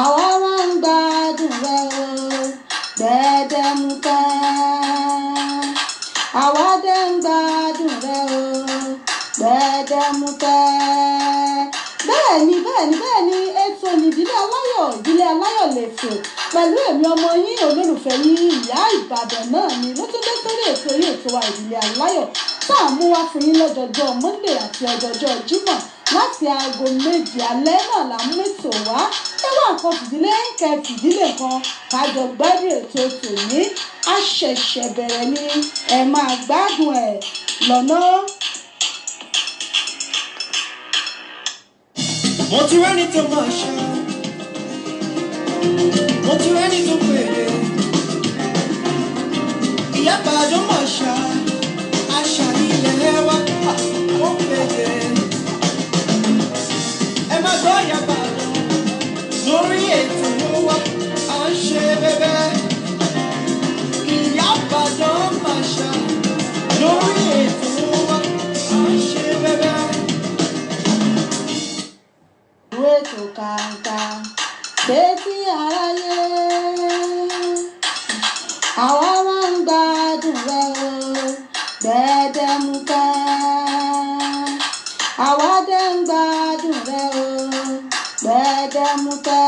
Àwa máa ń gbádùn rẹ o, gbẹdẹmukẹ. Àwa dẹ̀ ń gbádùn rẹ o, gbẹdẹmukẹ. Bẹ́ẹ̀ni, bẹ́ẹ̀ni, bẹ́ẹ̀ni, ètò ní Ìdílé Aláyọ̀, Ìdílé Aláyọ̀ lètò pẹ̀lú èmi ọmọ yín, olólùfẹ́ yín, Ìyá Ìbàdàn náà ni ló tún dé sórí ètò yìí, ètò wa Ìdílé Aláyọ̀ tá à ń mú wá fún yín lọ́jọ́jọ́ Monday àti ọjọ́jọ́ Jímọ̀ láti aago 7 alẹ́ náà là ń mẹ́tò wá. Ẹ wá nǹkan fìdílé kẹ fìdílé kan kájọ gbádùn ètò tòní. A ṣẹ̀ṣẹ̀ bẹ̀rẹ̀ ni, ẹ máa gbádùn ẹ̀ lọ́nà. Mo ti rẹ́ni tó máa ṣe, mo ti rẹ́ni tó pèrè, Ìyá Ìbàdàn máa ṣá, àṣà ilẹ̀ wa ó pèrè. Ẹ má gbọ́ Ìyá Ìbàdàn lórí ètò ló wá, à ń ṣe bẹ́bẹ́. Ìyá Ìbàdàn máa ṣá, lórí ètò ló wá, à ń ṣe bẹ́bẹ́. Ètò kàǹkà sétí aráyé, àwa máa ń gbádùn rẹ o, gbẹdẹmukẹ. Àwa dẹ̀ ń gbádùn rẹ o, gbẹdẹmukẹ.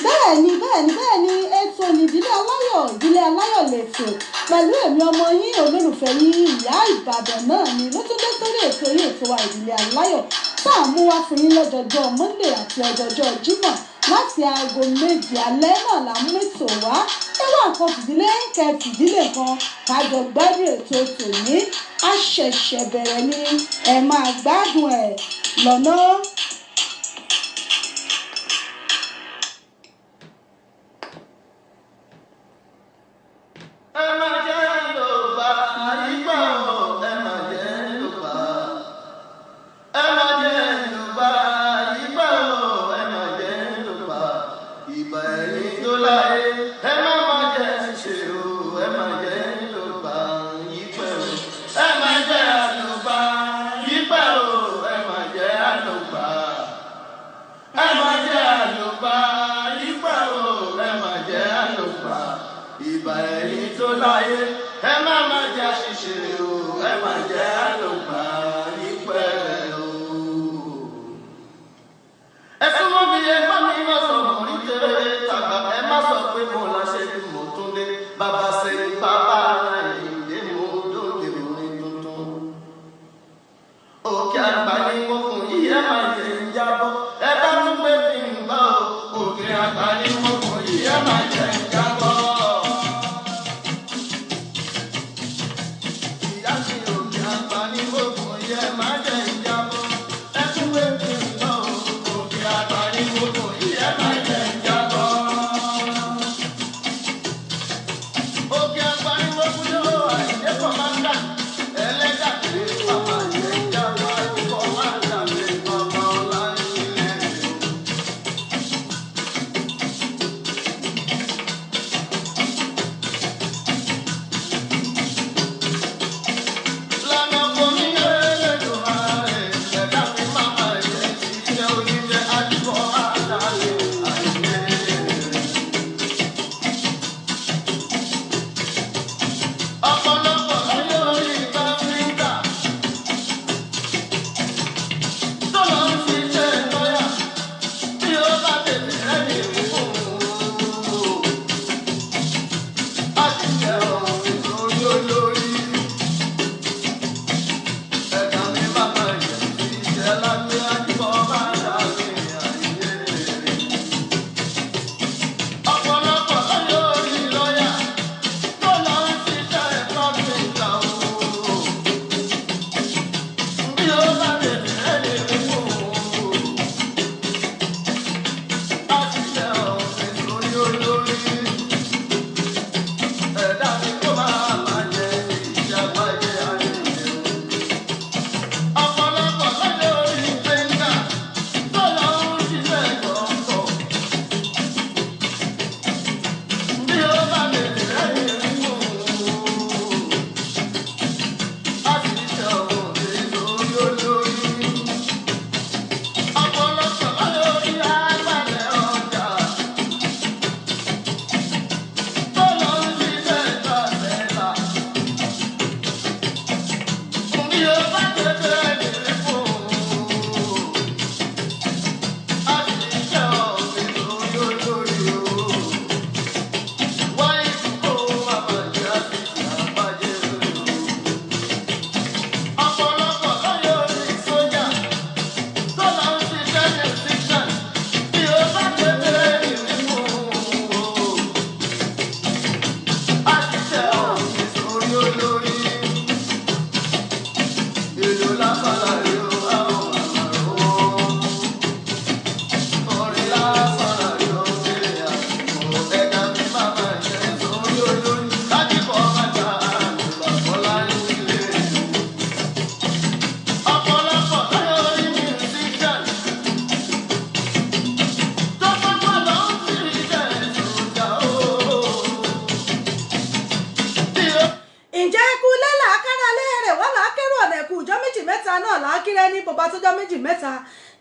Bẹ́ẹ̀ni, bẹ́ẹ̀ni, bẹ́ẹ̀ni, ètò ní Ìdílé Aláyọ̀, Ìdílé Aláyọ̀ lètò pẹ̀lú èmi ọmọ yín, olólùfẹ́ yín, Ìyá Ìbàdàn náà ni ló tún dé sórí ètò yìí, ètò wa Ìdílé Aláyọ̀ tá à ń mú wá fún yín lọ́jọ́jọ́ Monday àti ọjọ́jọ́ Jímọ̀ láti aago 7 alẹ́ náà là ń mẹ́tò wá. Ẹ wá nǹkan fìdílé kẹ fìdílé kan kájọ gbádùn ètò tòní. A ṣẹ̀ṣẹ̀ bẹ̀rẹ̀ ni, ẹ máa gbádùn ẹ̀ lọ́nà. Ẹ má jẹ́ ló bá ìgbà o, ẹ má jẹ́ ló bá. Ẹ má jẹ́ ló bá ìgbà o, ẹ má jẹ́ ló bá. Ìgbà ẹ̀yìn tó láyé, ẹ má má jẹ́ ṣe o, ẹ má jẹ́ ló bá ìgbà o. Ẹ má jẹ́ àlùbá ìgbà o, ẹ má jẹ́ àlùbá.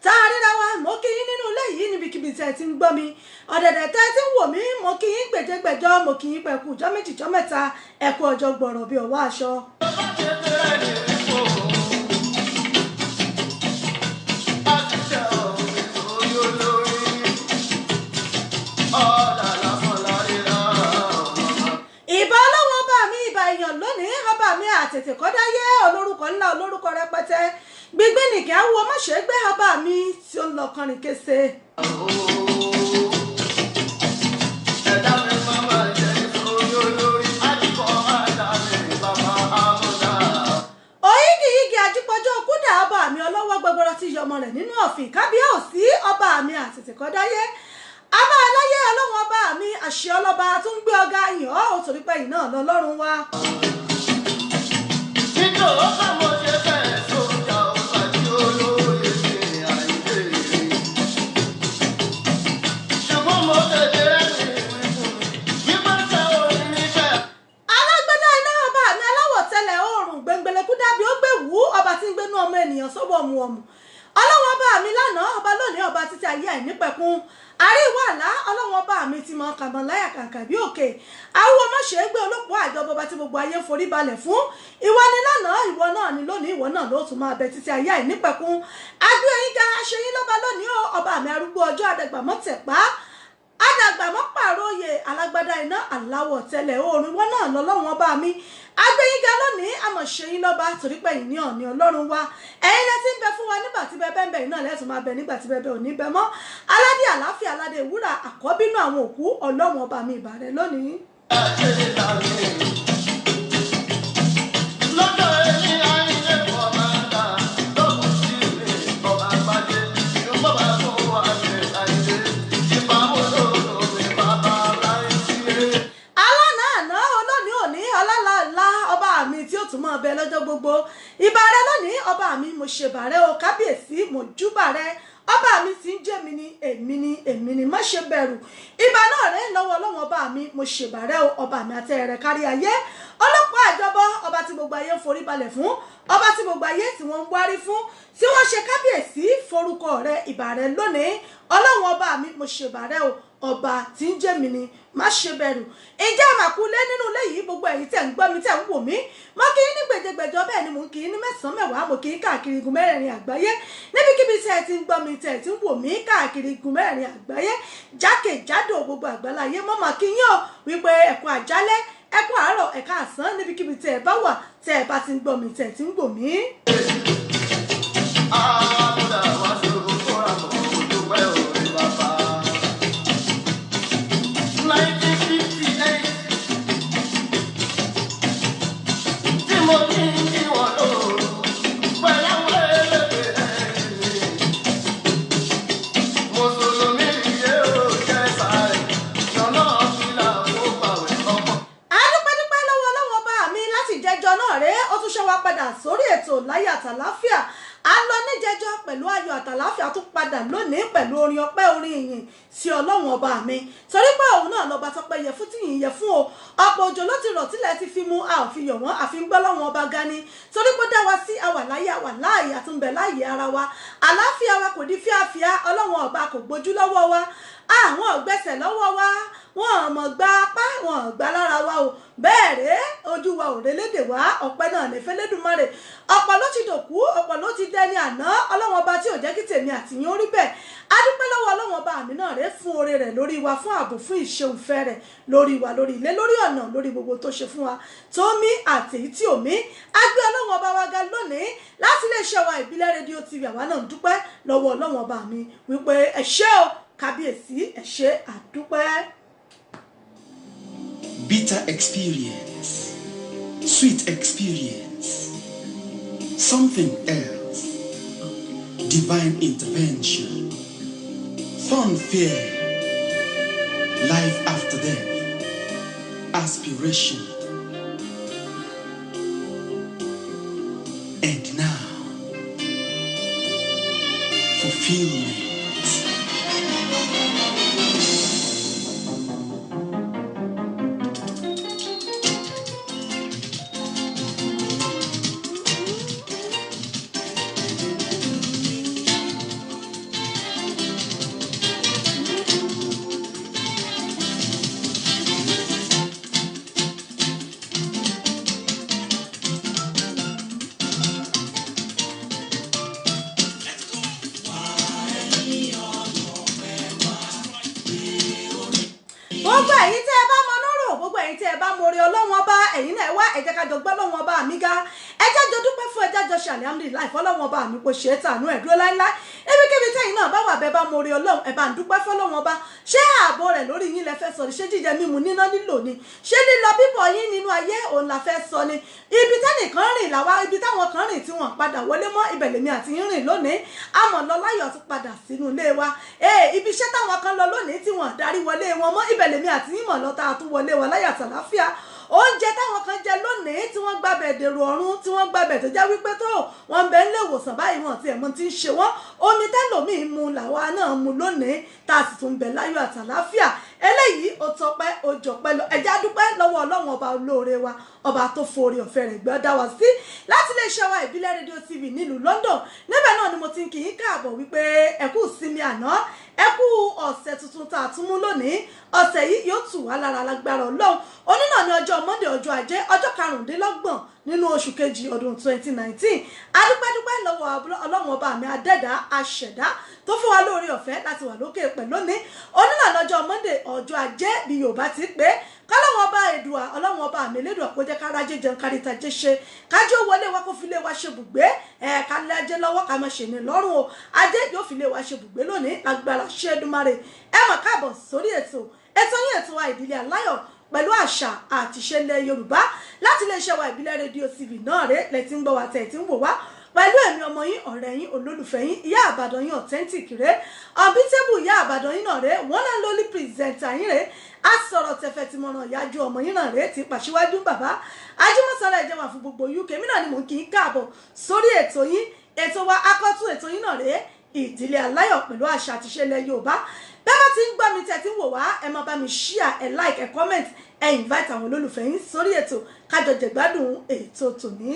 Tá a ríra wa, mo kí yín nínú ilé yìí níbikíbi tẹ́ ẹ ti ń gbọ́ mi, ọ̀dẹ̀dẹ̀ tẹ́ ẹ ti ń wò mí, mo kí yín gbèjégbèjọ́, mo kí yín pẹ̀kú ọjọ́ méjì jọ́ mẹ́ta, ẹ kú ọjọ́ gbọ̀rọ̀ bí ọwọ́ aṣọ. Ìbà ọlọ́wọ́ ọba mi, ìbà èèyàn lónìí, ọba mi àtètè kọ́dáyé, olórúkọ ńlá, olórúkọ rẹpẹtẹ, gbígbé nìkẹ́ àwọ̀ mọ̀ṣẹ́ gbé, ọba mi tí ó ń lọ kọrin kése. Oyígíyígí ajípọ̀jọ́ kúdà, ọba mi ọlọ́wọ́ gbọgbọrọ tí yọmọ rẹ̀ nínú ọ̀fìn, kábíyèsí ọba mi àtètè kọ́dáyé, abá aláyé ọlọ́wọ́n ọba mi àṣẹ ọlọ́ba tó ń gbé ọ̀gá yàn ọ́, torí pé yìí náà lọ́lọ́run wa. Alágbádá iná, ọba mi aláwọ̀ tẹ́lẹ̀ oòrùn, gbẹngbẹlẹ́kú dábì ó gbé wú, ọba tí ń gbénú ọmọ ènìyàn sọ́wọ́ ọ̀mùọ̀mù, ọlọ́wọ́n ọba mi lánàá, ọba lónìí, ọba títí ayé àìnípẹ̀kun, àríwá àlá, ọlọ́wọ́n ọba mi ti mọ kàmọ́ láyà kàǹkà bí òkè, àwọn ọmọ ṣe é gbé, olóko àjọbọ, ọba tí gbogbo ayé ń forí balẹ̀ fún, ìwọ ni lánàá, ìwọ náà ni lónìí, ìwọ náà ló tún máa bẹ títí ayé àìnípẹ̀kun. Agbé ẹyin ga, aṣeyín lọ́ba lónìí o, ọba mi arúgbó ọjọ́, àdàgbàmọ́ tẹ̀pá, àdàgbàmọ́ pàròyè, alágbádá iná, aláwọ̀ tẹ́lẹ̀ oòrùn, ìwọ náà lọ́lọ́run ọba mi. Agbẹ́yìnga lónìí, àmọ̀ṣẹ́yìn lọ́ba, torí pé ìní ọ̀ní ọlọ́run wa, ẹ̀yin lẹ ti ń bẹ fún wa nígbà tí bẹ́ẹ̀ bẹ́ẹ̀ náà lẹ́tùn máa bẹ nígbà tí bẹ́ẹ̀ ò ní bẹ mọ́. Aládé àláfíà, aládé ìwúrà, àkọ́bínú àwọn òkú, ọlọ́run ọba mi, ìbà rẹ lónìí. Alánà àná, olónìí òní, ọlálàlá, ọba mi tí ó tún máa bẹ lọ́jọ́ gbogbo, ìbà rẹ lónìí ọba mi, mo ṣèbà rẹ o kábíyèsí, mo júbà rẹ ọba mi tí ń jẹ́ mi ni, èmi ni, èmi ni, má ṣe bẹ̀rù. Ìbà náà rẹ lọ́wọ́ ọlọ́wọ́n ọba mi, mo ṣèbà rẹ o ọba mi àtẹ rẹ kárí ayé, ọlọ́pàá àjọbọ, ọba tí gbogbo ayé ń forí balẹ̀ fún, ọba tí gbogbo ayé tí wọ́n ń wárí fún, tí wọ́n ṣe kábíyèsí forúkọ rẹ, ìbà rẹ lónìí ọlọ́wọ́n ọba mi, mo ṣèbà rẹ o ọba tí ń jẹ́ mi ni, má ṣe bẹ̀rù. Ǹjẹ́ àmàkulé nínú ilé yìí, gbogbo ẹ̀yin tẹ̀ ń gbọ́ mi, tẹ̀ ń wò mí, mo kí yín ní gbèjègbèjọ, bẹ́ẹ̀ ni mò ń kí yín ní mẹ́sàn-án mẹ́wàá, mo kí yín káàkiri igun mẹ́rẹ̀ẹ̀rin àgbáyé, níbikíbi tẹ̀ ẹ ti ń gbọ́ mi, tẹ̀ ẹ ti ń wò mí káàkiri igun mẹ́rẹ̀ẹ̀rin àgbáyé, jákèjádò gbogbo àgbáláyé, mo mà kí yín o wípé ẹ kú àjálẹ́, ẹ kú àárọ̀, ẹ káàsán, níbikíbi tẹ̀ ẹ bá wà, tẹ̀ ẹ bá ti ń gbọ́ mi, tẹ̀ ẹ ti ń wò mí. Adúpẹ́dúpẹ́ lọ́wọ́ ọlọ́wọ́ ọba mi láti jẹjọ náà rèé, ó tún ṣe wá padà sórí ètò láyọ̀ àtàláfíà. A lọ níjẹjọ pẹ̀lú ayọ̀ àtàláfíà, tún padà lónìí pẹ̀lú orin ọpẹ́, orin ìyìn sí ọlọ́run ọba mi, torí pé òun náà lọ́ba tọpẹ́ yẹ fún, tíyìn yẹ fún o. Ọ̀pọ̀ òjò ló ti rọ̀ tílẹ̀ ti fi mu, a ò fi yọ̀ wọ́n, àfi ń gbọ́ lọ́wọ́n ọba ga ni, torí pé dá wa sí, àwà láyé, àwà láàyè, àtúnbẹ̀ láàyè ara wa, àláfíà wa kò di fíafíà, ọlọ́run ọba kò gbójú lọ́wọ́ wa, àwọn ò gbẹ́sẹ̀ lọ́wọ́ wa, wọn ò mọ̀ gba apá, wọn ò gbà lára wa o, bẹ́ẹ̀ rèé ojú wa ò relédè wá, ọpẹ́ náà ní fẹ́lẹ́dùmarè. Ọ̀pọ̀ ló ti dòkú, ọ̀pọ̀ ló ti dẹni àná, ọlọ́wọ́n ọba tí ò jẹ́ kí tèmi àti yín ó rí bẹ́ẹ̀, adúpẹ́ lọ́wọ́ ọlọ́wọ́n ọba mi náà rèé fún oore rẹ̀ lórí wa, fún ààbò, fún ìṣeunfẹ́ rẹ̀ lórí wa, lórí ilé, lórí ọ̀nà, lórí gbogbo tó ṣe fún wa, tó mí àti èyí tí ò mí. A gbé ọlọ́wọ́n ọba wa ga lónìí láti iléeṣẹ́ wa Ìbílẹ̀ Rédíò TV. Àwa náà ń dúpẹ́ lọ́wọ́ ọlọ́wọ́n ọba mi wípé ẹ ṣé o kábíyèsí, ẹ ṣé, àdúpẹ́. Bitter experience, sweet experience, something else, divine intervention, fun fear, life after death, aspiration. And now, fulfillment. Ẹ̀yin náà ẹ wá, ẹ jẹ́ ká jọ gbọ́ lọ́wọ́n ọba mi ga, ẹ jẹ́ jọ dúpẹ́ fún, ẹ jẹ́ jọ ṣe alihamudulilayi fọlọ́wọ́n ọba mi kò ṣe é tànú ẹ̀ dúró láíláí. Ibikíbi tẹ́yin náà bá wà, bẹ́ẹ̀ bá mo rí Ọlọ́run, ẹ bá ń dúpẹ́ fọlọ́wọ́n ọba. Ṣé ààbò rẹ̀ lórí yín lẹ fẹ́ sọ ni? Ṣé jíjẹ mímu níná lílò ni? Ṣé lílọ bíbọ̀ yín nínú ayé òun la fẹ́ sọ ni? Ibi tẹ́nìkan rìn làwa, ibi táwọn kan rìn tí wọ́n padà wọlé mọ́, ibẹ̀ lèmi àti yín rìn lónìí. Àmọ́ lọ láyọ̀ tún padà sínú ilé wa. Ibi iṣẹ́ táwọn kan lọ lónìí tí wọ́n darí wọlé wọn mọ́, ibẹ̀ lèmi àti yín mọ̀ lọ tá a tún wọlé wọn láyọ̀ àtàláfíà. Oúnjẹ táwọn kan jẹ lónìí tí wọ́n gbàbẹ̀ dèrò ọ̀run, tí wọ́n gbàbẹ̀ tó jẹ́ wípé tó wọ́n ń bẹ nílé ìwòsàn báyìí, wọn ti ẹ̀mọ́ ti ń ṣe wọ́n. Omi tẹ́lòmíì mu làwa náà mu lónìí, tá a sì tún bẹ láyọ̀ àtàláfíà. Eléyìí ó tọpẹ́, ó jọpẹ́ lọ. Ẹ jẹ́ á dúpẹ́ lọ́wọ́ Ọlọ́run ọba olóore wa, ọba tó forí ọ̀fẹ́ rẹ̀ gbọ́ dá wa sí láti iléeṣẹ́ wa Ìbílẹ̀ Rédíò TV nílùú London. Níbẹ̀ náà ni mo ti ń kí yín káàbọ̀ wípé ẹ kú ìsinmi àná, ẹ kú ọ̀sẹ̀ tuntun tá a tún mú lónìí. Ọ̀sẹ̀ yìí yóò tù wá lára lágbára Ọlọ́run. Òní náà ni ọjọ́ Monday, ọjọ́ ajé, ọjọ́ 25 nínú oṣù kejì ọdún 2019. Adúpẹ́dúpẹ́ lọ́wọ́ Ọlọ́run ọba mi adẹ́dá aṣẹ̀dá tó fún wa lóore ọ̀fẹ́ láti wà lókè pẹ̀ lónìí. Òní náà lọ́jọ́ Monday, ọjọ́ ajé bí Yorùbá ti pé. Kọ́lọ́run ọba Èdùà, Ọlọ́run ọba mi lédùà kó jẹ́ kárájé jẹun, káríta jẹ́ ṣe, kájé wọlé wa kó fi lé wa ṣe bùgbé. Ká lé ajé lọ́wọ́, ká má ṣe ní lọ́rùn o. Ajé yóò fi lé wa ṣe bùgbé lónìí lágbára ṣe Èdùmàrè. Ẹ mọ̀ káàbọ̀ sórí ètò yín, ètò wa Ìdílé Aláyọ̀ pẹ̀lú àṣà àti ìṣẹ̀lẹ̀ Yorùbá láti iléeṣẹ́ wa Ìbílẹ̀ Rédíò TV náà rèé lẹ ti ń gbọ́ wa, tẹ̀ tí ń wò wá pẹ̀lú èmi ọmọ yín, ọ̀rẹ́ yín, olólùfẹ́ yín, ìyá àbàdàn yín authentic rèé, unbeatable ìyá àbàdàn yín náà rèé, one and only presenter yín rèé, a sọ̀rọ̀ tẹ̀fẹ̀ tí mo ràn yájú ọmọ yín náà rèé ti pàṣíwájú bàbá ajímọ̀sára ẹ̀jẹ̀ wà fún gbogbo UK. Mi náà ni mò ń kí yín káàbọ̀ sórí ètò yín, ètò wa akọ́tún ètò yín náà rèé, Ìdílé Aláyọ̀ pẹ̀lú àṣà àti ìṣẹ̀lẹ̀ Yorùbá. Bẹ́ẹ̀ bá ti ń gbọ́ mi tẹ́ ti ń wò wá, ẹ máa bá mi share, ẹ like, ẹ comment, ẹ invite àwọn olólùfẹ́ yín sórí ètò kájọ jẹ̀gbádùn ètò tòní.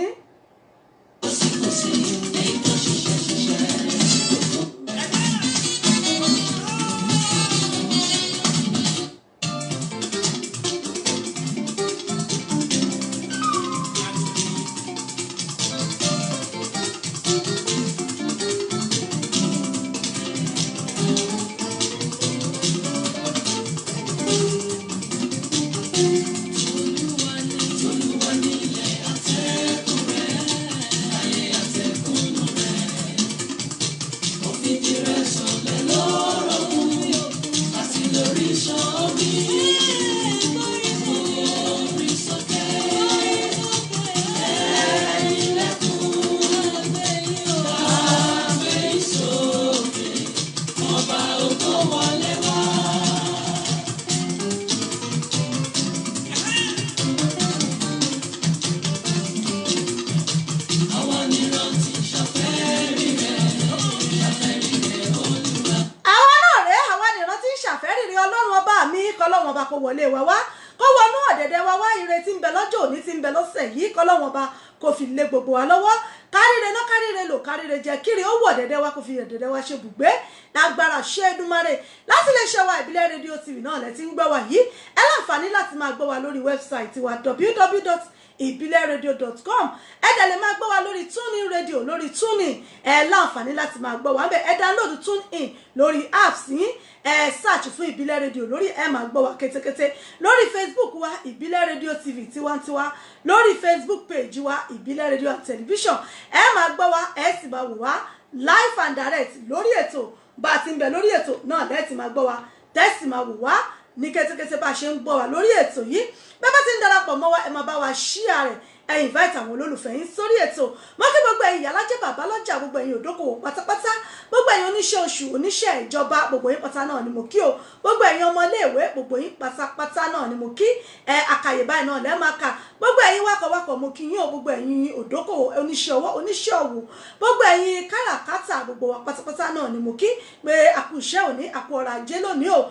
Wọlé wa wá kó wọnú ọ̀dẹ̀dẹ̀ wa wá, ire tí ń bẹ lọ́jọ́ òní tí ń bẹ lọ́sẹ̀ yìí, kọ́lọ́wọ́n ọba kò fi lé gbogbo wa lọ́wọ́. Káríre náà, káríre lò, káríre jẹ, kíri ó wọ̀ dẹ̀dẹ̀ wa kò fi dẹ̀dẹ̀ wa ṣe bùgbé lágbára ṣe Èdùmàrè. Láti lè ṣe wa Ìbílẹ̀ Rédíò TV náà lẹ ti ń gbọ́ wa yìí. Ẹ láǹfààní láti máa gbọ́ wa lórí wẹ́bsáìtì wa www.ibileradio.com. Ẹ dẹ̀ lè máa gbọ́ wa lórí TuneIn Radio, lórí TuneIn ẹ láǹfààní láti máa gbọ́ wa ńbẹ̀. Ẹ download TuneIn lórí apps yín, ẹ search fún Ìbílẹ̀ Rédíò lórí, ẹ máa gbọ́ wa kétékété. Lórí Facebook wa Ìbílẹ̀ Rédíò TV tiwantiwa, lórí Facebook page wa Ìbílẹ̀ Rédíò and Television, ẹ máa gbọ́ wa, ẹ sì máa wò wá live and direct lórí ètò. Bá a ti ń bẹ lórí ètò náà lẹ́ẹ̀tì máa gbọ́ wa, tẹ́sì máa wò wá ní kétékété bá a ṣe ń gbọ́ wa lórí ètò yìí. Bẹ́ẹ̀ bá ti ń darapọ̀ mọ́ wa, ẹ máa bá wa share rẹ̀, ẹ invite àwọn olólùfẹ́ yín sórí ètò. Mọ́ kí gbogbo ẹ̀yin ìyálájẹ́, bàbá lọ́jà, gbogbo ẹ̀yin òdókòwò pátápátá, gbogbo ẹ̀yin oníṣẹ́ oṣù, oníṣẹ́ ìjọba, gbogbo yín pátá náà ni mo kí o. Gbogbo ẹ̀yin ọmọléèwé, gbogbo yín pátápátá náà ni mo kí. Ẹ àkàyè báyìí náà lẹ́ẹ̀ máa kà. Gbogbo ẹ̀yin wakọ̀wakọ̀ mo kí yín o. Gbogbo ẹ̀yin òdókòwò, oníṣẹ́ ọwọ́, oníṣẹ́ òwò, gbogbo ẹ̀yin káràkátà, gbogbo wa pátápátá náà ni mo kí pé àkú iṣẹ́ òní, àkú ọrọ̀ ajé lónìí o.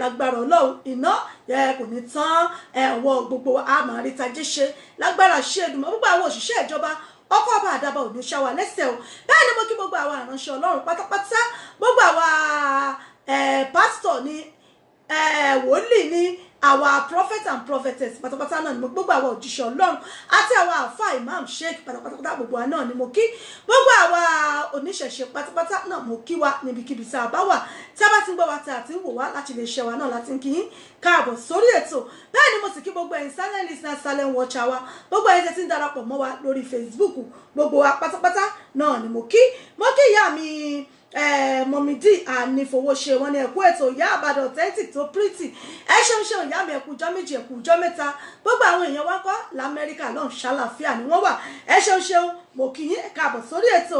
Lágbára Ọlọ́run, iná kò ní tán ọwọ́ gbogbo wa, a máa rí tajé ṣe lágbára ṣe Èdùmàrè. Gbogbo àwọn òṣìṣẹ́ ìjọba, ọkọ̀ ọba àdàbà ò ní ṣá wa lẹ́sẹ̀ o. Bẹ́ẹ̀ ni mo kí gbogbo àwọn ìránṣẹ́ Ọlọ́run pátápátá, gbogbo àwa pásítọ̀ ni, wòlíì ni, Àwa prophet and prophetess pátápátá náà ni mo, gbogbo àwa òjíṣẹ́ Ọlọ́run àti àwa àfa, imam, sheikh pátápátá, gbogbo wa náà ni mo kí. Gbogbo àwa oníṣẹ̀ṣe pátápátá náà mo kí wa níbikíbi tí a bá wà, tí a bá ti ń gbọ́ wa, tí a ti ń wò wá láti lè ṣe wa náà láti ń kí yín káàbọ̀ sórí ètò. Bẹ́ẹ̀ ni mo sì kí gbogbo ẹ̀yin silent listener, silent watcher wa, gbogbo ẹ̀yin tẹ́ ti ń darapọ̀ mọ́ wa lórí Facebook, gbogbo wa pátápátá náà ni mo kí. Mo kí ìyá mi, mọ̀mídì ànífowóṣe, wọn ni ẹ̀kú ètò, ìyá Àbàdàn authentic tó pretty. Ẹ ṣeun ṣeun, ìyá mi, ẹ̀kú ọjọ́ 2, ẹ̀kú ọjọ́ 3. Gbogbo àwọn èèyàn wa kọ́ lamẹ́ríkà lọ́hùn, ṣàlàfíà ni wọ́n wà. Ẹ ṣeun ṣeun, mo kí yín káàbọ̀ sórí ètò.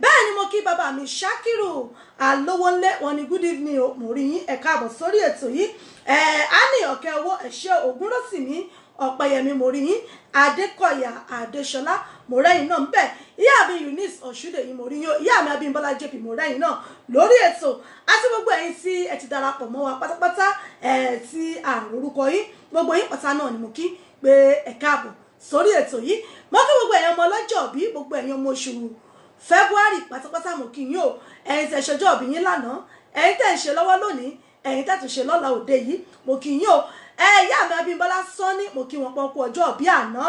Bẹ́ẹ̀ ni mo kí bàbá mi Ṣakiru Alówónlé, wọn ni good evening o. Mo rí yín, ẹ káàbọ̀ sórí ètò yìí. Ẹ á ní ọ̀kẹ́ owó ẹ̀ṣẹ́ Ògúnrótìmí Ọ̀pẹ̀yẹmí, mo rí yín. Adékọ̀yà Adéṣọlá, mo rẹ́yìn náà ń bẹ̀. Ìyá mi Eunice Ọ̀ṣúdèyí, mo rí yín o. Ìyá mi Abímbọ́lá JP, mo rẹ́yìn náà lórí ètò, àti gbogbo ẹ̀yin tí ẹ ti darapọ̀ mọ́ wa pátápátá ẹ̀ tí àrùn orúkọ yín, gbogbo yín pátá náà ni mo kí pé ẹ káàbọ̀ sórí ètò yìí. Mo kí gbogbo ẹ̀yin ọmọ ọlọ́jọ́ bí, gbogbo ẹ̀yin ọmọ oṣù February pátápátá, mo kí yín o. Ẹ̀yin tẹ́ ṣọjọ́ òbí yín lánàá, ẹ̀yin tẹ́ ń ṣe lọ́wọ́ lónìí, ẹ̀yin tẹ́ tún ṣe lọ́la òde yìí, mo kí yín o. Ìyá mi Abímbọ́lá Sọ́ní, mo kí wọn pọ́nkú ọjọ́ òbí àná,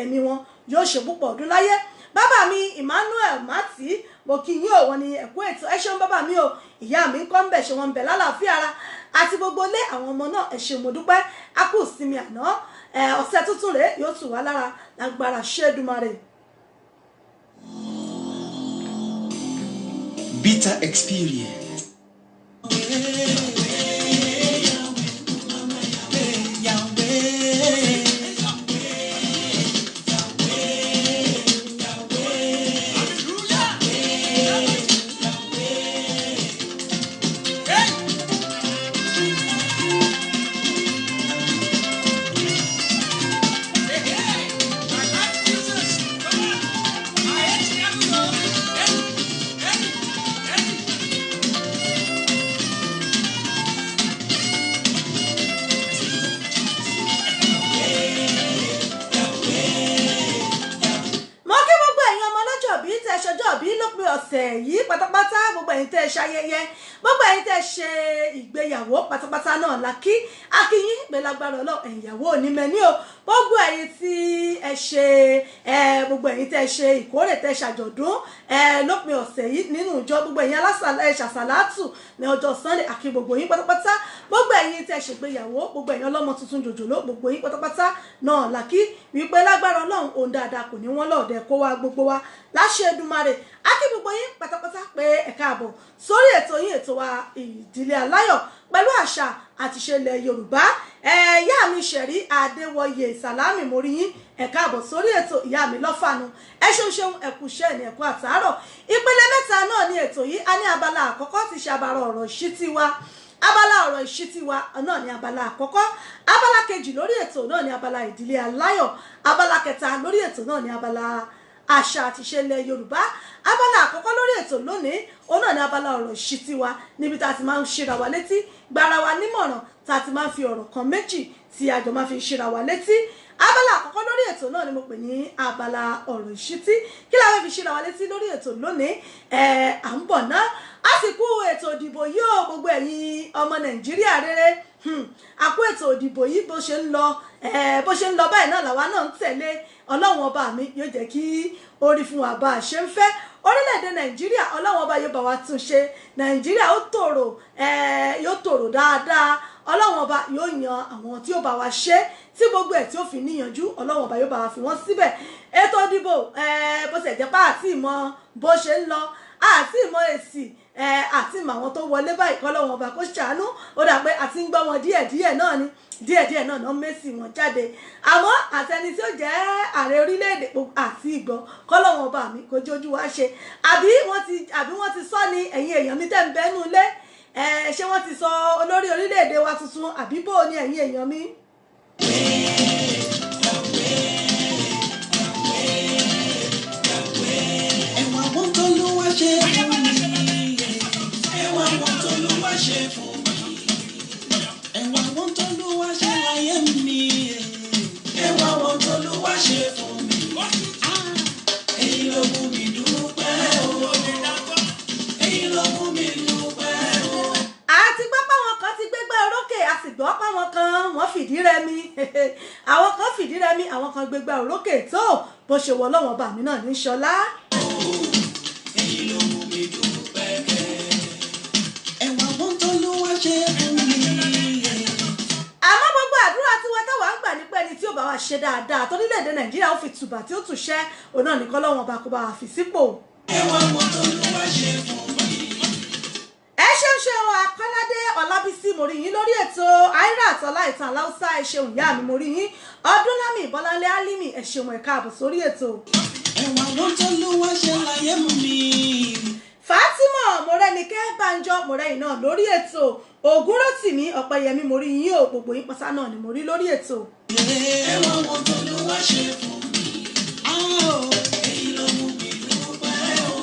ẹ̀mí wọn yóò ṣe púpọ̀ ọdún láyé. Bàbá mi Emmanuel Mati, mo kí yín o. Wọn ni ẹ̀kú ètò. Ẹ ṣeun bàbá mi o. Ìyá mi ń kọ́ ń bẹ̀, ṣe wọn ń bẹ̀ lálàáfíà ara, àti gbogbo ilé, àwọn ọmọ náà, ẹ ṣeun, mo dúpẹ́. A kú ìsinmi àná. Ọ̀sẹ̀ tuntun rèé, yóò tù wá lára lágbára ṣẹ́dùmarè. Bitter experience. Mo kí gbogbo ẹ̀yin ọmọ ọlọ́jọ́ bí tẹ́ ṣọjọ́ bí lópin ọ̀sẹ̀ yìí pátápátá, gbogbo ẹ̀yin tẹ́ ṣayẹyẹ, gbogbo ẹ̀yin tẹ́ ṣe ìgbéyàwó pátápátá náà la kí. Akínyín pé lágbára Ọlọ́run, ẹ̀yin ìyàwó òní mẹ́ni o. Gbogbo ẹ̀yin tí ẹ ṣe ẹ, gbogbo ẹ̀yin tẹ́ ṣe ìkórè, tẹ́ ṣàjọ̀dún ẹ lópin ọ̀sẹ̀ yìí nínú ìjọ, gbogbo ẹ̀yin alásàlá ẹ ṣàṣàlátù ní ọjọ́ Sunday, àkí gbogbo yín pátápátá. Gbogbo ẹ̀yin tẹ́ ṣègbéyàwó, gbogbo ẹ̀yin ọlọ́mọ tuntun jòjòló, gbogbo yín pátápátá náà la kí wípé lágbára Ọlọ́run, ohun dáadáa kò ní wọ́n lọ́ọ̀dẹ kó wá gbogbo wa láṣẹ Èdùmàrè. Á kí gbogbo yín pátápátá pé ẹ káàbọ̀ sórí ètò yín, ètò wa, Ìdílé Aláyọ̀, pẹ̀lú àṣà àti ìṣe ilẹ̀ Yorùbá. Ìyá mi Ṣẹ̀rí Adéwọyè Sàlámì, mo rí yín, ẹ káàbọ̀ sórí ètò. Ìyá mi lọ́fàánú, ẹ ṣeun ṣeun, ẹ kú iṣẹ́ ní, ẹ̀kú àtàárọ̀. Ìpele mẹ́ta náà ní ètò yìí. A ní abala àkọ́kọ́ ti ṣe abala ọ̀rọ̀ ìṣítí wa. Abala ọ̀rọ̀ ìṣítí wa náà ní abala àkọ́kọ́. Abala kejì lórí ètò náà ní abala Ìdílé Aláyọ̀. Abala kẹta lórí ètò náà ní abala àṣà àti ìṣe ilẹ̀ Yorùbá. Abala àkọ́kọ́ lórí ètò lónìí, òun náà ní abala ọ̀rọ̀ ìṣítí wa, níbi tá a ti máa ń ṣíra wa létí, gbara wa nímọ̀ràn, tá a ti máa ń fi ọ̀rọ̀ kan méjì tí àjọ máa fi ń ṣíra wa létí. Abala àkọ́kọ́ lórí ètò náà ni mo pè ní abala ọ̀rọ̀ ìṣítí. Kí la fẹ́ fi ṣíra wa létí lórí ètò lónìí? Ẹ̀ à ń bọ̀ ná. A sì kú ètò ìdìbò yìí o, gbogbo ẹ̀yin ọmọ Nàìjíríà rere. A kú ètò ìdìbò yìí, bó ṣe ń lọ, bó ṣe ń lọ báyìí náà làwa náà ń tẹ̀lé. Ọlọ́run ọba mi yóò jẹ́ kí orí fún wa bá a ṣe ń fẹ́. Orílẹ̀-èdè Nàìjíríà, Ọlọ́run ọba yóò bá wa tún ṣe. Nàìjíríà ó tòrò, yóò tòrò dáadáa. Ọlọ́run ọba yóò yan àwọn tí ó bá wa ṣe, tí gbogbo ẹ̀ tí ó fi níyanjú, Ọlọ́run ọba yóò bá wa fi wọ́n síbẹ̀. Ètò ìdìbò, bó ṣe jẹ́ pé àti ìmọ̀ bó ṣe ń lọ, àti ìmọ̀ èsì, àti ìmọ̀ àwọn tó wọlé báyìí, kọ́ lọ́wọ́n ọba kó ṣàánú. Ó dà pé àti ń gbọ́ wọn díẹ̀díẹ̀ náà ni, díẹ̀díẹ̀ náà náà mẹ́sì wọn jáde. Àmọ́ àtẹni tí ó jẹ́ ààrẹ orílẹ̀-èdè àti ìgbọ́, kọ́ lọ́wọ́n ọba mi kó jójú wá ṣe. Àbí wọ́n ti sọ ni, ẹ̀yin èèyàn mi tẹ́ ń bẹ́nu lé, ṣé wọ́n ti sọ olórí orílẹ̀-èdè wa tuntun, àbí bó ni, ẹ̀yin èèyàn mi? Ẹwà wọn tó ló wá ṣe fún mi. Ẹwà wọn tó ló wá ṣe fún mi. Ẹwà wọn tó ló wá ṣe láyé mi. Ẹwà wọn tó ló wá ṣe fún mi. Èyí ló mú mi dúpẹ́ o. Èyí ló mú mi dúpẹ́ o. A ti gbọ́ páwọn kan ti gbégbá orókè, a sì gbọ́ páwọn kan wọ́n fìdí. Àwọn kan fìdí rẹmi, àwọn kan gbégbá òrókè tó bó ṣe wọ lọ́wọ́n bá mi náà ní ṣọlá. Èyí ló mú mi dúpẹ́ kẹ́. Ẹwà wọn tó ló wá ṣe fún mi. Àmọ́ gbogbo àdúrà tí wọ́n táwa ń gbà ní pé ẹni tí ó bá wa ṣe dáadáa torílẹ̀-èdè Nàìjíríà ó fi tùbà tí ó tùṣẹ́, òun náà nìkan lọ́wọ́n bá kó bá wa fi sípò. Ẹwà wọn tó ló wá ṣe fún mi. Ẹ ṣeun ṣeun Akọ́ládé Ọlábísí, mo rí yín lórí ètò. Airat Ọláìtàn Aláùsá, ẹ ṣeun ìyá mi, mo rí yín. Ọdúnlámì Bọ́láńlé Álímì, ẹ ṣeun, ẹ káàbọ̀ sórí ètò. Ẹwà wọn tó ló wá ṣe láyé mi. Fatima Mọ̀rẹ́nikẹ́ Banjọ, mọ̀rẹ́yìn náà lórí ètò. Ògúnrótìmí Ọ̀pẹ́yẹmí, mo rí yín o. Gbogbo yín pátá náà ni mo rí lórí ètò. Ẹwà wọn tó ló wá ṣe fún mi. Èyí ló mú mi dúpẹ́ o.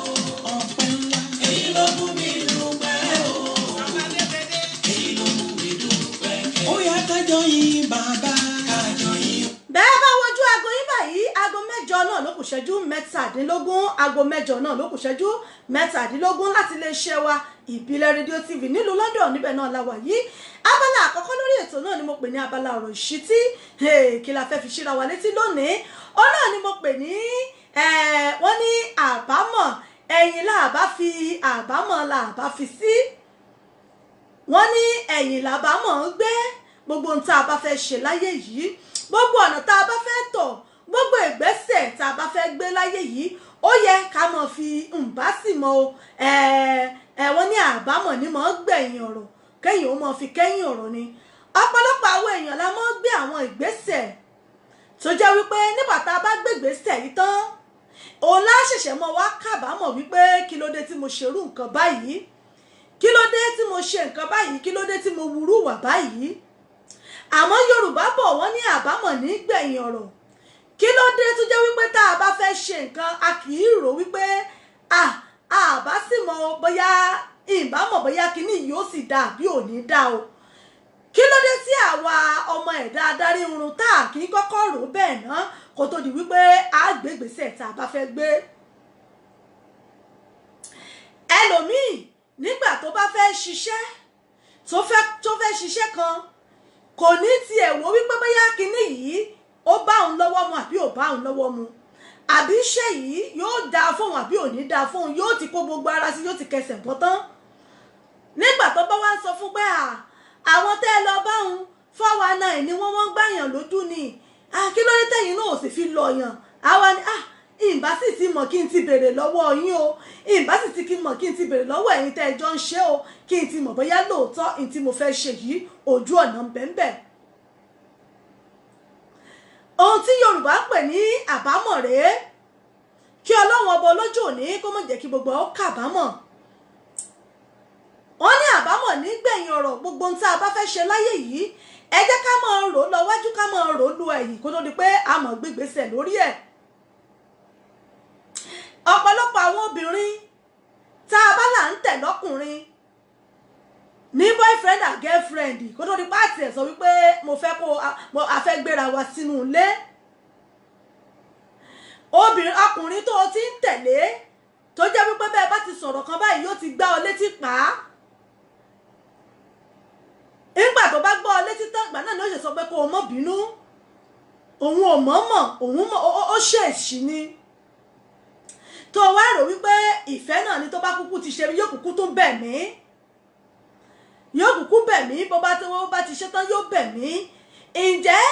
Ọpẹ́ ńlá. Èyí ló mú mi dúpẹ́ o. Èyí ló mú mi dúpẹ́. Ó yá kájọ yìn bàbá. Kájọ yìn. Bẹ́ẹ̀ bá wojú aago yín báyìí, aago 8 náà ló kù ṣẹ́jú 17, aago 8 náà ló kù ṣẹ́jú 17 láti iléeṣẹ́ wa Ìbílẹ̀ Rédíò TV nílùú London, níbẹ̀ náà la wà yìí. Abala àkọ́kọ́ lórí ètò náà ni mo pè ní abala ọ̀rọ̀ ìṣítí. Kí la fẹ́ fi ṣíra wa létí lónìí? Ó náà ni mo pè ní wọ́n ní àbámọ̀ ẹ̀yìn làbá fi àbámọ̀ làbá fi sí. Wọ́n ní ẹ̀yìn làbámọ̀ ń gbé. Gbogbo ohun tá a bá fẹ́ ṣe láyé yìí, gbogbo ọ̀nà tá a bá fẹ́ tọ̀, gbogbo ìgbésẹ̀ tá a bá fẹ́ gbé láyé yìí, ó yẹ ká mọ̀ fi ǹbá sì mọ́ o. Wọ́n ní àbámọ̀ ni mọ̀ ń gbẹ̀yìn ọ̀rọ̀, kẹ́yìn ó mọ̀ fi kẹ́yìn ọ̀rọ̀ ni. Ọ̀pọ̀lọpọ̀ àwọn èèyàn la mọ̀ ń gbé àwọn ìgbésẹ̀ tó jẹ́ wípé nígbà tá a bá gbé ìgbésẹ̀ yìí tán, òun lá ṣẹ̀ṣẹ̀ mọ̀ wá kábàámọ̀ wípé kí ló dé tí mo ṣerú nǹkan báyìí, kí ló dé tí mo ṣe nǹkan báyìí, kí ló dé tí mo wúrú wà báyìí. Àmọ́ Yorùbá bọ̀ wọ́n ní àbámọ̀ ní gbẹ̀yìn ọ̀rọ̀. Kí ló dé tó jẹ́ wípé tá a bá fẹ́ ṣe nǹkan, a kì í rò wípé àbá sì mọ̀ bóyá ìbámọ̀ bóyá kíní yìí ó sì dáa àbí ò ní dáa o. Kí ló dé tí àwa ọmọ ẹ̀dá adarí irun tá a kì í kọ́kọ́ rò bẹ́ẹ̀ náà kó tó di wípé a gbé ìgbésẹ̀ tá a bá fẹ́ gbé. Ẹlòmíì nígbà tó bá fẹ́ ṣiṣẹ́ tó fẹ́ ṣiṣẹ́ kan, kò ní tiẹ̀ wò wípé bóyá kíní yìí ó bá òun lọ́wọ́ mu àbí ò bá òun lọ́wọ́ mu, àbí iṣẹ́ yìí yóò dáa fóun àbí ò ní dáa fóun, yóò ti kó gbogbo ara sí, yóò ti kẹsẹ̀ bọ́ tán. Nígbà tó bá wá ń sọ fún pé àwọn tẹ́ ẹ lọ bá òun 419 ni wọ́n gbàyàn lójú ni, kí ló dé tẹ̀yìn náà ò sì fi lọ yàn? Àwa ni ìbá sì ti mọ̀ kí n ti béèrè lọ́wọ́ yín o, ìbá sì ti mọ̀ kí n ti béèrè lọ́wọ́ ẹ̀yin tẹ́ ẹ jọ ń ṣe o, kí n ti mọ̀ bóyá lóòótọ́ n tí mo fẹ́ ṣe yìí ojú ọ̀nà ń bẹ ń bẹ. Ohun tí Yorùbá ń pè ní àbámọ̀ rèé. Kí Ọlọ́run ọba ọlọ́jọ́ òní kó má jẹ́ kí gbogbo ọ kábàámọ̀. Wọ́n ní àbámọ̀ nígbẹ̀yìn ọ̀rọ̀. Gbogbo ohun tá a bá fẹ́ ṣe láyé yìí, ẹ jẹ́ ká máa rò lọ wájú, ká máa rò lu ẹ̀yìn kó tó di pé a mọ̀ gbégbèsè lórí ẹ̀. Ọ̀pọ̀lọpọ̀ àwọn obìnrin tá a bá là ń tẹ̀ lọ́kùnrin ní boyfriend and girlfriend kó tó di pàtì ẹ̀ sọ wípé mo fẹ́ kó a fẹ́ gbéra wa sínú ilé. Obìnrin ọkùnrin tó o ti ń tẹ̀lé tó jẹ́ wípé bẹ́ẹ̀ bá ti sọ̀rọ̀ kan báyìí yóò ti gbá ọ létí pa á. Nígbà tó bá gbọ́ ọ létí tán, ìgbà náà ni ó ṣe sọ pé kó o mọ̀ bínú, òun ò mọ̀ mọ̀, òun mọ̀ ó ṣèèṣì ni. Tó wá rò wípé ìfẹ́ náà ni tó bá kúkú ti ṣe yóò kúkú tún bẹ̀ mí, yóò kúkú bẹ̀ mí, bó bá ti ṣe tán yóò bẹ̀ mí. Ǹjẹ́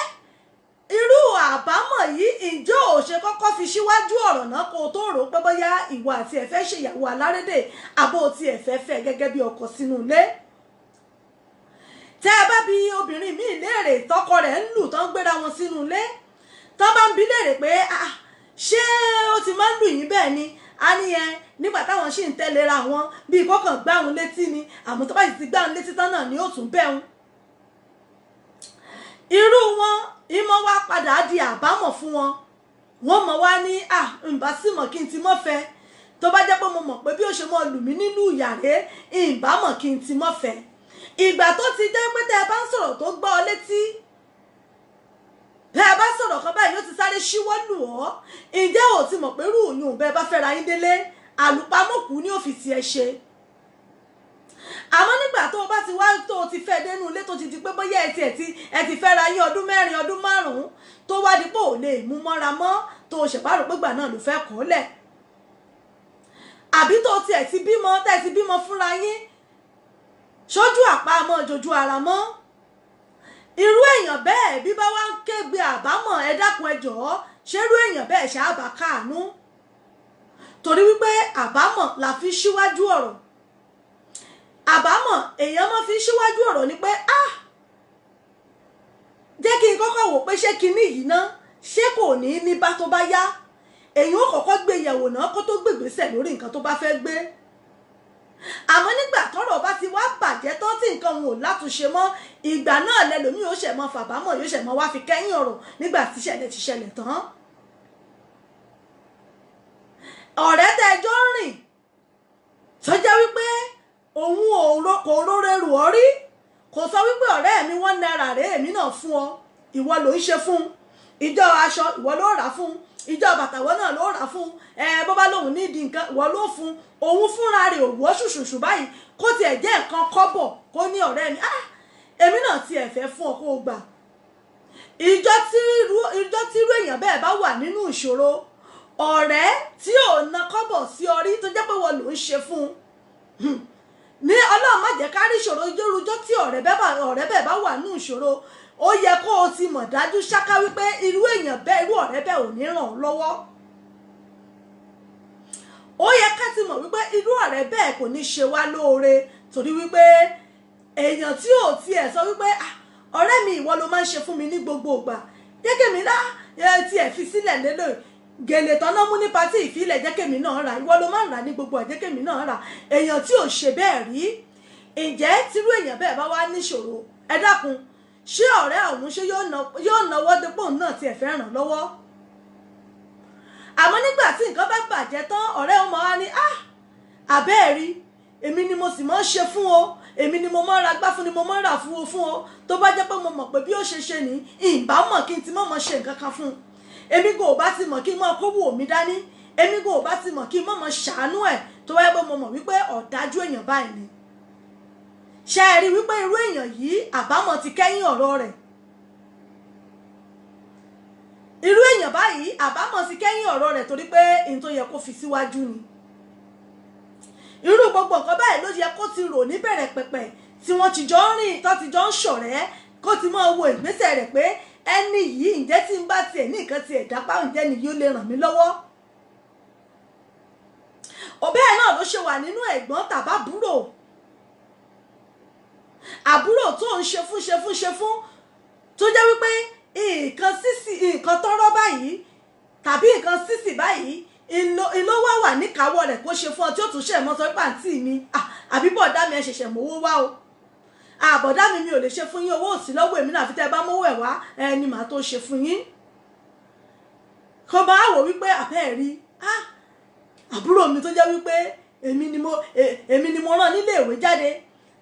irú àbámọ̀ yìí ǹjẹ́ ò ṣe kọ́kọ́ fi síwájú ọ̀rọ̀ náà kó o tó rò ó pé bóyá ìwọ àti ẹ̀ fẹ́ ṣèyàwó alárédè àbó tí ẹ̀ fẹ́ fẹ́ gẹ́gẹ́ bí ọkọ sínú ilé? Tẹ́ ẹ bá bi obìnrin míì léèrè tọkọ rẹ̀ ń lù tán gbéra wọn sínú ilé, tán bá ń bi léèrè pé ṣé ó ti máa ń lù yín bẹ́ẹ̀ ni, a ní yẹn nígbà táwọn sì ń tẹ̀léra wọn bíi kọ́kàn gbá òun létí ni, àmọ́ tó bá sì ti gbá òun létí tán náà ni ó tún bẹ́ òun. Irú wọn ìmọ̀ wá padà di àbámọ̀ fún wọn. Wọ́n mọ̀ wá ní ǹbá sì mọ̀ kí n ti mọ̀ fẹ́, tó bá jẹ́ pé mo mọ̀ pé bí ó ṣe mọ̀ lù mí nílùú yàrá, ǹbá mọ̀ kí n ti mọ̀ fẹ́. Ìgbà tó ti jẹ́ pé tẹ́ ẹ bá ń sọ̀rọ̀ tó gbọ́ ọ létí, bẹ́ẹ̀ bá sọ̀rọ̀ kan báyìí yóò ti sáré ṣíwọ́ lù ọ́. Ǹjẹ́ ò ti mọ̀ pé rú òyìn bẹ́ẹ̀ bá fẹ́ra yín délé, àlùpàmọ́kù ní òfìsì ẹ̀ ṣe. Àmọ́ nígbà tó o bá ti wá tó ti fẹ́ dénú ilé tó ti di pé bóyá ẹ ti fẹ́ra yín ọdún 4 ọdún 5 tó wá di pé ò lè mú mọ́ra mọ́, tó o ṣèpárò pé gbà náà ló fẹ́ kọ́ lẹ̀, àbí tó tiẹ̀ ti bímọ, tẹ́ ti bímọ fúnra yín, ṣojú àpá mọ́ jojú ara mọ́. Irú èèyàn bẹ́ẹ̀ bí bá wá ń kégbe àbámọ̀, ẹ dákun ẹ jọ̀ọ́, ṣerú èèyàn bẹ́ẹ̀ ṣáàbà káàánú? Torí wípé àbámọ̀ la fi ṣíwájú ọ̀rọ̀. Àbámọ̀ èèyàn máa fi ṣíwájú ọ̀rọ̀ ni pé ah, jẹ́ kí n kọ́kọ́ wò pé ṣé kinní yìí ná, ṣé kò ní ní bá tó bá yá. Èèyàn ó kọ́kọ́ gbé yẹ̀wò náà kó tó gbègbèsẹ̀ lórí nǹkan tó bá fẹ́ gbé. Àmọ́ nígbà tọ́rọ̀ bá ti wá bàjẹ́ tán tí nǹkan òun ò látúnṣe mọ́, ìgbà náà lẹlòmíì ó ṣẹ̀ mọ́ fàbámọ̀, yóò ṣẹ̀ mọ́ wá fi kẹ́yìn ọ̀rọ̀ nígbà tí ṣẹlẹ̀ ti ṣẹlẹ̀ tán. Ọ̀rẹ́ tẹ́ ẹ jọ ń rìn tó jẹ́ wípé òun kò róore rù ọ́ rí, kò sọ wípé ọ̀rẹ́ mi 1 naira rèé èmi náà fún ọ, ìwọ ló ń ṣe fún ìjọ aṣọ, ìwọ ló rà fún ìjọ bàtà, ìwọ náà ló rà fún ẹ, bó bá lóun nídìí nǹkan ìwọ ló fún. Òun fúnra rẹ̀ òwò ṣùṣùṣù báyìí kó tiẹ̀ jẹ́ nǹkan kọ́bọ̀ kó ní ọ̀rẹ́ mi, ah, èmi náà tiẹ̀ fẹ́ fún ọ kó o gbà. Ìjọ tí irú èèyàn bẹ́ẹ̀ bá wà nínú ìṣòro, ọ̀rẹ́ tí ò na kọ́bọ̀ sí ọ rí tó jẹ́ pé wọ́n ló ń ṣe fún un ní Ọlọ́run má jẹ́ ká rí ìṣòro. Ìjórujọ́ tí ọ̀rẹ́ bẹ́ẹ̀ bá wà nínú ìṣòro, ó yẹ kó o ti mọ̀ dájú ṣáká wípé irú èèyàn bẹ́ẹ̀, irú ọ̀rẹ́ bẹ́ẹ̀ ò ní ràn ọ́ lọ́wọ́. Ó yẹ ká ti mọ̀ wípé irú ọ̀rẹ́ bẹ́ẹ̀ kò ní ṣe wá lóore, torí wípé èèyàn tí ò tiẹ̀ sọ wípé ọ̀rẹ́ mi ìwọ ló máa ń ṣe fún mi ní gbogbo ìgbà, jẹ́ kémi lá tiẹ̀ fi sílẹ̀ lélẹ̀ gèlè tán náà mú ní patí ìfilẹ̀, jẹ́ kémi náà rà, ìwọ ló máa ń rà ní gbogbo ẹ̀, jẹ́ kémi náà rà. Èèyàn tí ò ṣe bẹ́ẹ̀ rí, ǹjẹ́ tírú èèyàn bẹ́ẹ̀ bá wá níṣòro, ẹ dákun, ṣé ọ̀rẹ́ ọ̀hún ṣé yóò náwó dépò náà tiẹ̀ fẹ́ ràn lọ́wọ́? Àmọ́ nígbà tí nǹkan bá bàjẹ́ tán, ọ̀rẹ́ ọmọ wa ní ah, àbẹ́ẹ̀rí, èmi ni mo sì máa ń ṣe fún o, èmi ni mo máa ń ra gbá fún ni mo máa ń rà fún o fún o, tó bá jẹ́ pé mo mọ̀ pé bí ó ṣe ṣe ní, ìbá mọ̀ kí n ti mọ̀ mọ̀ ṣe nǹkan kan fún un, èmi kò bá ti mọ̀ kí n máa kówó mi dání, èmi kò bá ti mọ̀ kí n mọ̀ mọ̀ ṣàánú ẹ̀, tó wáyé pé mo mọ̀ wípé ọ̀dájú èèyàn báyìí ni. Ṣé ẹ rí wípé irú èèyàn yìí àbámọ̀ ti kẹ́yìn ọ̀rọ̀ rẹ̀? Irú èèyàn báyìí àbámọ̀ ti kẹ́yìn ọ̀rọ̀ rẹ̀, torí pé n tó yẹ kó fi síwájú ni. Irú gbogbo nǹkan báyìí ló yẹ kó ti rò níbẹ̀rẹ̀ pẹ̀pẹ̀ tí wọ́n ti jọ ń rìn, tó ti jọ ń ṣọ̀rẹ́, kó ti máa wo ìgbésẹ̀ rẹ̀ pé ẹni yìí ǹjẹ́ tí n bá tiẹ̀ ní nǹkan tiẹ̀ dápá, ǹjẹ́ ni yóò lè ràn mí lọ́wọ́. Òbẹ́ẹ̀ náà ló ṣe wà nínú ẹ̀gbọ́n tàbábúrò, àbúrò tó ń ṣe fún ṣe fún ṣe fún, tó jẹ́ wípé nǹkan sísì, nǹkan tọ́rọ́ báyìí tàbí nǹkan sísì báyìí ìló wà wà níkàáwọ́ rẹ̀ kó ṣe fún ọ, tí ó tún ṣe mọ́ sọ pé àǹtí mi àbí bọ̀dá mi ẹ ṣẹ̀ṣẹ̀ mówó wá o, àbọ̀dá mi ò lè ṣe fún yín, owó ò sí lọ́wọ́ èmi náà, àfi tẹ́ ẹ bá mówó ẹ̀ wá ẹni màá tó ṣe fún yín. Kó máa wò wípé àbẹ́ rí, àbúrò mi tó jẹ́ wípé èmi ni mo rán nílé ìwé jáde,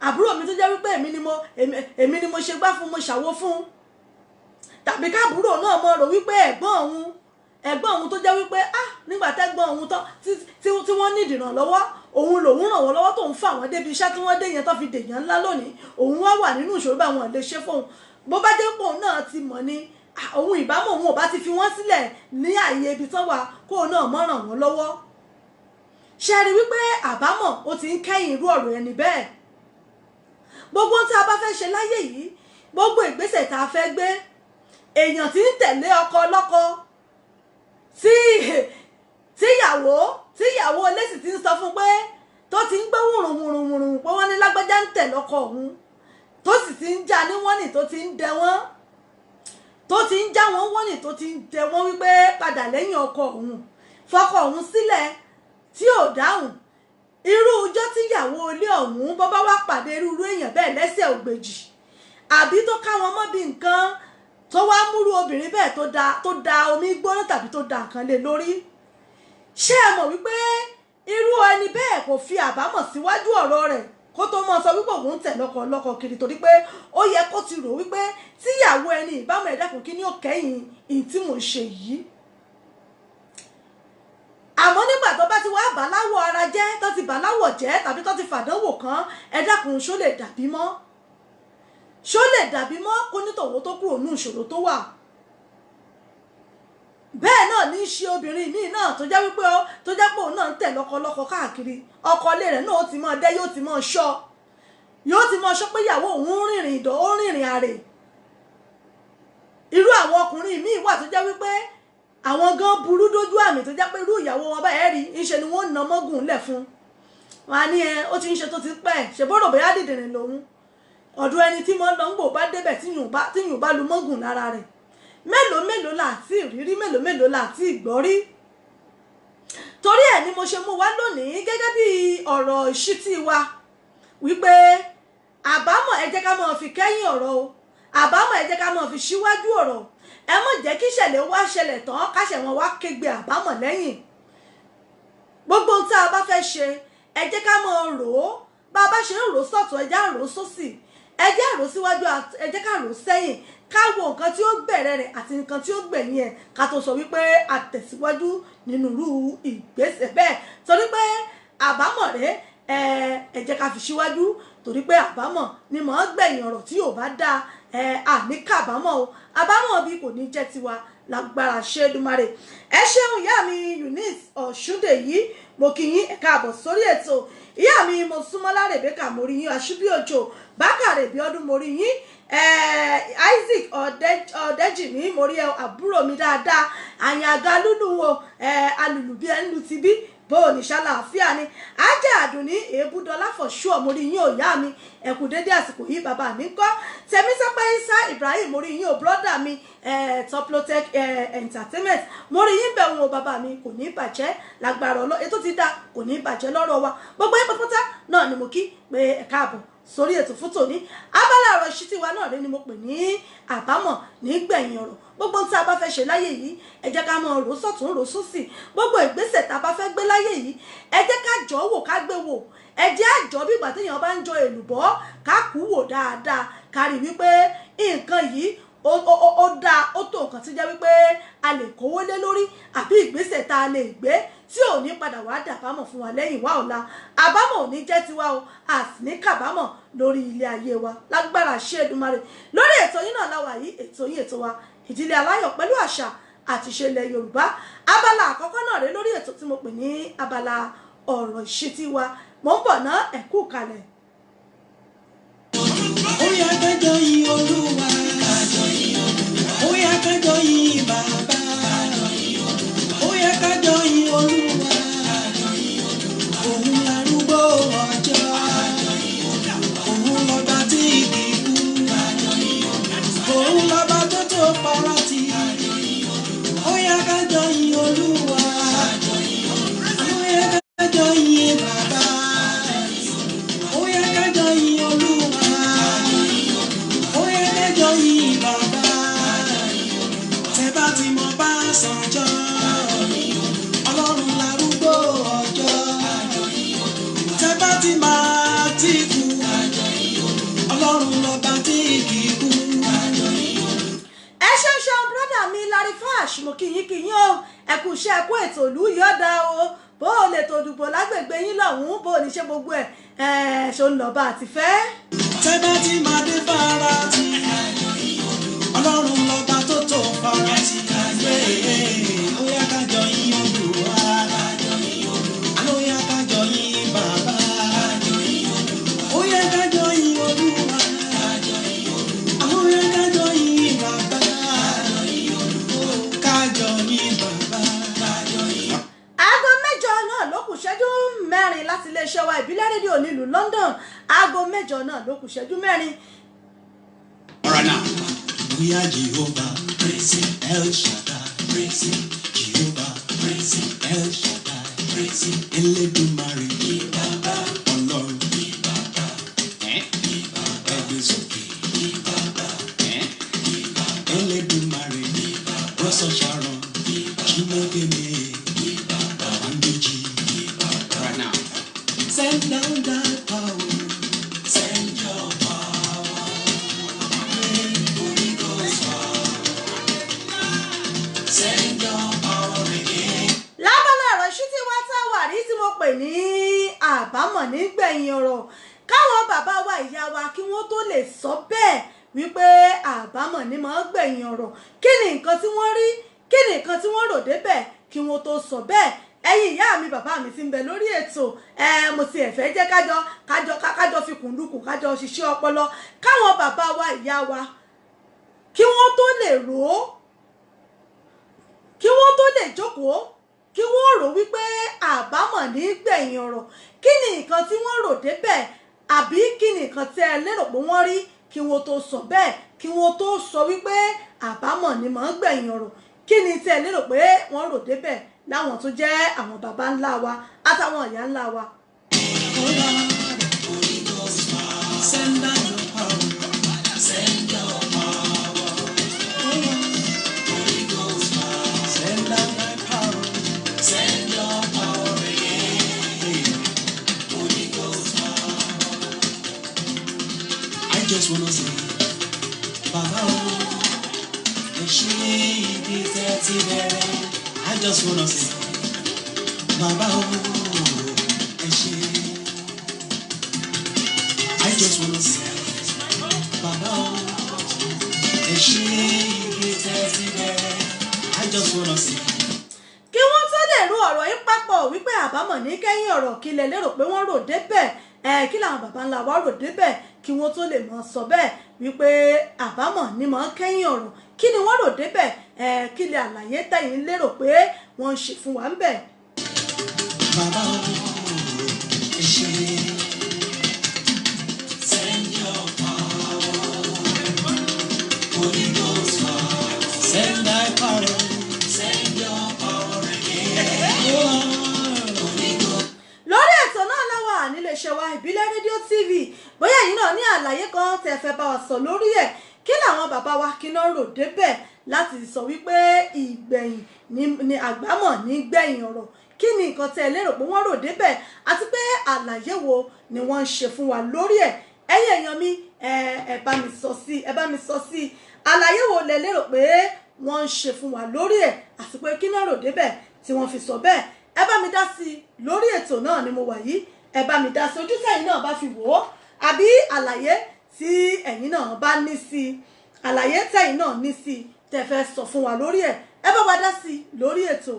àbúrò mi tó jẹ́ wípé èmi ni mo ṣe gbá fún, mo ṣàwo fún, tàbí káàbúrò náà mọ̀ rò wípé ẹ̀gbọ́n òun tó jẹ́ wípé ah, nígbà tẹ́gbọ́n òun tán tí wọ́n ní ìdìrànlọ́wọ́, òun lòun ràn wọ́n lọ́wọ́ tóun fà wọ́n débi iṣẹ́ tí wọ́n dé yẹn tó fi dèèyàn ńlá lónìí, òun wá wà nínú ìṣòro bá wọn lè ṣe fóun. Bó bá jẹ́ pé òun náà ti mọ̀ ni, òun ìbámu òun ò bá ti fi wọ́n sílẹ̀ ní àyè ibi tán wà kóun náà mọ̀ ràn wọ́n lọ́wọ́. Ṣe rí wípé àbámọ̀ ó ti ń kẹ́yìn irú ọ̀rọ̀ ẹni bẹ́ẹ̀. Gbogbo ohun tí a bá fẹ́ ṣe láyé yìí, gbogbo ìgbésẹ̀ tá a fẹ́ gbé, èèyàn tí ń tẹ̀lé ọkọ ọlọ́kọ, tíyàwó olésì ti ń sọ fún pé tó ti ń gbé wùrùnwùrùnwùrùn pé wọ́n ní lágbájá ń tẹ̀ lọ́kọ òun, tó sì ti ń já ní wọ́n nì tó ti ń dẹ wọ́n, tó ti ń já wọ́n wọ́n nì tó ti ń dẹ wọ́n wípé padà lẹ́yìn ọkọ òun, fọkọ òun sílẹ̀, tí ò dáhùn. Irú ọjọ́ tíyàwó ilé ọ̀hún bọ́ bá wá pàdé irú èèyàn bẹ́ẹ̀ lẹ́sẹ̀ ògbèjì, àbí tó ká wọn mọ́ bí nǹkan, tó wá múrú obìnrin bẹ́ẹ̀ tó da omi gbóná tàbí tó da nǹkan lé lórí, ṣé ẹ mọ̀ wípé irú ẹni bẹ́ẹ̀ kò fi àbámọ̀ síwájú ọ̀rọ̀ rẹ̀ kó tó mọ̀ sọ wípé òun tẹ̀ lọ́kọ lọ́kọ kiri, torí pé ó yẹ kó ti rò wípé tíyàwó ẹni ìbámu ẹ dákun kí ni ó kẹ́yìn ìyí tí mò ń ṣe yìí. Àmọ́ nígbà tó bá ti wá bà láwọ̀ ara jẹ́, tó ti bà láwọ̀ jẹ́ tàbí tó ti fàdánwò kan, ẹ dákun ṣó lè dàbí mọ́? Ṣó lè dàbí mọ́ kó nítòwó tó kúrò ní ìṣòro tó wà? Bẹ́ẹ̀ náà ní í ṣe obìnrin míì náà tó jẹ́ wípé tó jẹ́ pé òun náà ń tẹ̀ lọ́kọlọ́kọ káàkiri. Ọkọ ilé rẹ̀ náà ó ti máa dẹ́, yóò ti máa ṣọ́, yóò ti máa ṣọ́ pé ìyàwó òun ń rìnrìn ìdọ̀, ó ń rìnrìn àrè. Irú àwọn ọkùnrin míì wà tó jẹ́ wípé àwọn gan burú dójú àmì, tó jẹ́ pé irú ìyàwó wọn báyẹn rí ńṣe ni wọ́n nà mọ́gùn lẹ̀ fún wọn. Á ní ẹ ó ti ń ṣe tó ti pẹ́, ṣèbórò bóyá dìdìrín lòun ọ̀dọ̀ ẹni tí mo lọ ń gbò bá débẹ̀ tí yùn bá lu mọ́gùn lára rẹ̀. Mélòó mélòó là tí ìrírí, mélòó mélòó là tí ìgbọ́ rí. Torí ẹ̀ ni mo ṣe mú wá lónìí gẹ́gẹ́ bí ọ̀rọ̀ ìṣítí wa wípé àbámọ̀ ẹ jẹ́ ká máa fi kẹ́yìn ọ̀rọ̀ o, àbámọ̀ ẹ jẹ́ ká máa fi síwájú ọ̀rọ̀. Ẹ má jẹ́ kí ìṣẹ̀lẹ̀ wá ṣẹlẹ̀ tán káṣẹ̀ wọn wá kégbe àbámọ̀ lẹ́yìn. Gbogbo ohun tá a bá fẹ́ ṣe, ẹ jẹ́ ká máa rò ó. Bá a bá ṣe ń rò ó sọ̀tún, ẹ jẹ́ á rò ó sósì, ẹ jẹ́ á rò ó síwájú, ẹ jẹ́ ká rò ó sẹ́yìn, ká wo nǹkan tí ó bẹ̀rẹ̀ rẹ̀ àti nǹkan tí ó gbẹ̀yìn ẹ̀ ká tó sọ wípé a tẹ̀síwájú nínú irú ìgbésẹ̀ bẹ́ẹ̀. Torí pé àbámọ̀ rẹ̀, ẹ jẹ́ ká fi síwájú, torí pé àbámọ̀ ni mò ń gbẹ̀yìn ọ̀rọ̀ tí yóò bá dáa. Àní kábàámọ̀ o, àbámọ̀ bí kò ní jẹ́ tiwa lágbára Ṣédùmarè. Ẹ ṣeun ìyá mi Eunice Ọ̀ṣúndèyí, mo kí yín, ẹ káàbọ̀ sórí ètò. Ìyá mi Mosúnmọ́lá Rebecca, mo rí yín. Aṣíbíòjò Bákàrè Bíọ́dún, mo rí yín. Isaac Ọ̀dẹ́jìmí, mo rí àbúrò mi dáadáa. Àyànga lúlù o, alùlù bí ẹ ń lu ti bí bó o ní ṣàlàáfíà ni. Ajá Àdùnní Èébúdọ́lá for sure, mo rí yín o ìyá mi, ẹ kú dédé àsìkò yìí. Bàbá mi ń kọ́ Tẹ̀mísọ́pẹ́ Isa Ibrahim, mo rí yín o brọ́dà mi, Toplotech Entertainment, mo rí yín bẹ̀ wọn o bàbá mi, kò ní bàjẹ́ lágbára ọlọ́, ètò ti dá kò ní bàjẹ́ lọ́rọ̀ wa. Gbogbo yín pátápátá náà ni mo kí pé ẹ káàbọ̀ sórí ètò fún tòní. Abala ọ̀rọ̀ ìṣítí wa náà rẹ ni mo pè ní àbámọ̀ nígbẹ̀yìn ọ̀rọ̀. Gbogbo tí a bá fẹ́ ṣe láyé yìí, ẹ jẹ́ ká máa rò sọ́tún rò sósì. Gbogbo ìgbésẹ̀ tá a bá fẹ́ gbé láyé yìí, ẹ jẹ́ ká jọ wò, ká gbé wò. Ẹ jẹ́ àjọ bí ìgbà téèyàn bá ń jọ èlùbọ́, ká kú wò dáadáa, ká rí wípé nǹkan yìí ó dáa, ó tó nǹkan tí jẹ́ wípé a lè kówó lé lórí, àbí ìgbésẹ̀ tá a lè gbé tí ò ní padà wá dàbámọ̀ fún wa lẹ́yìn wá ọ̀la. Àbámọ̀ ò ní jẹ́ tiwa o, a sì ní kàbámọ̀ lórí ilé ayé wa lágbára Ṣédùmarè. Lórí ètò yín náà láwà yìí, ètò yín ètò wa Ìdílé Aláyọ̀ pẹ̀lú àṣà àti ìṣe ilẹ̀ Yorùbá. Abala àkọ́kọ́ náà rèé lórí ètò tí mo pè ní abala ọ̀rọ̀ ìṣítí wa. Mò ń bọ̀ ná, ẹ kú kalẹ̀. Ó yá ká jọ yìn Olúwa, ó yá ká jọ yìn Bàbá, ó yá ká jọ yìn Olúwa, òun larúgbó ọjọ́, òun lọ́ba tí kì í kú, òun lọ́ba tó tó farati. Ó yá ká jọ yìn Olúwa, ó yá ká jọ yìn Bàbá, ó yá ká jọ yìn Olúwa, ó yá ká jọ yìn Bàbá. Tẹ́ bá ti mọ Básanjọ́, Ọlọ́run larúgbó ọjọ́. Tẹ́ bá ti máa ti kú, Ọlọ́run lọ́ba tí kì í kú. Ẹ ṣeun ṣeun brọ́dà mi Larry Fash, mo kí yín kí yín o, ẹ kú iṣẹ́, ẹ kú ètò ìlú yọ̀ọ̀dà o. Bó o lè tó dùbò lágbègbè yín lọ́hùn-ún, bó o ní ṣe gbogbo ẹ̀ ṣó ń lọ bá a ti fẹ́. Tẹ́ bá ti máa dé farati, Ọlọ́run lọ́ba tó tó farati. Ó yá ká jọ yìn Olúwa, ó yá ká jọ yìn Bàbá, ó yá ká jọ yìn Olúwa, ó yá ká jọ yìn Bàbá, ká jọ yìn Bàbá. Aago 8 náà ló kù ṣẹ́jú 4 láti iléeṣẹ́ wa Ìbílẹ̀ Rédíò nílùú London. Aago 8 náà ló kù ṣẹ́jú 4. All right now. We are Jehovah, praise him, El Shaddai, praise him, Jehovah, praise him, El Shaddai, praise him, Elédùmarè, Baba, Ọlọ́run, Baba, ẹgbẹ́ sókè, Baba, Elédùmarè, Rọ́sọ̀ Sharon, Chineke mee, Baba Ndeji. All right now. Send down thy power, send your power. Holy Ghost power. Send your power again. Lábala ọ̀rọ̀ ìṣítí wa tá a wà rí tí mo pè ní àbámọ̀ nígbẹ̀yìn ọ̀rọ̀, káwọn bàbá wa ìyá wa kí wọ́n tó lè sọ bẹ́ẹ̀. wípé àbámọ̀ ni máa ń gbẹ̀yìn ọ̀rọ̀. Kí ni nǹkan tí wọ́n rí, kí ni nǹkan tí wọ́n rò débẹ̀ kí wọ́n tó sọ bẹ́ẹ̀? Ẹ̀yin ìyá mi bàbá mi ti ń bẹ lórí ètò, mo ti ẹ̀fẹ́ jẹ́ kájọ kájọ kájọ fi kùnlùkùn kájọ ṣiṣẹ́ ọpọlọ káwọn bàbá wa ìyá wa kí wọ́n tó lè rò ó, kí wọ́n tó lè jókòó, kí wọ́n rò wípé àbámọ̀ ní gbẹ̀yìn ọ̀rọ̀. Kí ni nǹkan tí wọ́n rò débẹ̀, àbí kí ni nǹkan tí ẹ lérò pé wọ́n rí kí wọ́n tó sọ bẹ́ẹ̀, kí wọ́n tó sọ wípé àbámọ̀ ní máa ń gbẹ̀yìn ọ̀rọ̀? Kí ni tí ẹ lérò pé wọ́n rò débẹ̀ láwọn tó jẹ́ àwọn bàbá ńlá wa àtàwọn ìyá ńlá wa? Send down your power. Send your power. Holy Ghost fire. Send down thy power. Send your power again. Holy Ghost fire. I just wanna say, Baba o, ẹ ṣé ibi tẹ́ ti bẹ̀rẹ̀. I just wanna say, Baba o, ẹ ṣé. I just wanna say, Baba o, ẹ ṣé ibi tẹ́ ti bẹ̀rẹ̀. I just wanna say. Kí wọ́n tó lè ro ọ̀rọ̀ yìí papọ̀ wípé àbámọ̀ ní kẹ́yìn ọ̀rọ̀, kí lẹ lérò pé wọ́n rò débẹ̀? Kí làwọn bàbá ńlá wa rò débẹ̀ kí wọ́n tó lè mọ̀ sọ bẹ́ẹ̀ wípé àbámọ̀ ní mọ̀ kẹ́yìn ọ̀rọ̀? Kí ni wọ́n rò débẹ̀? Kí lè àlàyé tẹ̀yin lérò pé wọ́n ń ṣe fún wa ń bẹ̀? Baba o, ẹ ṣé. Send your power. Holy Ghost fire. Send thy power. Send your power again. Holy Ghost. Lórí ètò náà láwà níléeṣẹ́ wa Ìbílẹ̀ Rédíò TV. Bóyá ẹ̀yin náà ní àlàyé kan tẹ́ fẹ́ bá wa sọ lórí ẹ̀, kí làwọn bàbá wa kí náà rò débẹ̀ láti sọ wípé ìgbẹ̀yìn ni àgbámọ̀ ní gbẹ̀yìn ọ̀rọ̀? Kí ni nǹkan tẹ́ lérò pé wọ́n rò débẹ̀, àti pé àlàyé wo ni wọ́n ń ṣe fún wa lórí ẹ̀? Ẹ̀yin èèyàn mi, ẹ bá mi sọ sí, ẹ bá mi sọ sí, àlàyé wo lẹ lérò pé wọ́n ń ṣe fún wa lórí ẹ̀, àti pé kí náà rò débẹ̀ tí wọ́n fi sọ bẹ́ẹ̀? Ẹ bá mi dá sí i lórí ètò náà ni mo wà yìí. Ẹ bá mi dá sí ojú tẹ̀yin náà bá fi wò ó, àbí àlàyé tí ẹ̀yin náà bá ní sí i, àlàyé tẹ̀yin náà ní sí i tẹ́ fẹ́ sọ fún wa lórí ẹ̀, ẹ bá wa dá sí i lórí ètò.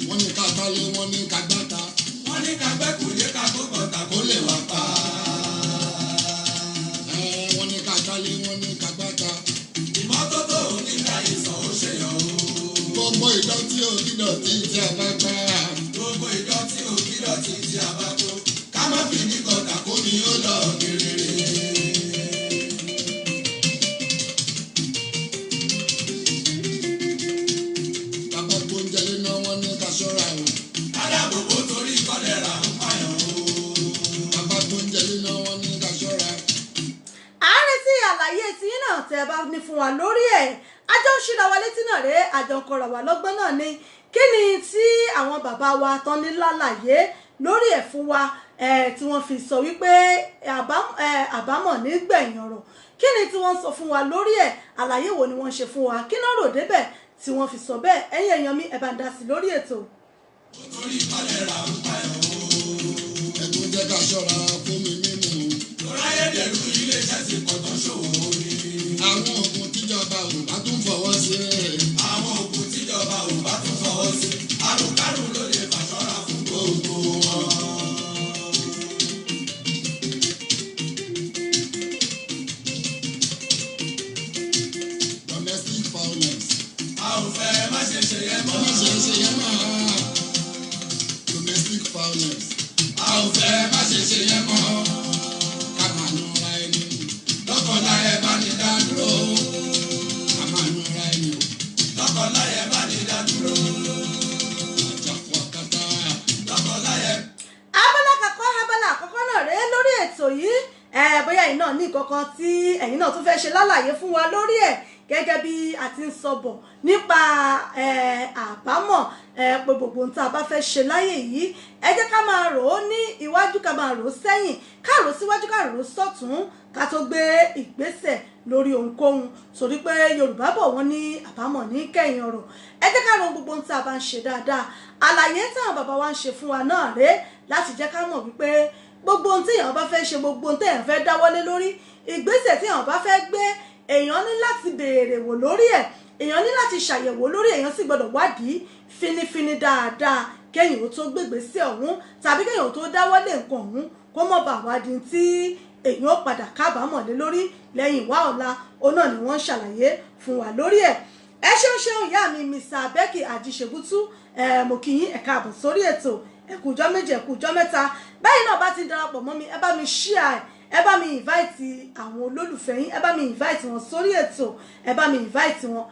Wọ́n ní ká gbálé, wọ́n ní ká gbáta. Wọ́n ní ká gbẹ́kùlé ká kó bọ̀tà kó lè wà pa. Ẹ, wọ́n ní ká gbálé, wọ́n ní ká gbáta. Ìmọ́tótó oníkà ìsàn ó ṣe yàn o. Gbogbo ìdọ̀tí òkìdọ̀tí tí a bá gbá. Gbogbo ìdọ̀tí òkìdọ̀tí tí a bá kó. Ká má fi ní kọ̀tà kó mi ó lọ kéréré. Bàbá gbóúnjẹ léná, wọ́n ní ká ṣọ́ra o. Adábòbò torí kọ́lẹ́rà ń pààyàn o. Bàbá gbóúnjẹ léná, wọ́n ní ká ṣọ́ra. À ń retí àlàyé tiyín náà tẹ́ ẹ bá ní fún wa lórí ẹ̀. Àjọ ń ṣíra wa létí náà rèé, àjọ ń kọra wa lọ́gbọ́n náà ni. Kí ni tí àwọn bàbá wa tán ní lálàyé lórí ẹ̀ fún wa tí wọ́n fi sọ wípé àbámọ̀ ní gbẹ̀yìn ọ̀rọ̀? Kí ni tí wọ́n sọ fún wa lórí ẹ̀? Àlàyé wo ni wọ́n ṣe fún wa? Kí náà rò débẹ̀ tí wọ́n fi sọ bẹ́ẹ̀? Ẹ̀yin èèyàn mi, ẹ bá ń dá sí lórí ètò. Torí kọ́lẹ́rà ń pààyàn o. Ẹ̀tún jẹ́ ká ṣọ́ra fún mi mímu. Toráyédèrú iléeṣẹ́ ti pọ̀ tó ṣòwò omi. Àwọn oògùn tíjọba ò bá tún fọwọ́ sí. Àwọn òògùn tíjọba ò bá tún fọwọ́ sí. Àrùnkárùn ló lè fàṣọ́ra fún gbogbo wọn. Domestic violence. A ò fẹ́ má ṣe ṣe yẹn mọ́. Má ṣe ṣe yẹn mọ́. Domestic violence. A ò fẹ́ má ṣe ṣe yẹn mọ́. Ká máa nura ẹni. Lọ́kọláya bá ní dá dúró. Ká máa nura ẹni o. Lọ́kọláya bá ní dá dúró. Àjàkú akátá. Lọ́kọláya. Abala kakọ́, abala àkọ́kọ́ náà rèé lórí ètò yìí. Bóyá ẹ̀yin náà ní nǹkan kan tí ẹ̀yin náà tún fẹ́ ṣe lálàyé fún wa lórí ẹ̀. Gẹ́gẹ́ bí a ti ń sọ bọ̀ nípa àbámọ̀, pé gbogbo ohun tá a bá fẹ́ ṣe láyé yìí, ẹ jẹ́ ká máa rò ó ní iwájú, ká máa rò ó sẹ́yìn, ká rò ó síwájú, ká rò ó sọ́tún, ká tó gbé ìgbésẹ̀ lórí ohunkóhun, torí pé Yorùbá bọ̀, wọ́n ní àbámọ̀ ní kẹ́yìn ọ̀rọ̀. Ẹ jẹ́ ká rò gbogbo ohun tí a bá ń ṣe dáadáa. Àlàyé táwọn bàbá wa ń ṣe fún wa náà rèé láti jẹ́ ká mọ̀ wípé gbogbo ohun tí èèyàn bá fẹ́ ṣe, gbogbo ohun tí èèyàn fẹ́ dáwọ́lé lórí, ìgbésẹ̀ tí èèyàn bá fẹ́ gbé, èèyàn ní láti béèrè wò lórí ẹ̀, èèyàn ní láti ṣàyẹ̀wò lórí, èèyàn sì gbọ́dọ̀ wádìí finifini dáadáa kéèyàn ó tó gbégbèsè ọ̀hún tàbí kéèyàn ó tó dáwọ́lé nǹkan ọ̀hún, kó mọ̀ bá wádìí tí èèyàn ó padà kábàámọ̀ lé lórí lẹ́yìn wá ọ̀la. Òun náà ni wọ́n ń ṣàlàyé fún wa lórí ẹ̀. Ẹ ṣeun ṣeun, ìyá mi Mr. Becky Ajíṣebútú. Ẹ mo kí yín, ẹ káàbọ̀ sórí ètò. Ẹ kú ọjọ́ 2, ẹ kú ọjọ́ 3. Báyìí náà bá ti ń darapọ̀ mọ́ mi, ẹ bá mi share, ẹ bá mi invite àwọn olólùfẹ́ yín, ẹ bá mi invite wọn sórí ètò, ẹ bá mi invite wọn,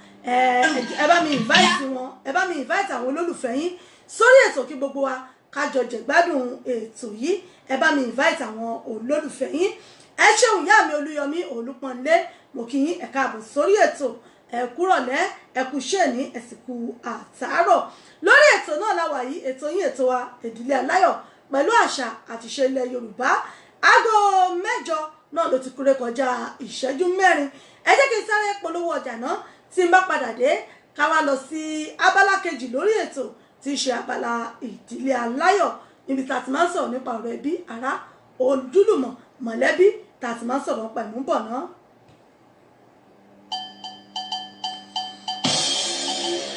ẹ bá mi invite wọn, ẹ bá mi invite àwọn olólùfẹ́ yín sórí ètò kí gbogbo wa ká jọ jẹ̀gbádùn ètò yìí. Ẹ bá mi invite àwọn olólùfẹ́ yín. Ẹ ṣeun, ìyá mi Olúyọmí Olúpọ̀nlé, mo kí yín, ẹ káàbọ̀ sórí ètò. Ẹ kúrọ̀lẹ́, ẹ kú iṣẹ́ ní, ẹ sì kú àtàárọ̀. Lórí ètò náà la wà yìí, ètò yín, ètò wa, Ìdílé Aláyọ̀, pẹ̀lú àṣà àti ìṣe ilẹ̀ Yorùbá. Aago 8 náà ló ti kúrè kọjá ìṣẹ́jú 4. Ẹ jẹ́ kí n sáré polówó ọjà náà. Tí n bá padà dé, ká wá lọ sí abala kejì lórí ètò, tí í ṣe abala Ìdílé Aláyọ̀, níbi tá a ti máa ń sọ̀rọ̀ nípa ọ̀rọ̀ ẹbí, ará, ojúlùmọ̀, mọ̀lẹ́bí, tá a ti máa ń sọ̀rọ̀ nípa ìmúbọ̀ náà.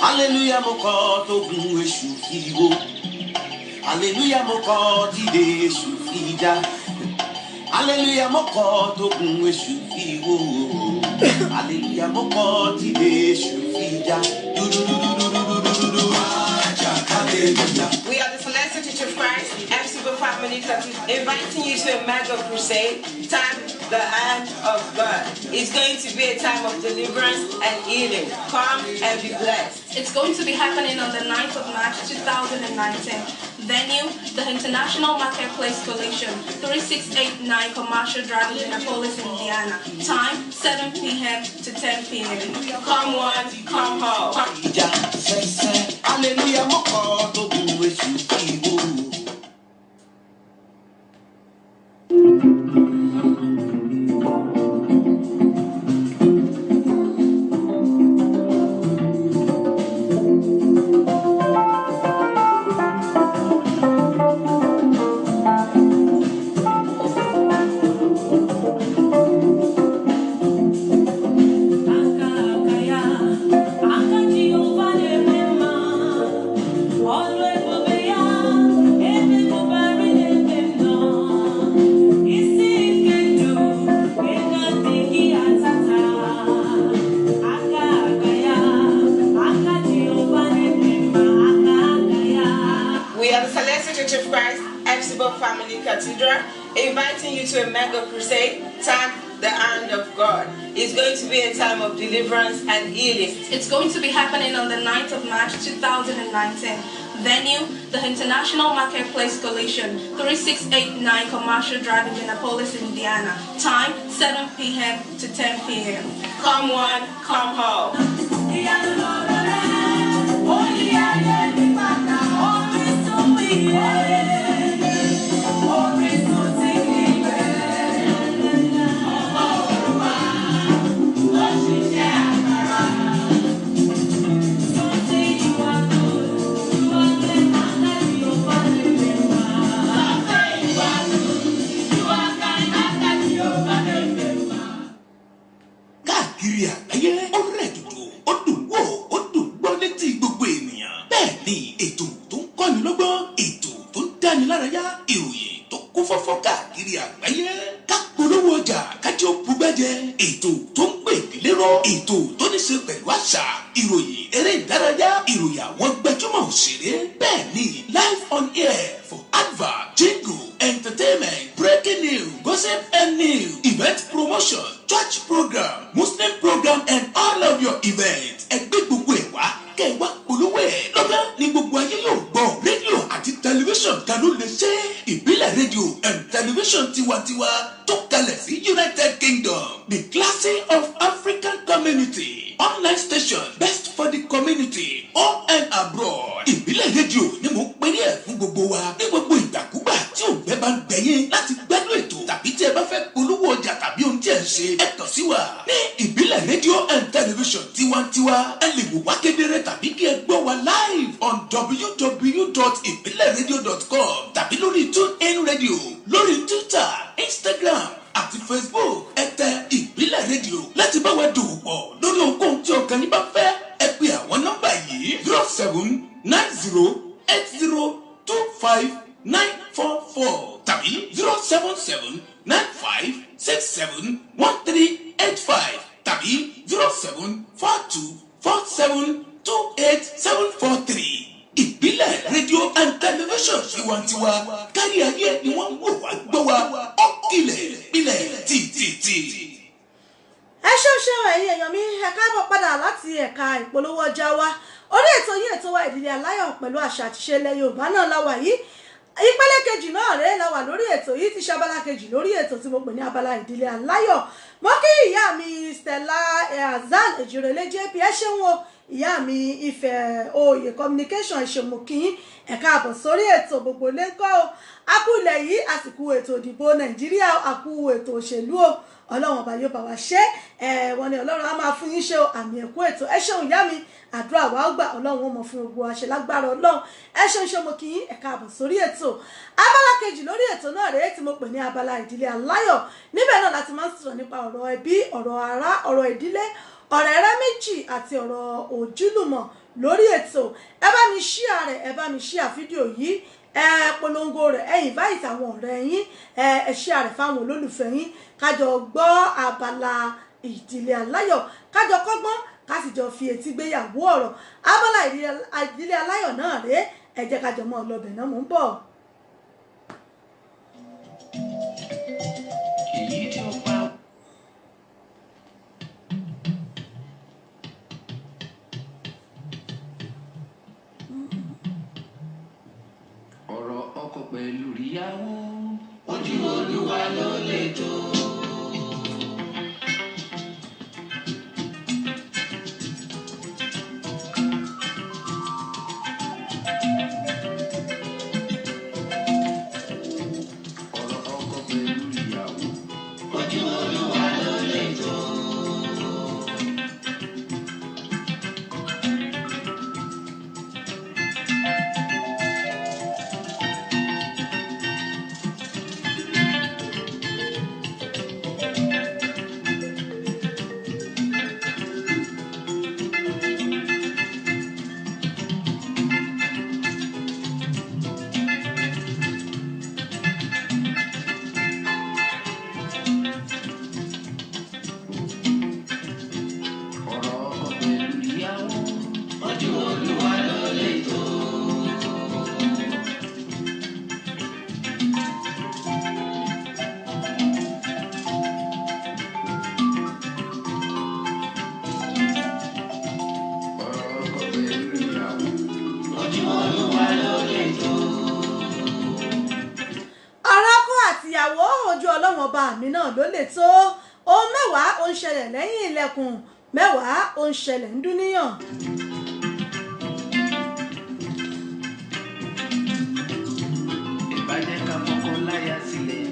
Hallelujah, mo kọ tó gun èṣù fi wó. Hallelujah, mo kọ tíde èṣù fi já. Hallelujah, mo kọ tó gun èṣù fi wó. Hallelujah, mo kọ tíde èṣù fi já. Dúdúdúdúdúdúdúdú. Hallelujah. We are the Celestial Church of Christ, FC Family Church, inviting you to a mega crusade, time the hand of God. It's going to be a time of deliverance and healing. Come and be blessed. It's going to be happening on the 9th of March 2019. Venue, the International Marketplace Collection, 3689 Commercial Drive, Indianapolis, Indiana. Time, 7 p.m. to 10 p.m. Come one, come all. Ìjà sẹ́sẹ́. Hallelujah, mo kọ tó gun èṣù fi wó. Aka aka ya, aka Jehova na-eme mma, ọlụ ebube ya, ebe bụbara na-eme nnọọ, isi ike ndụ, ị na-adịghị atata. Aka aka ya, aka Jehova na-eme mma, aka aka ya. We are the Celestial Church of Christ, FC Family Cathedral, inviting you to a mega crusade, tag the hand of God. It's going to be a time of deliverance and healing. It's going to be happening on the 9th of March 2019. Venue, the International Marketplace Collection, 3689 Commercial Drive, Indianapolis, Indiana. Time, 7 p.m. to 10 p.m. Come one, come all. Ìyanu lọ̀rọ̀ rẹ̀, ó yí ayé mi padà, orísun ìyè, orísun tí kì í gbẹ. Ọmọ Olúwa, ó ṣiṣẹ́ agbára. Something you are good, you are great, and you are living. Something you are good, you are kind, and you are living. Káàkiri àgbáyé, ó rẹ̀ dùdù, ó dùn wò, ó dùn gbọ́ létí gbogbo ènìyàn. Bẹ́ẹ̀ ni ètò tó ń kọ́ni lọ́gbọ́n, ètò tó ń dáni lárayá, ìròyìn tó kún fọ́fọ́ káàkiri àgbáyé, ká polówó ọjà kájọ bugbẹ́jẹ, ètò tó ń gbè ìdílé rọ, ètò tó ní ṣe pẹ̀lú àṣà, ìròyìn eré ìdárayá, ìròyìn àwọn gbajúmọ̀ òṣèré. Bẹ́ẹ̀ ni live on air for advert, jingle, entertainment, breaking news, gossip and news, event promotion, church program, Muslim program and all of your events. Ẹgbẹ́ gbogbo ẹ̀ wá kẹ́ ẹ wá polówó ẹ̀ lọ́gán ní gbogbo ayé yóò gbọ́. Rédíò àti tẹlifíṣàn kan ló lè ṣe. Ìbílẹ̀ Rédíò and Tẹlifíṣàn Tiwantiwa tó kalẹ̀ sí United Kingdom, the classy of African community. Online station, best for the community, home and abroad. Ìbílẹ̀ Rédíò ni mò ń pèrè ẹ̀ fún gbogbo wa ní gbogbo ìgbàkúgbà tí òǹgbẹ bá ń gbẹ̀yìn láti gbádùn ètò tàbí tí ẹ bá fẹ́ polówó ọjà tàbí ohun tí ẹ ń ṣe, ẹ kàn sí wa ní Ìbílẹ̀ Rédíò and Television tiwantiwa. Ẹ lè wò wá kedere tàbí kí ẹ gbọ́ wa live on www.ibileradio.com tàbí lórí TuneIn Radio, lórí Twitter, Instagram àti Facebook. Ẹ tẹ Ìbílẹ̀ Rédíò láti bá wa dòwò pọ̀ lórí ohunkóhun tí ọkàn yín bá fẹ́. Ẹ pè àwọn nọ́mbà yìí: 07908025944 tàbí 07795671385 tàbí 07424728743. Ìbílẹ̀ Rédíò and Tẹlifíṣàn tiwantiwa, kárí ayé ni wọ́n ń wò wá gbọ́ wa. Ó kilẹ̀ pilẹ̀ tìtìtì. Ẹ ṣeun ṣeun, ẹ̀yin èèyàn mi, ẹ káàbọ̀ padà láti ẹ̀ka ìpolówó ọjà wa. Orí ètò yìí, ètò wa, Ìdílé Aláyọ̀ pẹ̀lú àṣà àtiṣe ilẹ̀ Yorùbá náà la wà yìí. Ìpele kejì náà rèé la wà lórí ètò yìí, ti ṣe abala kejì lórí ètò tí mo pè ní abala Ìdílé Aláyọ̀. Mo kí ìyá mi Stella Azan Ejirele JP, ẹ ṣeun o. Ìyá mi Ifẹ̀ Oyè Communication, ẹ ṣeun, mo kí yín, ẹ káàbọ̀ sórí ètò. Gbogbo lè ń kọ́ o? Akú ilẹ̀ yìí, àsìkò ètò ìdìbò Nàìjíríà, àkú ètò òṣèlú o. Ọlọ́run ọba yóò bá wa ṣe ẹ. Wọ́n ní Ọlọ́run á máa fún yín ṣe o. Àmì ẹ̀kú ètò, ẹ ṣeun ìyá mi, àdúrà wa ó gbà, Ọlọ́run ó mọ̀ fún gbogbo wa ṣe lágbára Ọlọ́run. Ẹ ṣeun ṣe, mo kí yín, ẹ káàbọ̀ sórí ètò. Abala kejì lórí ètò náà rèé tí mo pè ní abala Ìdílé Aláyọ̀. Níbẹ̀ náà láti máa ń sọ̀rọ̀ nípa ọ̀rọ̀ ẹbí, ọ̀rọ̀ ará, ọ̀rọ̀ ìdílé, ọ̀rọ̀ ẹ̀rẹ́ méjì àti ọ̀rọ̀ ojúlùmọ̀ lórí ètò. Ẹ bá mi share rẹ̀, ẹ bá mi share fídíò yìí, ẹ polongo rẹ̀, ẹ invite àwọn ọ̀rẹ́ yín, ẹ share rẹ̀ fáwọn olólùfẹ́ yín, kájọ gbọ́ abala Ìdílé Aláyọ̀, kájọ kọ́gbọ́n, ká sì jọ fi etí gbéyàwó ọ̀rọ̀. Abala Ìdílé Aláyọ̀ náà rèé, ẹ jẹ́ kájọ mọ́ ọlọ́bẹ̀ náà, mò ń bọ̀. Èyí tí ó pa ọ̀rọ̀ ọkọ pẹ̀lú ìyàwó, ojú Olúwa ló lè tó. Ọ̀rọ̀ ọkọ pẹ̀lú ìyàwó, ojú Olúwa ló lè tó. Ọ̀rọ̀ ọkọ pẹ̀lú ìyàwó, ojú Olúwa ló lè tó. Ọ̀rọ̀ ọkọ pẹ̀lú ìyàwó, ojú Olúwa ló lè tó. Ọ̀rọ̀ ọkọ àtìyàwó, ojú Ọlọ́run ọba mi náà ló lè tó. Ohun mẹ́wàá ó ń ṣẹlẹ̀ lẹ́yìn ilẹ̀kùn, mẹ́wàá ó ń ṣẹlẹ̀ ń dúníyàn. Ìbàjẹ́ ká fọkọ láya sílẹ̀.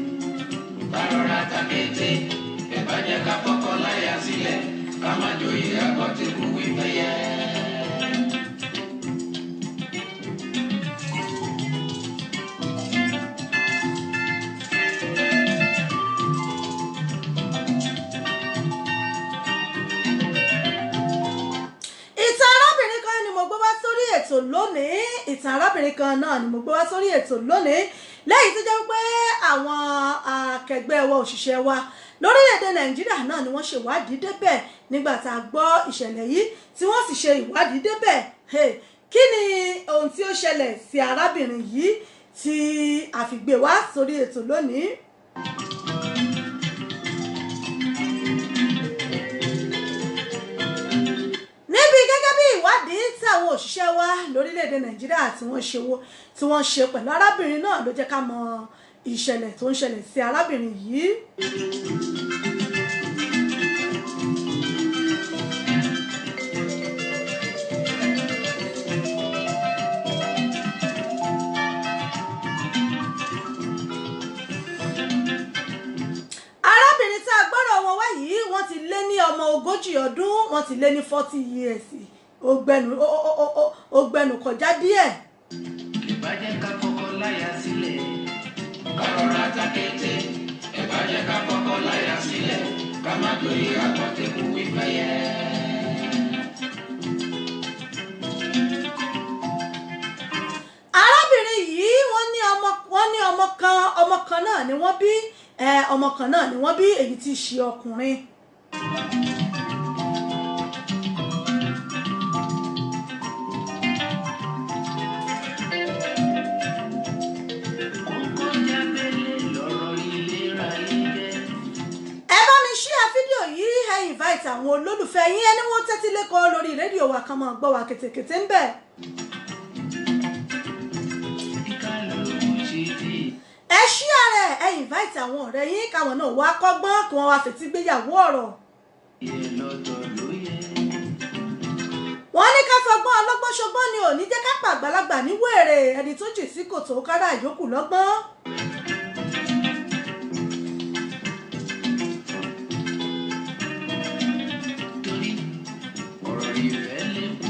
Bá rọra ta kété. Ìbàjẹ́ ká fọkọ láya sílẹ̀. Ká má joyè àgbọ̀tẹ̀kù wí fẹ́yẹ́. Ìtàn arábìnrin kan ni mo gbé wá sórí ètò lónìí. Ìtàn arábìnrin kan náà ni mo gbé wá sórí ètò lónìí, lẹ́yìn tó jẹ́ pé àwọn akẹgbẹ́ wa, òṣìṣẹ́ wa lórílẹ̀‐èdè Nàìjíríà náà ni wọ́n ṣe ìwádìí débẹ̀ nígbà tá a gbọ́ ìṣẹ̀lẹ̀ yìí, tí wọ́n sì ṣe ìwádìí débẹ̀. Hey, kí ni ohun tí ó ṣẹlẹ̀ sí arábìnrin yìí tí a fi gbé wá sórí ètò lónìí? Níbi gẹ́gẹ́ bí ìwádìí tí àwọn òṣìṣẹ́ wa lórílẹ̀‐èdè Nàìjíríà tí wọ́n ṣe wo tí wọ́n ṣe pẹ̀lú arábìnrin náà ló jẹ́ ká mọ ìṣẹ̀lẹ̀ tó ń ṣẹlẹ̀ sí arábìnrin yìí. ogójì ọdún, wọ́n ti lé ní 40 years, ó gbẹnu kọjá díẹ̀. Ìbàjẹ́ ká kọ́kọ́ láyà sílẹ̀, ká rọra ta kété. Ìbàjẹ́ ká kọ́kọ́ láyà sílẹ̀, ká má gbòye àpọ̀tẹ́kù wípé yẹ. Arábìnrin yìí wọ́n ní ọmọ kan náà ni wọ́n bí, ọmọ kan náà ni wọ́n bí, èyí tí í ṣe ọkùnrin. Kókó jábélé lọ̀rọ̀ ìlera yìí jẹ́. Ẹ bá mi share fídíò yìí, ẹ invite àwọn olólùfẹ́ yín, ẹni wọ́n tẹ́tí lẹ́kọ̀ọ́ lórí rédíò wa kan máa gbọ́ wa kètèkètè ń bẹ̀. Kíkálukú ṣe tí Ẹ share rẹ̀, ẹ invite àwọn ọ̀rẹ́ yín káwọn náà wá kọ́gbọ́n, kí wọ́n wá fetí gbéyàwó ọ̀rọ̀. yẹ lọ́tọ̀ ló yẹ. Wọ́n ní ká fọgbọ́n ọlọ́gbọ́n ṣọgbọ́n ni ò ní jẹ́ ká pàgbàlagbà ní wèrè, ẹni tó jì sí kòtò kára ìyókù lọ́gbọ́n. Torí ọ̀rọ̀ ìfẹ́ lè kú,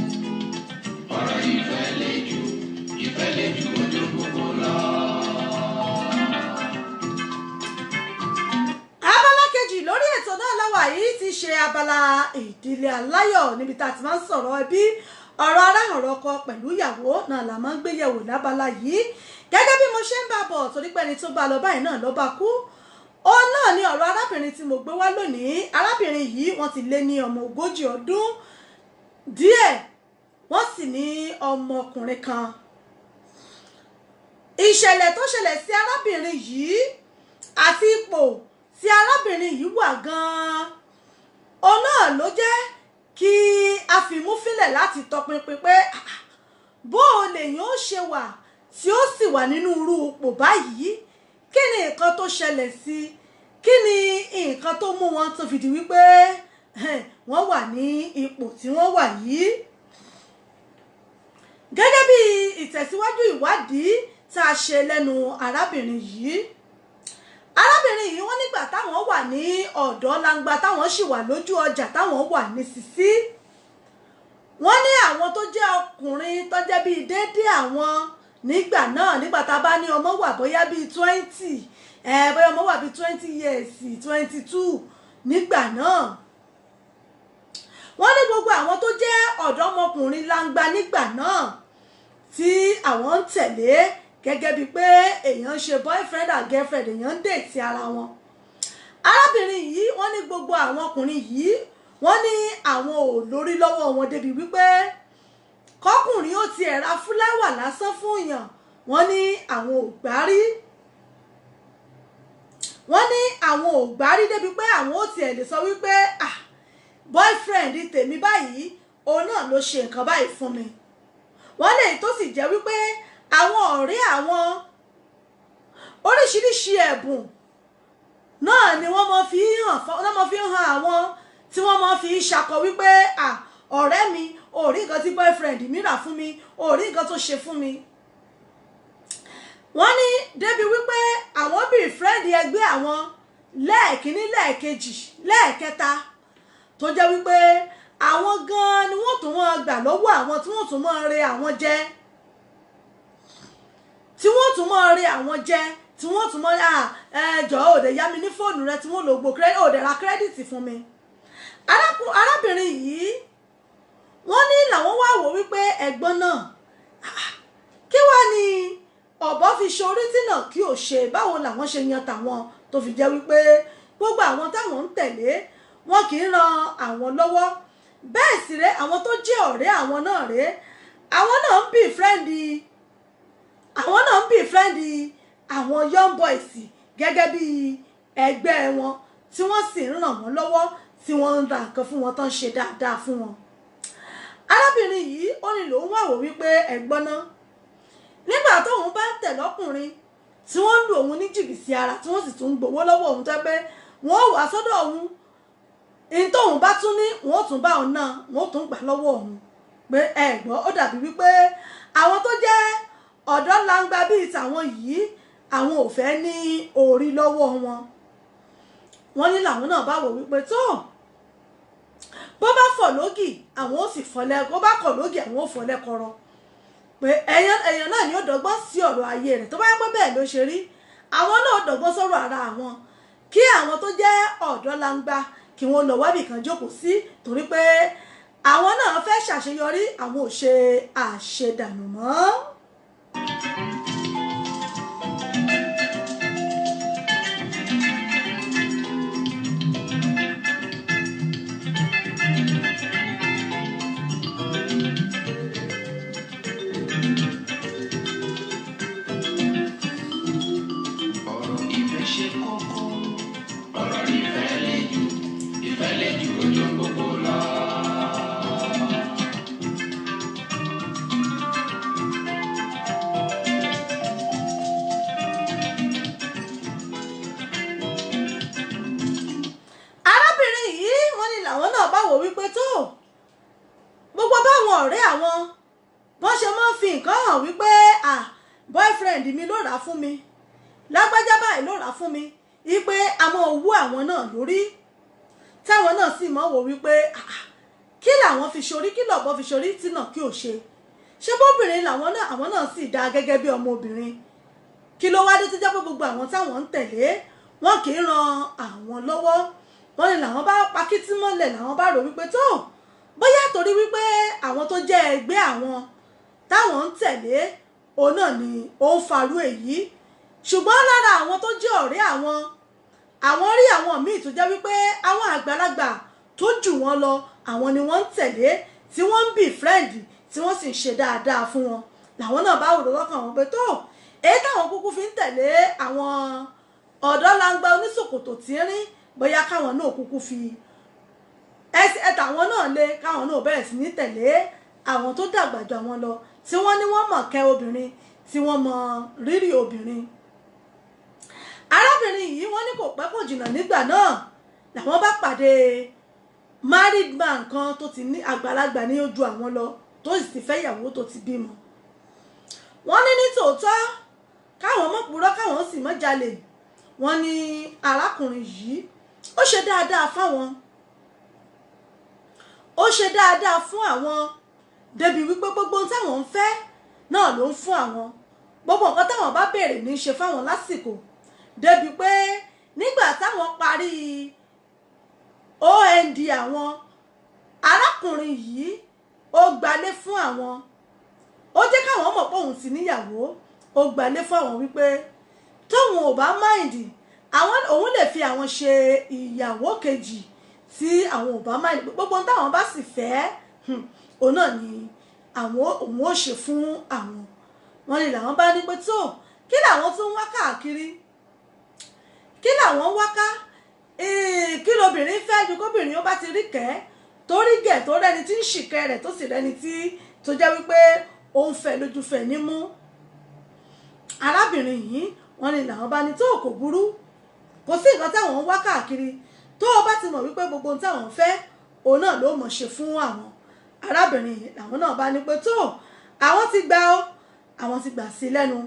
ọ̀rọ̀ ìfẹ́ lè jù, ìfẹ́ lè ju ojú gbogbo lọ. Abala kejì lórí ètò náà láwà yìí ti ṣe abala ìdílé aláyọ̀, níbi tá a ti máa ń sọ̀rọ̀ ẹbí, ọ̀rọ̀ ará, ọ̀rọ̀ ọkọ pẹ̀lú ìyàwó náà la máa ń gbé yẹ̀wò lábala yìí. Gẹ́gẹ́ bí mo ṣe ń bá bọ̀, torí pé ẹni tó bá lọ báyìí náà ló bá kú, òun náà ni ọ̀rọ̀ arábìnrin tí mo gbé wá lónìí. Arábìnrin yìí wọ́n ti lé ní ọmọ 40 ọdún díẹ̀, wọ́n sì ní ọmọkùnrin kan. Ìṣẹ̀lẹ̀ tó ṣẹlẹ̀ sí arábìnrin yìí àti ipò tí arábìnrin yìí wà gan-an, òun náà ló jẹ́ kí a fìmúfínlẹ̀ láti tọpinpin pé bó o lèyàn ó ṣe wà tí ó sì wà nínú irú ipò báyìí, kí ni nǹkan tó ṣẹlẹ̀ sí i, kí ni nǹkan tó mú wọn tó fi di wípé wọ́n wà ní ipò tí wọ́n wà yìí. Gẹ́gẹ́ bí ìtẹ̀síwájú ìwádìí tá a ṣe lẹ́nu arábìnrin yìí, arábìnrin yìí wọ́n nígbà táwọn wà ní ọ̀dọ́ langba, táwọn sì wà lójú ọjà, táwọn wà ní sísí, wọ́n ní àwọn tó jẹ́ ọkùnrin tó jẹ́ bíi déédéé àwọn nígbà náà, nígbà tá a bá ní ọmọ wà bóyá bíi 20, bóyá ọmọ wà bíi 20 years, 22 nígbà náà, wọ́n ní gbogbo àwọn tó jẹ́ ọ̀dọ́mọkùnrin langba nígbà náà tí àwọn ń tẹ̀lé gẹ́gẹ́ bíi pé èèyàn ń ṣe boyfriend and girlfriend, èèyàn ń date ara wọn. Arábìnrin yìí wọ́n ní gbogbo àwọn ọkùnrin yìí wọ́n ní àwọn ò lórí lọ́wọ́ wọn débi wípé kọkùnrin ó tiẹ̀ ra fúláwà lásán fún èèyàn, wọ́n ní àwọn ò gbárí, wọ́n ní àwọn ò gbárí débi pé àwọn ò tiẹ̀ lè sọ wípé ah, boyfriend tèmi báyìí òun náà ló ṣe nǹkan báyìí fún mi. Wọ́n lè tó sì jẹ́ wípé àwọn ọ̀rẹ́ àwọn oríṣiríṣi ẹ̀bùn náà ni wọ́n mọ fi hàn àwọn tí wọ́n mọ fi ṣakọ wípé à ọ̀rẹ́ mi ò rí nǹkan tí boyfriend mi rà fún mi, ò rí nǹkan tó ṣe fún mi. Wọ́n ní débi wípé àwọn bíi friend ẹgbẹ́ àwọn lẹ́ẹ̀kíní, lẹ́ẹ̀kejì, lẹ́ẹ̀kẹta, tó jẹ́ wípé àwọn gan-an ni wọ́n tún wọ́n gbà lọ́wọ́ àwọn, tí wọ́n tún mọ́ re àwọn jẹ, tí wọ́n tún mọ́ re àwọn jẹ, tí wọ́n tún mọ́ jọ̀ọ́ òde yá mi ní fóònù rẹ, tí wọ́n lò gbò òde ra kírẹ́dìtì fún mi. Arábìnrin yìí wọ́n ní làwọn wá wò wípé ẹ̀gbọ́n náà kí wá ní ọ̀bọ fi ṣe orí tìǹà kí ò ṣe, báwo làwọn ṣe yan tàwọn tó fi jẹ́ wípé gbogbo àwọn táwọn ń tẹ̀lé wọn kì í ran àwọn lọ́wọ́. Bẹ́ẹ̀ sì rẹ́ àwọn tó jẹ́ ọ̀rẹ́ àwọn náà rẹ́, àwọn náà ń bí fírẹ́ǹdì, àwọn náà ń bí fírẹ́ǹdì àwọn young boys gẹ́gẹ́ bí ẹgbẹ́ wọn, tí wọ́n sì ń ràn wọ́n lọ́wọ́, tí wọ́n ń ra nǹkan fún wọn, tán ṣe dáadáa fún wọn. Arábìnrin yìí ó ní lòun wà wò wípé ẹ̀gbọ́n náà nígbà tóun bá ń tẹ̀ lọ́kùnrin tí wọ́n ń lu òun ní jìbìtì ara, tí wọ́n sì tún ń gbowó lọ́wọ́ òun, tó pé wọ́n ó wá sọ́dọ̀ òun, ní tóun bá tún ní wọ́n ó tún bá òun náà, wọ́n ó tún gbà lọ́wọ́ òun pé ẹ̀gbọ́n ó dàbí wípé àwọn tó jẹ́ ọ̀dọ́ langba bíi tàwọn yìí àwọn ò fẹ́ ní orí lọ́wọ́ wọn. Wọ́n ní làwọn náà bá wò wípé tó Bó bá fọ̀ lógì àwọn ò sì fọ̀ lẹ́kọ̀ọ́, bó bá kọ̀ lógì àwọn ò fọ̀ lẹ́kọ̀ọ́rọ́. Pé èèyàn náà ni ó dọ́gbọ́n sí ọ̀rọ̀ ayé rẹ̀. Tó bá yẹ pé bẹ́ẹ̀ ló ṣe rí, àwọn náà dọ́gbọ́n sọ̀rọ̀ ara àwọn, kí àwọn tó jẹ́ ọ̀dọ́ langba kí wọ́n lọ wábì kan jókòó sí, torí pé àwọn náà fẹ́ ṣàṣeyọrí, àwọn ò ṣe àṣedànù mọ́. Ọ̀rọ̀ ìfẹ́ ṣe kókó, ọ̀rọ̀ ìfẹ́ le jù, ìfẹ́ le jù ojú gbogbo lọ. Arábìnrin yìí wọ́n ní làwọn náà bá wò wípé tó gbogbo báwọn ọ̀rẹ́ àwọn wọ́n ṣe máa ń fi nǹkan hàn wípé ah, boyfriend mi ló rà á fún mi, lágbájá báyìí ló rà á fún mi, wípé a máa wú àwọn náà lórí, táwọn náà sì máa wò wípé ah, kí làwọn fi ṣorí, kí lọ̀bọ fi ṣorí tí náà kí ò ṣe, ṣé bóbìnrin làwọn náà, àwọn náà sì dáa gẹ́gẹ́ bí ọmọbìnrin, kí ló wá dé tó jẹ́ pé gbogbo àwọn táwọn ń tẹ̀lé wọn kì í ran àwọn lọ́wọ́. Wọ́n ní làwọn bá pakítí mọ́lẹ̀, làwọn bá rò wípé tó bóyá torí wípé àwọn tó jẹ́ ẹgbẹ́ àwọn táwọn ń tẹ̀lé òun náà ni ó ń farú èyí. Ṣùgbọ́n lára àwọn tó jẹ́ ọ̀rẹ́ àwọn, àwọn rí àwọn míì tó jẹ́ wípé àwọn àgbàlagbà tó jù wọ́n lọ àwọn ni wọ́n ń tẹ̀lé, tí wọ́n ń befriend, tí wọ́n sì ń ṣe dáadáa fún wọn. Làwọn náà bá wò lọ́kàn wọn pé tó èyí táwọn kúkú fi ń tẹ̀lé àwọn ọ̀dọ́ langba oníṣòkòtò tínrín, bóyá káwọn náà kúkú fi ẹsẹ̀ tàwọn náà lé, káwọn náà bẹ̀rẹ̀ sí ní tẹ̀lé àwọn tó dàgbà jù àwọn lọ, tí wọ́n ní wọ́n mọ̀ kẹ́ obìnrin, tí wọ́n mọ rírì obìnrin. Arábìnrin yìí wọ́n ní kò pẹ́ kò jìnnà nígbà náà làwọn bá pàdé married man kan tó ti ní àgbàlagbà ní ojú àwọn lọ, tó sì ti fẹ́ ìyàwó tó ti bímọ. Wọ́n ní ní tòótọ́ káwọn mọ̀ purọ́ káwọn sì mọ̀ jalè, wọ́n ní arákùnrin yìí ó ṣe dáadáa fáwọn, ó ṣe dáadáa fún àwọn débi wípé gbogbo ohun táwọn ń fẹ́ náà ló ń fún àwọn, gbogbo nǹkan táwọn bá béèrè ní í ṣe fáwọn lásìkò, débi pé nígbà táwọn parí OND àwọn, arákùnrin yìí ó gbalé fún àwọn, ó jẹ́ káwọn mọ̀ pé òun ti níyàwó, ó gbalé fún àwọn wípé tóun ò bá máìndì àwọn òun lè fi àwọn ṣe ìyàwó kejì tí àwọn ò bá máìndì, gbogbo ohun táwọn bá sì fẹ́ òun náà ni àwọn òun ó ṣe fún àwọn. Wọ́n ní làwọn bá ní pé tó kí làwọn tún wá káàkiri, kí làwọn wá ká, kí lobìnrin fẹ́ ju kóbìnrin ó bá ti rí kẹ́ torí gẹ̀ tó rẹ́ni tí ń ṣìkẹ́ rẹ̀ tó sì rẹ́ni tí tó jẹ́ wípé òun fẹ́ lójú fẹ́ nímú. Arábìnrin yìí wọ́n ní làwọn bá ní tó kò burú, kò sí nǹkan táwọn ń wá káàkiri, tó o bá ti mọ̀ wípé gbogbo ohun táwọn ń fẹ́ òun náà ló mọ̀ ṣe fún àwọn. Arábìnrin yìí làwọn náà bá ní pé tó àwọn ti gbà ó, àwọn ti gbà sí lẹ́nu.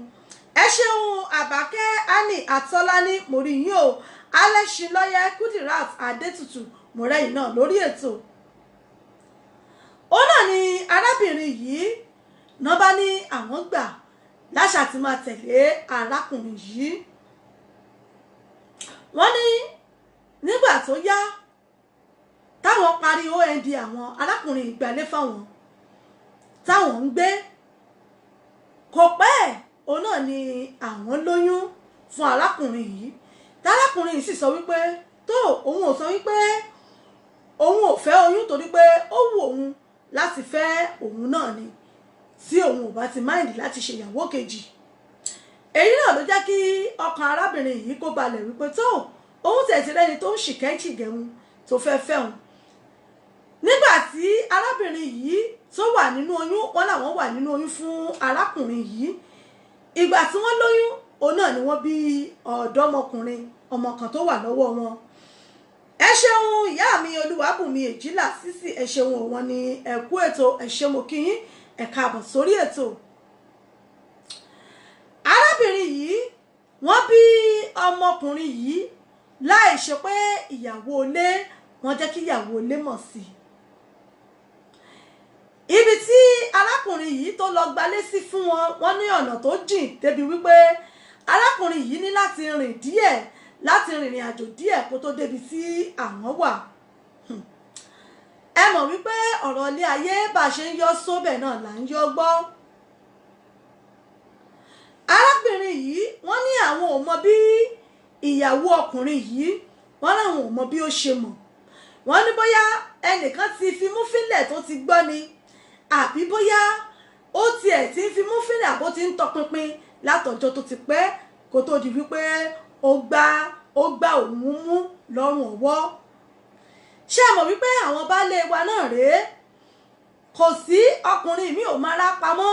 Ẹ ṣeun Àbákẹ́ Annie Àtọ́lání, mo rí yín o, Alẹ́ṣinlọ́yẹ Kudirat Adétutù, mo rẹ́yìn náà lórí ètò. Òun náà ni arábìnrin yìí náà bá ní àwọn gbà láṣà tí máa tẹ̀lé arákùnrin yìí. Wọ́n ní nígbà tó yá táwọn parí OND àwọn, arákùnrin ìgbàlé fáwọn táwọn ń gbé, kò pẹ́ òun náà ni àwọn lóyún fún arákùnrin yìí. Tárákùnrin yìí sì sọ wípé tó òun ò sọ wípé òun ò fẹ́ oyún torí pé ó wù òun láti fẹ́ òun náà ni, tí òun ò bá ti máìndì láti ṣèyàwó kejì. Èyí náà ló jẹ́ kí ọkàn arábìnrin yìí kó balẹ̀ wípé tó òun tẹ̀ ti rẹ́ni tó ń ṣìkẹ́jìgẹ̀hun tó fẹ́ fẹ́ òun. Nígbà tí arábìnrin yìí tó wà nínú oyún, wọn làwọn wà nínú oyún fún arákùnrin yìí. Ìgbà tí wọ́n lóyún òun náà ni wọ́n bí ọ̀dọ́mọkùnrin ọmọ kan tó wà lọ́wọ́ wọn. Ẹ ṣeun ìyá mi Olúwàbùnmi Èjìlá Sísì, ẹ ṣeun òun ni ẹ kú ètò, ẹ ṣé mo kí yín, ẹ káàbọ̀ sórí ètò. Arábìnrin yìí wọ́n bí ọmọkùnrin yìí láì ṣe pé ìyàwó ilé, wọ́n jẹ́ kí ìyàwó ilé mọ̀ sí i. Ibi tí arákùnrin yìí tó lọ gbalé sí fún wọn, wọ́n ní ọ̀nà tó jìn débi wípé arákùnrin yìí ní láti rìn díẹ̀, láti rìnrìn àjò díẹ̀ kó tó débi tí àwọn wà. Ẹ mọ̀ wípé ọ̀rọ̀ ilé ayé bá a ṣe ń yọ sóbẹ̀ náà là ń yọ gbọ́. Arábìnrin yìí wọ́n ní àwọn ò mọ bí ìyàwó ọkùnrin yìí, wọ́n láwọn ò mọ bí ó ṣe mọ̀. Wọ́n ní bóyá ẹnìkan ti fimú fínlẹ̀ tó ti gbọ́ ni, àbí bóyá ó tiẹ̀ ti ń fimú fínlẹ̀ àbó ti ń tọpinpin látọjọ́ tó ti pẹ́ kó tó di wípé ó gbá òun mú lọ́rùn ọwọ́. Ṣé ẹ mọ̀ wípé àwọn baálé wa náà rèé, kò sí ọkùnrin mi ò máa rá pamọ́.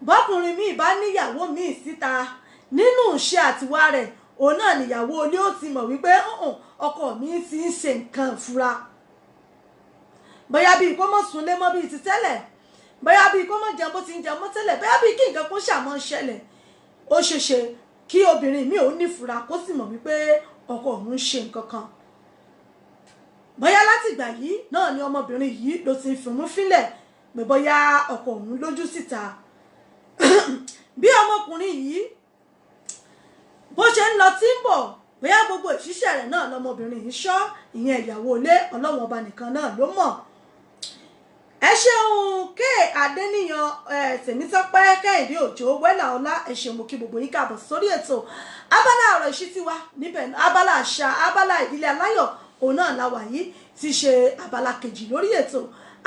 Bọ́kùnrin mi bá níyàwó mi síta nínú ìṣe àtiwá rẹ̀, òun náà níyàwó ilé ó ti mọ̀ wípé ọkọ mi ti ń ṣe nǹkan ìfura. Bóyá bíi kó mọ̀ súnlé mọ́ bíi ti tẹ́lẹ̀, bóyá bíi kó mọ̀ jẹun bó ti ń jẹun mọ́ tẹ́lẹ̀, bóyá bíi kí nǹkan kó ṣàmọ́ ṣẹlẹ̀. Ó ṣeéṣe kí obìnrin mi ò nífura kó sì mọ̀ wípé ọkọ òun ń ṣe nǹkan kan. Bóyá látìgbà yìí náà ni ọmọbìnrin yìí ló ti ń fìmú fínlẹ̀ pé bóyá ọkọ òun lójú síta. Bí ọmọkùnrin yìí bó ṣe ń lọ tí ń bọ̀, bóyá gbogbo ìṣiṣẹ́ rẹ̀ náà lọmọbìnrin yìí ṣọ́, ìyẹn ìyàwó ilé, Ọlọ́run ọba nìkan náà ló mọ̀. Ẹ ṣeun ké Adéníyan, Tèmítọ́pẹ́ Kẹ́hìndé Òjó, Wẹ́là Ọlá, ẹ ṣeun, mo kí gbogbo yín káàbọ̀ sórí ètò. Abala ọ̀rọ̀ ìṣítí wa níbẹ̀, abala àṣà, abala ìdílé aláyọ̀ òun náà la wà yìí, ti ṣe abala kejì lórí ètò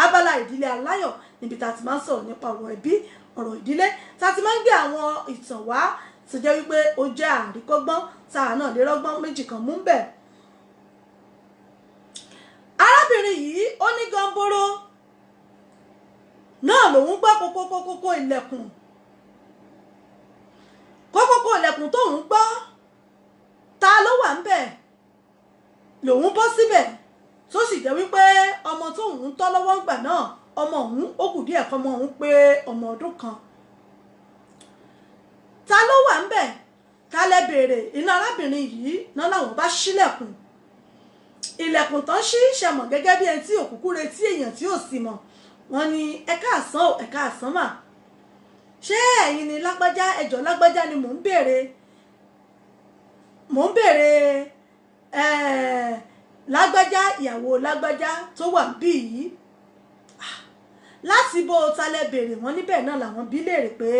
abala ìdílé aláyọ̀, níbi tá a ti máa ń sọ̀rọ̀ nípa ọ̀rọ̀ ẹbí, ọ̀rọ̀ ìdílé, tá a ti máa ń gbé àwọn ìtàn wá tó jẹ́ wípé ó jẹ́ àríkọ́gbọ́n tá a náà lè rọ́gbọ́n méjì kan mú bẹ̀. Arábìnrin yìí ó ní gọ́ńbóró náà lòun gbọ́ kókókókókó ilẹ̀kùn, kókókó ilẹ̀kùn tóun gbọ́, ta ló wà ń bẹ̀ lòun bọ́ síbẹ̀, tó sì jẹ́ wípé ọmọ tóun ń tọ́ lọ́wọ́ ńgbà náà, ọmọ òun ó kù díẹ̀ kọ́mọ òun pé ọmọ ọdún kan. Ta ló wà ń bẹ̀, ta lẹ béèrè? Iná arábìnrin yìí náà làwọn bá ṣílẹ̀kùn. Ilẹ̀kùn tán ṣí ṣẹmọ̀ gẹ́gẹ́ bí ẹni tí òkùnkùn retí èèyàn tí ò sì mọ̀. Wọ́n ní ẹ káàsán o, ẹ káàsán mà, ṣé ẹ̀yin ni lágbájá? Ẹjọ́ lágbájá ni mò ń béèrè, mò ń béèrè lágbájá, ìyàwó lágbájá tó wà bí yìí. Láti bó ta lẹ béèrè? Wọ́n níbẹ̀ náà làwọn bí léèrè pé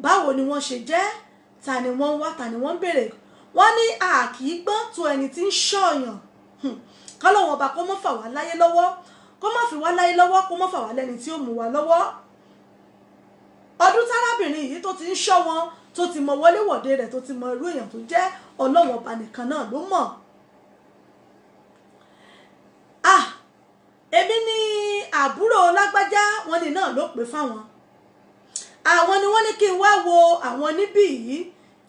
báwo ni wọ́n ṣe jẹ́, ta ni wọ́n ń wá, ta ni wọ́n ń béèrè. Wọ́n ní a kì í gbọ́n tó ẹni tí ń ṣọ̀yàn. Kọ́lọ́wọ́n ọba kó mọ́ fà wá láyé lọ́wọ́, kó má fi wá láyé lọ́wọ́, kó má fà wá lẹ́ni tí ó mú wa lọ́wọ́. Ọdún tárábìnrin yìí tó ti ń ṣọ́ wọn, tó ti mọ wọléwọ̀de rẹ̀, tó ti mọ irú èèyàn tó jẹ́, Ọlọ́run ọba nìkan náà ló mọ̀. Ah, èmi ni àbúrò lágbájá, wọn ni náà ló pè fáwọn. Àwọn ni wọ́n ní kí n wá wo àwọn níbí yìí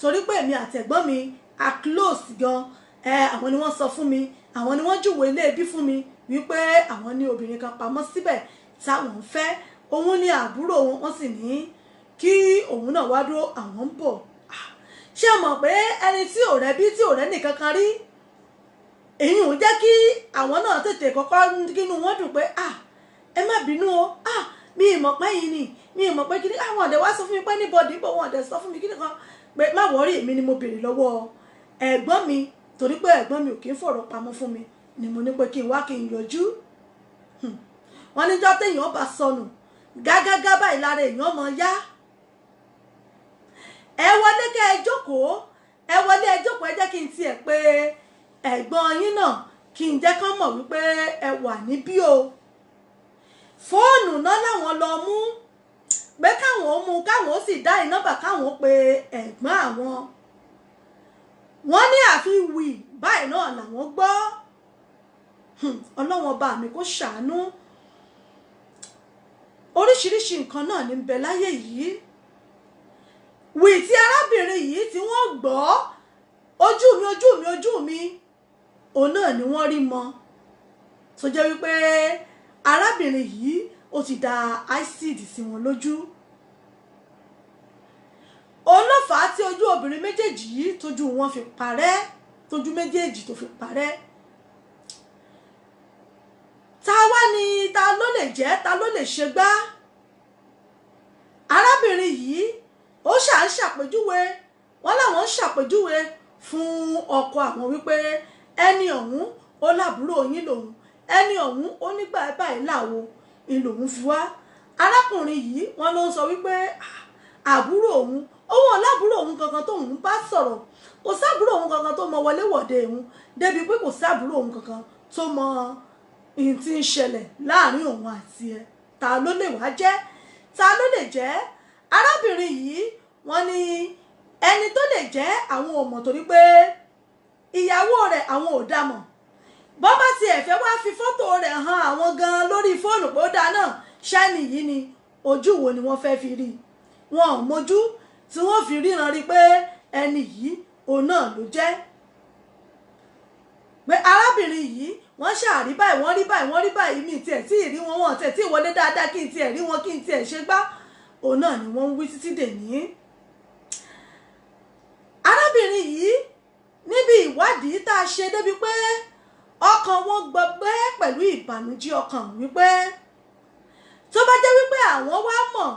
torí pé èmi àtẹ̀gbọ́n mi a close gan. Àwọn ni wọ́n sọ fún mi, àwọn ni wọ́n júwèé ilé ibi fún mi wípé àwọn ní obìnrin kan pamọ́ síbẹ̀ táwọn ń fẹ́, òun ní àbúrò wọn, wọ́n sì ní kí òun náà wá dúró, àwọn ń bọ̀. Ṣé o mọ̀ pé ẹni tí ò rẹ́ bí tí ò rẹ́ nìkan kan rí, èyí ò jẹ́ kí àwọn náà tètè kọ́kọ́ kínú wọn dùn pé ah ẹ má bínú o, ah mi ì mọ̀ pé yìí ni, mi ì mọ̀ pé kíní, àwọn ọ̀dẹ̀ wá sọ fún mi pé níbọ̀dì bò, wọn ọ̀dẹ̀ sọ fún mi kíní kan pé má wọ́rí, èmi ni mo béèrè lọ́wọ́ ẹ̀gbọ́n mi torí pé ẹ̀gbọ́n mi ò kí ń fọ̀rọ̀ pamọ́ fún mi, ni mo ní pé kí n wá kí n yọjú. Wọ́n níjọ́ téèyàn bá sọnù gágágá báyìí lára èèyàn mọ̀ yá. Ẹ wọlé kẹ́ ẹ jókòó, ẹ wọlé ẹ jókòó, ẹ jẹ́ kí n tiẹ̀ pé ẹ̀gbọ́n yín náà kí n jẹ́ kán mọ̀ wípé ẹ wà níbí o. Fóònù náà làwọn lọ mú pé káwọn ó mú, káwọn ó sì dá ìnọ́mbà káwọn ó pe ẹ̀gbọ́n àwọn. Wọ́n ní àfi wì báyìí náà làwọn gbọ́. Ọlọ́wọ́n ọba mi kò ṣàánú. Oríṣiríṣi nǹkan náà ní bẹ láyé yìí. Wì tí arábìnrin yìí tí wọ́n gbọ́, ojú mi ojú mi ojú mi, òun náà ni wọ́n rí mọ́, tó jẹ́ wípé arábìnrin yìí ó ti da ásíìdì sí wọn lójú. Òun ló fà á tí ojú obìnrin méjèèjì yìí tójú wọn fi parẹ́, tójú méjèèjì tó fi parẹ́. Ta wá ni ta ló lè lè jẹ́, ta ló lè ṣe gbá? Arábìnrin yìí ó ṣà ń ṣàpèjúwe, wọ́n láwọn ń ṣàpèjúwe fún ọkọ àwọn wípé ẹni ọ̀hún ó lábúrò yín lòun, ẹni ọ̀hún ó nígbà báyìí làwo ìlòun fi wá. Arákùnrin yìí wọ́n ló ń sọ wípé àbúrò òun, òun ò lábúrò òun kankan tóun bá sọ̀rọ̀, kò sábúrò òun kankan tó mọ wọléwọ̀de òun, débi pé kò sábúrò òun kankan tó mọ ihun tí ń ṣẹlẹ̀ láàrin òun àti ẹ. Ta ló lè wá jẹ́? Ta ló lè jẹ́? Arábìnrin yìí wọ́n ní ẹni tó lè jẹ́ àwọn ò mọ̀, torí pé ìyàwó rẹ̀ àwọn ò dá mọ̀. Bọ́ bá tiẹ̀ fẹ́ wá fi fọ́tò rẹ̀ hàn àwọn gan lórí fóònù pé ó dáa náà, ṣẹ́ni yìí ni, ojú wo ni wọ́n fẹ́ fi rí? Wọn ò mójú tí wọ́n fi ríran rí pé ẹni yìí òun náà ló jẹ́. Pé arábìnrin yìí wọ́n ṣàrí báyìí, wọ́n rí báyìí, wọ́n rí báyìí, mi tiẹ̀ tí ì rí wọn, wọn tiẹ̀ tí ì wọlé dáadáa kí n tiẹ̀ rí wọn, kí n tiẹ̀ ṣe gbá, òun náà ni wọ́n ń wí títí dèní. Arábìnrin yìí níbi ìwádìí tá a ṣe débi pé ọkàn wọn gbọgbẹ́ pẹ̀lú ìbànújẹ́ ọkàn wípé tó bá jẹ́ wípé àwọn wá mọ̀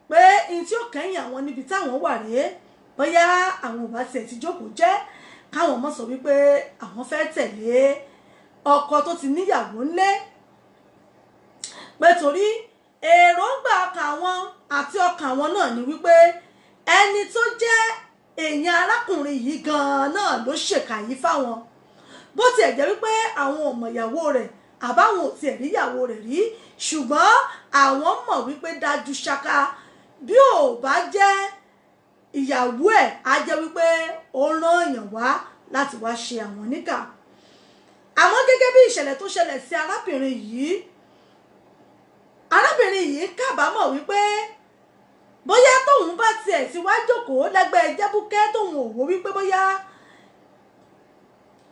pé n tí ó kẹ́yìn àwọn níbi táwọn wà rèé, bóyá àwọn ò bá tiẹ̀ ti jókòó jẹ́ káwọn mọ̀ sọ wípé àwọn fẹ́ tẹ̀lé ọkọ tó ti níyàwó ńlé, pé torí èròǹgbà ọkàn àwọn àti ọkàn àwọn náà ni wípé ẹni tó jẹ́ èèyàn arákùnrin yìí gan-an náà ló ṣèkà yìí fáwọn. Bó tiẹ̀ jẹ́ wípé àwọn ò mọ̀ ìyàwó rẹ̀ àbáwọn ò tiẹ̀ rí ìyàwó rẹ̀ rí, ṣùgbọ́n àwọn mọ̀ wípé dájú ṣáká bí ò bá jẹ́ ìyàwó ẹ̀ á jẹ́ wípé ó rán èèyàn wá láti wá ṣe àwọn níkà. Àmọ́ gẹ́gẹ́ bí ìṣẹ̀lẹ̀ tó ṣẹlẹ̀ sí arábìnrin yìí, arábìnrin yìí kábàámọ̀ wípé bóyá tóun bá tiẹ̀ ti wá jókòó lẹ́gbẹ̀ẹ́ Jẹ́búkẹ́ tóun ò wò wípé bóyá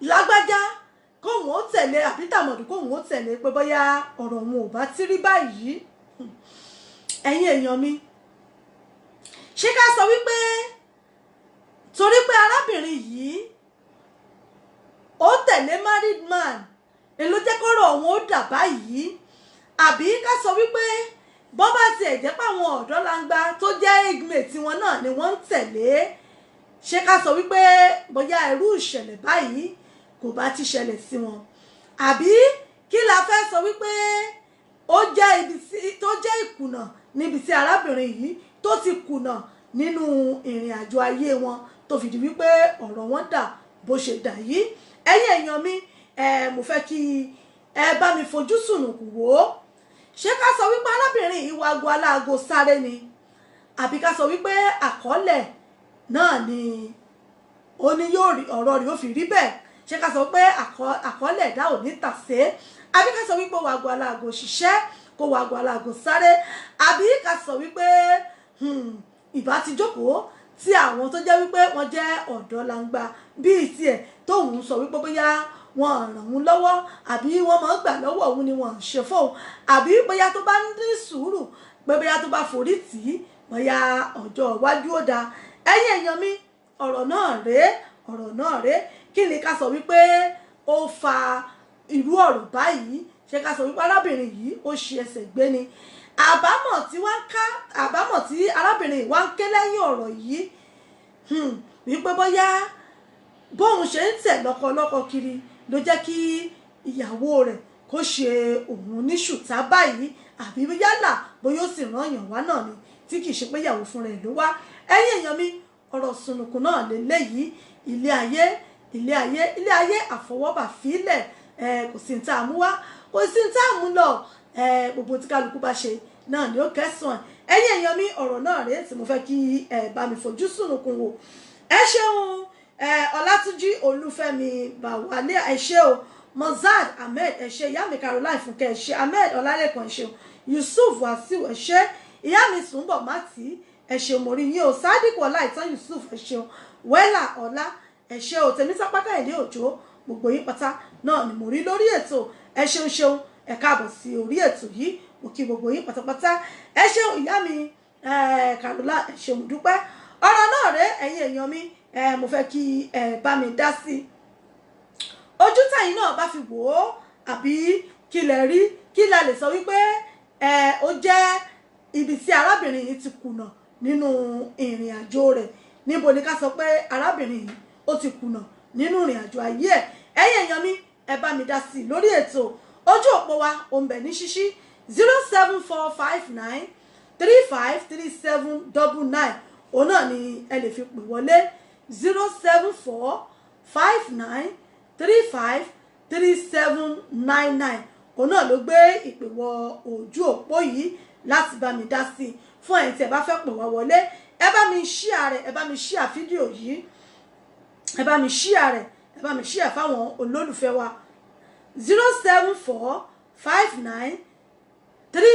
lágbájá kóun ó tẹ̀lé àbí tàmọ̀dù kóun ó tẹ̀lé, pé bóyá ọ̀rọ̀ òun ò bá ti rí báyìí. Ẹ̀yin èèyàn mi, ṣé ká sọ wípé torí pé arábìnrin yìí ó tẹ̀lé married man èló jẹ́ kọ́rọ̀ òun ó dà báyìí, àbí ká sọ wípé bọ́ bá tiẹ̀ jẹ́ páwọn ọ̀dọ́ langba tó jẹ́ igmate tiwọn náà ni wọ́n ń tẹ̀lé, ṣé ká sọ wípé bóyá irú ìṣẹ̀lẹ̀ báyìí kò bá ti ṣẹlẹ̀ sí wọn, àbí kí la fẹ́ sọ wípé ó jẹ́ ibi tí tó jẹ́ ìkùnà níbi tí arábìnrin yìí tó ti kùnà nínú ìrìn àjò ayé wọn tó fìdí wípé ọ̀rọ̀ wọn dà bó ṣe dà yìí. Ẹ̀yin èèyàn mi, mo fẹ́ kí ẹ bá mi fojú sùnùkùn wò ó. Ṣé ká sọ wípé arábìnrin yìí wá ago aláago sáré ni, àbí ká sọ wípé àkọọ́lẹ̀ náà ni ó ní yóò rí ọ̀rọ̀ rẹ̀ ó fi rí bẹ́ẹ̀? Ṣé ká sọ pé àkọọ́lẹ̀ ẹ̀dá ò ní tàsé, àbí ká sọ wípé wá ago aláago ṣiṣẹ́ kó wá ago aláago sáré, àbí ká sọ wípé ìbá ti jókòó tí àwọn tó jẹ́ wípé wọ́n jẹ́ ọ̀dọ́ langba bíi tiẹ̀ tóun sọ wípé bóyá wọ́n ràn òun lọ́wọ́ àbí wọ́n máa ń gbà lọ́wọ́ òun ni wọ́n ń ṣe fóun, àbí bóyá tó bá ní sùúrù pé bóyá tó bá forí tì í bóyá ọjọ́ iwájú ó dáa. Ẹ̀yin èèyàn mi, ọ̀rọ̀ náà rèé, ọ̀rọ̀ náà rèé. Kí ni ká sọ wípé ó fa irú ọ̀rọ̀ báyìí? Ṣé ká sọ wípé arábìnrin yìí ó ṣe ẹsẹ̀ gbé ni? Àbámọ̀ tí wọ́n ká, àbámọ̀ tí arábìnrin yìí wá ń ké lẹ́yìn ọ̀rọ̀ yìí, wípé bóyá bóun ṣe ń tẹ̀ lọ́kọlọ́kọ kiri ló jẹ́ kí ìyàwó rẹ̀ kó ṣe òun ní ṣùtá báyìí, àbí yálà bóyá ó sì rán èèyàn wá náà ni tí kì í ṣe pé ìyàwó fúnra ẹ̀ ló wá. Ẹ̀yin èèyàn mi, ọ̀rọ̀ sùnùkùn náà lélẹ́yìí. Ilé ayé, ilé ayé, ilé ayé àfọwọ́bà fílẹ̀, kò sí ní tá a mú wá, kò sí ní tá a mú lọ, gbogbo tí kálukú bá ṣe náà ni ó kẹsàn-án. Ẹ̀yin èèyàn mi, ọ̀rọ̀ náà rèé tí mo fẹ́ kí ẹ bá mi fojú sùnùkùn wò. Ẹ ṣeun. Ọlátúnjí Olúfẹ́mi Bàwálé, ẹ ṣé o. Mozad Ahmed, ẹ ṣé. Ìyá mi Caroline Fúnkẹ́, ẹ ṣé. Ahmed Ọlálẹ́kan, ẹ ṣé o. Yusuf Wasiu, ẹ ṣé. Ìyá mi Sùnbọ̀ Mátì, ẹ ṣé, mo rí yín o. Sadiq Ọláìtàn Yusuf, ẹ ṣé o. Wẹ́là Ọlá, ẹ ṣé o. Tèmítọ́pẹ́ Kẹ́hìndé Òjó, gbogbo yín pátá náà ni mo rí lórí ètò. Ẹ ṣeun ṣeun, ẹ káàbọ̀ sí orí ètò yìí, mo kí gbogbo yín pátápátá. Ẹ ṣeun ìyá mi Caroline, ẹ ṣeun dúpẹ́. Ọ̀rọ̀ náà rèé, ẹ̀yin èèyàn mi, mo fẹ́ kí ẹ bá mi dá sí i. Ojú tẹ̀yin náà bá fi wò ó, àbí kí lẹ rí, kí la lè sọ wípé Ó jẹ́ ibi tí arábìnrin yìí ti kùnà nínú ìrìn àjò rẹ̀. Níbo ni ká sọ pé arábìnrin yìí ó ti kùnà nínú ìrìn àjò ayé ẹ̀? Ẹ̀yin èèyàn mi, ẹ bá mi dá sí i lórí ètò. Ojú òpó wa ò ń bẹ ní ṣíṣí, 07459353799. Òun náà ni ẹ lè fi pè wọlé, 07459353799. Òun náà ló gbé ìpè wọ ojú òpó yìí láti bá mi dá sí i. Fún ẹ̀yin tí ẹ bá fẹ́ pè wá wọlé, ẹ bá mi share rẹ̀, ẹ bá mi share fídíò yìí, ẹ bá mi share rẹ̀, ẹ bá mi share fáwọn olólùfẹ́ wa.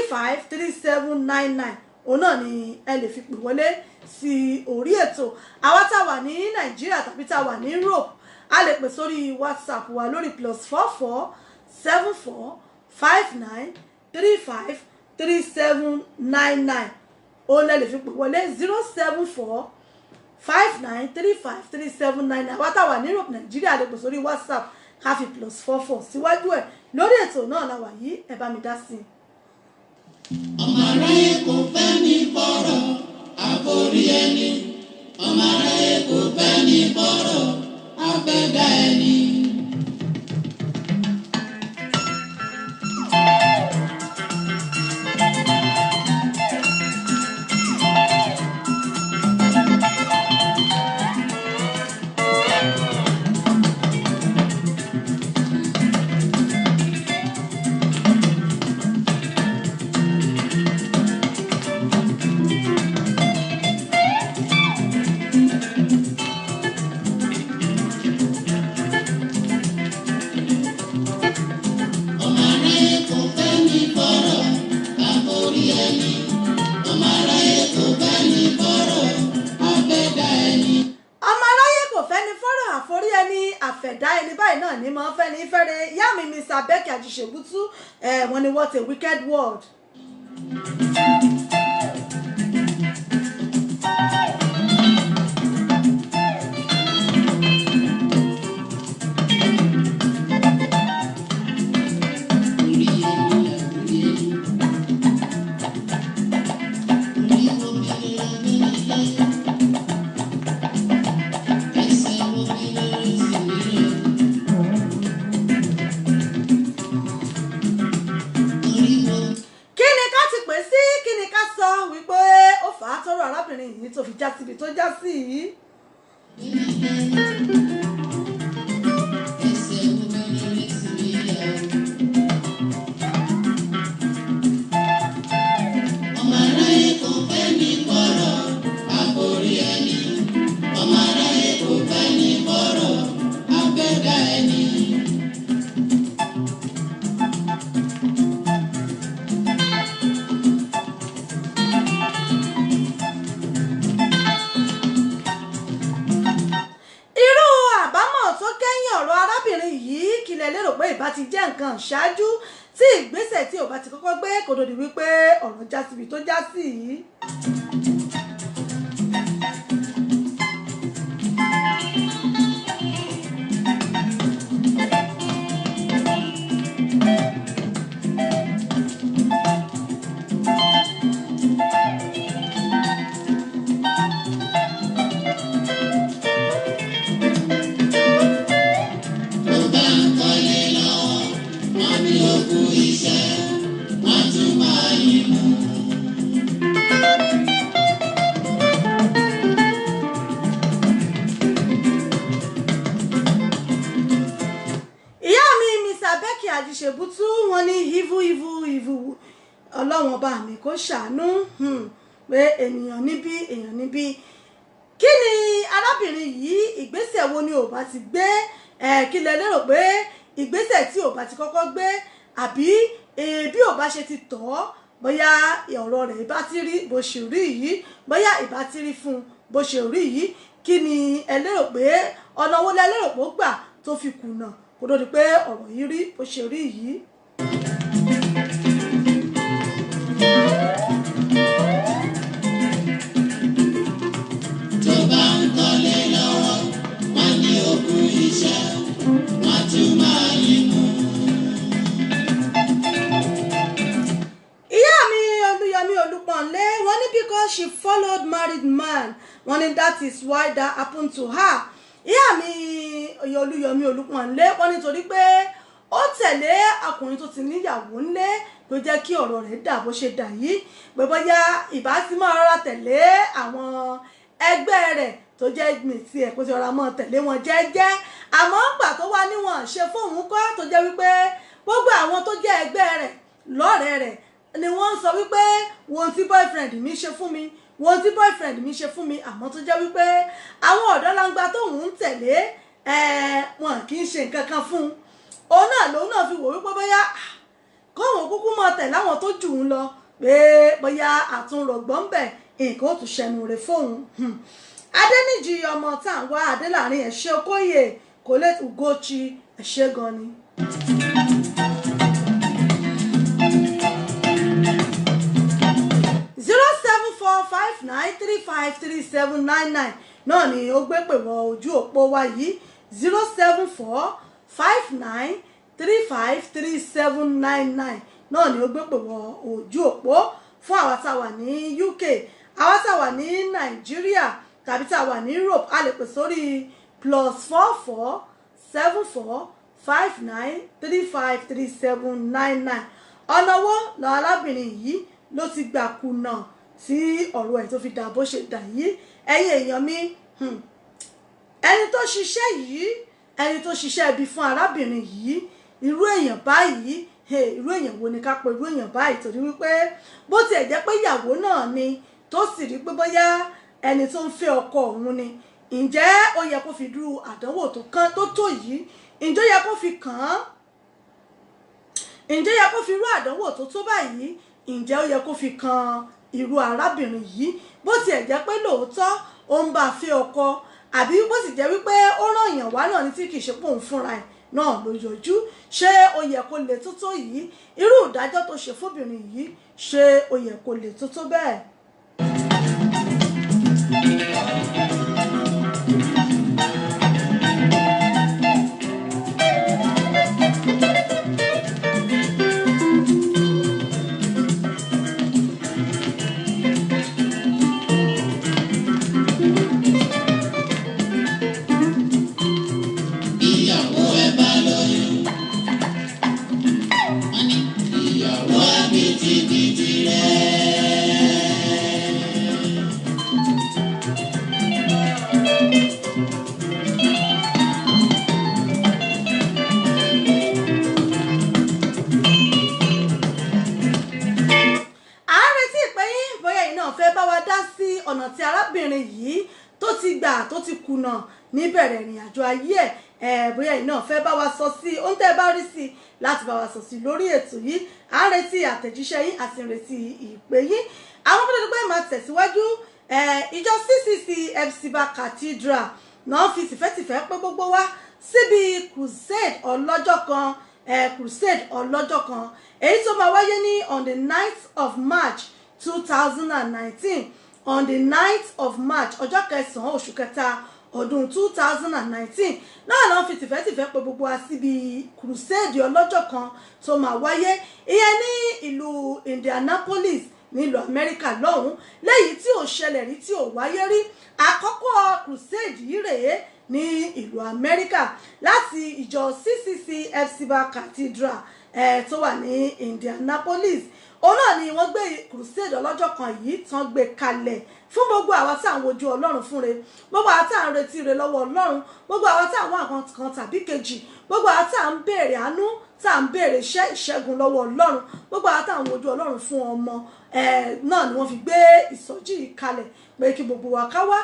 07459353799, òun náà ni ẹ lè fi pè wọlé sí orí ètò. Àwa tá a wà ní Nàìjíríà tàbí tá a wà ní Europe, a lè pè sórí WhatsApp wa lórí +447459353799. Òun lẹ lè fi pè wọlé, 07459353799. Àwa tá a wà ní Europe, Nàìjíríà, lè pè sórí WhatsApp, ká fi +44 síwájú ẹ̀. Lórí ètò náà la wà yìí, ẹ bá mi dá sí i. Ọmọ aráyé kò fẹ́ ní bọ̀rọ̀ àforí ẹni. Ọmọ aráyé kò fẹ́ ní bọ̀rọ̀ àfẹ́dá ẹni. Ọmọ aráyé kò fẹ́ ní bọ̀rọ̀ àforí ẹni. Ọmọ aráyé kò fẹ́ ní bọ̀rọ̀ àfẹ́dá ẹni. Ọmọ aráyé kò fẹ́ ní fọ́rọ̀ àforí ẹni, àfẹ̀dá ẹni báyìí náà ní mọ́ fẹ́ ní fẹ́rẹ̀. Ìyá mi Mr. Becky Ajíṣebútú, wọ́n ní what a wicked world. Orí ẹni àforí ẹni. Orí wo mi lè rán mi nílé? Ẹsẹ̀ wo mi lè rìn sí mi rẹ̀? Orí wo Kí ni ká ti pè sí? Kí ni ká sọ wípé ó fà á tọrọ arábìnrin yìí tó fi já síbi tó já sí yìí? Ẹsẹ̀ wo mi lè rìn sí mi rẹ̀? Ọmọ aráyé kò fẹ́ ní bọ̀rọ̀ àforí ẹni. Ọmọ aráyé kò fẹ́ ní bọ̀rọ̀ àfẹ́dá ẹni. Irú àbámọ̀ tó kẹ́yìn ọ̀rọ̀ arábìnrin yìí, kí lẹ lérò pé ìbá ti jẹ́ nǹkan ṣáájú tí ìgbésẹ̀ tí ò bá ti kọ́kọ́ gbé kó tó di wípé ọ̀rọ̀ já síbi tó já sí yìí? Tó bá ń kọ́lé lọ́wọ́, wọ́n ní òkú iṣẹ́, wọ́n tún máa yín mú. Ìyá mi Mr. Becky Ajíṣebútú, wọ́n ní evil, evil, evil. Ọlọ́wọ́n ọba mi kò ṣàánú, pé ènìyàn níbí, èèyàn níbí. Kí ni arábìnrin yìí, ìgbésẹ̀ wo ni ò bá ti gbé? Kí lẹ lérò pé ìgbésẹ̀ tí ò bá ti kọ́kọ́ gbé, àbí bí ò bá ṣe ti tọ̀ ọ́, bóyá ọ̀rọ̀ rẹ̀ ìbá ti rí bó ṣe rí yìí, bóyá ìbá ti rí fún un bó ṣe rí yìí? Kí ni ẹ lérò pé ọ̀nà wo lẹ lérò pé ó gbà tó fi kùnà kó tó di pé ọ̀rọ̀ yìí rí bó ṣe rí yìí? Tó bá ń kọ́lé lọ́wọ́, wọ́n ní òkú iṣẹ́, wọ́n tún máa yín mú. Ìyá followed married man. Wọ́n ní that is why that happened to her. Ìyá mi Olúyọmí Olúpọ̀nlé, wọ́n nítorí pé ó tẹ̀lé ọkùnrin tó ti níyàwó ńlé ló jẹ́ kí ọ̀rọ̀ rẹ̀ dà bó ṣe dà yìí, pé bóyá ìbá ti máa rọra tẹ̀lé àwọn ẹgbẹ́ rẹ̀ tó jẹ́ mìtì ẹ̀ kó ti rọra máa tẹ̀lé wọn jẹ́jẹ́. Àmọ́ gbà tó wá níwọ̀n ṣe fóun kọ́, tó jẹ́ wípé gbogbo àwọn tó jẹ́ ẹgbẹ́ rẹ̀ lọ́rẹ̀ẹ́ rẹ̀ ni wọ́n ń sọ wípé wọ́n tí boyfriend mi ṣe fún mi, wọ́n tí boyfriend mi ṣe fún mi. Àmọ́ tó jẹ́ wípé àwọn ọ̀dọ́ langba tóun ń tẹ̀lé wọn kì í ṣe nǹkan kan fún un. Òun náà lòun náà fi wò wípé bóyá kóun kúkú mọ tẹ̀lé àwọn tó jù ú lọ, pé bóyá àtúnrọ̀gbọ́n bẹ̀ nǹkan ó tún ṣẹnu rẹ̀ fóun. Adéníjì ọmọ tá à ń wá Adéláàrin ẹ̀ṣẹ́ Okóyè Colette Ugochi ẹ̀ṣẹ́ gan ni. 07459353799 náà ni ó gbé pè wọ ojú òpó wa yìí, 07459353799 náà ni ó gbé pè wọ ojú òpó fún àwa tá a wà ní UK, àwa tá a wà ní Nàìjíríà tàbí tá a wà ní Europe. A lè pè sórí +44 74 59 35 37 99. Ọ̀nà wo lọ arábìnrin yìí ló ti gbà kùnà tí ọ̀rọ̀ ẹ̀ tó fi dà bó ṣe dà yìí? Ẹ̀yin èèyàn mi, ẹni tó ṣiṣẹ́ yìí, ẹni tó ṣiṣẹ́ ibi fún arábìnrin yìí, irú èèyàn báyìí, irú èèyàn wo ni ká pe irú èèyàn báyìí? Torí wípé bó tiẹ̀ jẹ́ pé ìyàwó náà ni, tó sì rí pé bóyá ẹni tó ń fẹ́ ọkọ òun ni, ǹjẹ́ ó yẹ kó fi dúró àdánwò tó kán tó tó yìí? Ǹjẹ́ ó yẹ kó fi kàn án? Ǹjẹ́ ó yẹ kó fi irú àdánwò tó tó báyìí? Ǹjẹ́ ó yẹ kó fi kan irú arábìnrin yìí? Bó tiẹ̀ jẹ́ pé lóòótọ́ ó ń bá a fẹ́ ọkọ, àbí bó sì jẹ́ wípé ó ràn yàn wá náà ní tí kìí ṣe pé òun fúnra ẹ̀ náà ló yọjú, ṣé ó yẹ kó lè tó tó yìí? Irú ìdájọ́ tó ṣe fóbìnrin yìí, ṣé ó yẹ kó lè tó tó bẹ́ẹ̀? Ìyàwó ẹ bá lóyún. Wọ́n ní ìyàwó àbítíbitì rẹ̀. À ń retí ìpè yín, bóyá ẹ̀yin náà fẹ́ bá wa dá sí ọ̀nà tí arábìnrin yìí tó ti gbà tó ti kùnà níbẹ̀rẹ̀ ìrìn àjò ayé ẹ̀, bóyá ẹ̀yin náà fẹ́ bá wa sọ sí ohun tẹ́ ẹ bá rí sí láti bá wa sọ sí lórí ètò yìí. À ń retí àtẹ̀jíṣẹ́ yín àti ń retí ìpè yín. Àwọn fúnni dúpẹ́ máa tẹ̀síwájú. Ìjọ CCC Epsiba Cathedral náà fi tìfẹ́tìfẹ́ pé gbogbo wa síbi crusade ọlọ́jọ́ kan, crusade ọlọ́jọ́ kan èyí tó máa wáyé ní on the 9th of March 2019, on the 9th of March, ọjọ́ kẹsàn-án oṣù kẹta ọdún 2019 náà ló ń fi tìfẹ́tìfẹ́ pé gbogbo wa síbi crusade ọlọ́jọ́ kan tó máa wáyé, ìyẹn ní ìlú Indianapolis nílùú Amẹ́ríkà lọ́hùn-ún, léyìí tí ò ṣẹlẹ̀ rí, tí ò wáyé rí. Àkọ́kọ́ crusade yìí rèé ní ìlú Amẹ́ríkà láti ìjọ CCC Epsiba Cathedral tó wà ní Indianapolis. Òun náà ni wọ́n gbé crusade ọlọ́jọ́ kan yìí tán gbé kalẹ̀ fún gbogbo àwa tá à ń wojú Ọlọ́run fúnre, gbogbo àwa tá à ń retí re lọ́wọ́ Ọlọ́run, gbogbo àwa tá à ń wá nǹkan kan tàbí kejì, gbogbo àwa tá à ń béèrè àánú, tá à ń béèrè iṣẹ́ ìṣẹ́gun lọ́wọ́ Ọlọ́run, gbogbo àwa tá à ń wojú Ọlọ́run fún ọmọ náà ni wọ́n fi gbé ìsọjí yìí kalẹ̀ pé kí gbogbo wa ká wá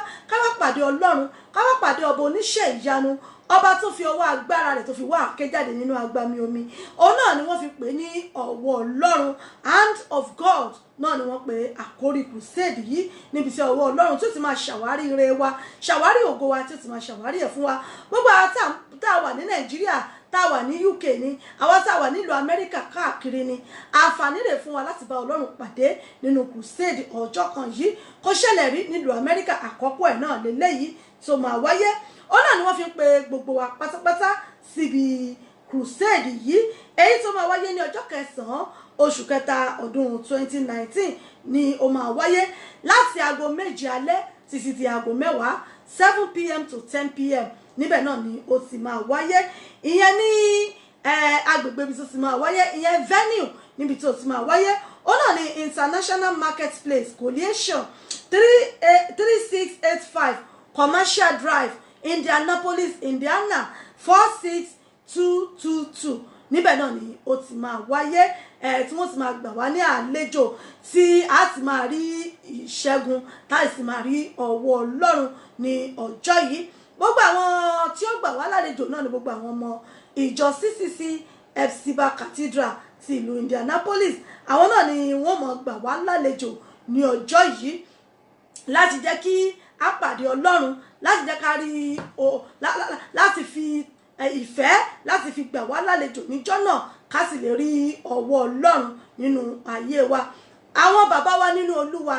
pàdé Ọlọ́run, ká wá pàdé ọba oníṣẹ́ ìyanu, ọba tó fi ọwọ́ agbára rẹ̀ tó fi wá àáké jáde nínú agbami omi. Òun náà ni wọ́n fi pè ní ọwọ́ Ọlọ́run, hand of God náà ni wọ́n pè àkórí crusade yìí, níbi tí ọwọ́ Ọlọ́run tó ti máa ṣàwárí ire wa, ṣàwárí ògo wa, tó ti máa ṣàwárí ẹ̀ fún wa. Gbogbo àwọn tá a wà ní Nàìjíríà, tá a wà ní UK ni, àwa tá a wà nílùú Amẹ́ríkà káàkiri ni, àǹfààní rẹ̀ fún wa láti bá Ọlọ́run pàdé nínú crusade ọjọ́ kan yìí. Kò ṣẹlẹ̀ rí nílùú Amẹ́ríkà, àkọ́kọ́ ẹ̀ náà lélẹ́yìí tó máa wáyé. Ó náà ni wọ́n fi ń pe gbogbo wa pátápátá síbi crusade yìí. Èyí tó máa wáyé ní ọjọ́ kẹsàn-án oṣù kẹta ọdún 2019 ni ó máa wáyé láti aago 7 alẹ́ títí di aago 10, 7 p.m. to 10 p.m. Níbẹ̀ náà ni ó ti máa wáyé. Ìyẹn ní agbègbè ibi tó ti máa wáyé, ìyẹn venue níbi tó ti máa wáyé, ó náà ní International Marketplace Coalition, 3685 Commercial Drive, Indianapolis, Indiana 46222. Níbẹ̀ náà ni ó ti máa wáyé, tí wọ́n ti máa gbà wá ní àlejò, tí a ti máa rí ìṣẹ́gun, tá a sì máa rí ọwọ́ Ọlọ́run ní ọjọ́ yìí. Gbogbo àwọn tí ó gbà wá lálejò náà ni gbogbo àwọn ọmọ ìjọ CCC Epsiba Cathedral ti ìlú Indianapolis. Àwọn náà ni wọ́n mọ̀ gbà wá lálejò ní ọjọ́ yìí láti jẹ́ kí a pàdé Ọlọ́run, láti jẹ́ ká rí o, láti fi ìfẹ́ láti fi gbà wá lálejò níjọ́ náà, ká sì lè rí ọwọ́ Ọlọ́run nínú ayé wa. Àwọn bàbá wa nínú Olúwa,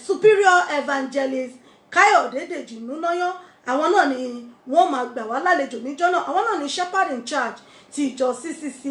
Superior Evangelist Káyọ̀dé Dèjì Núnáyán, àwọn náà ni wọ́n máa gbà wá lálejò níjọ́ náà. Àwọn náà ni shepherd in charge ti ìjọ CCC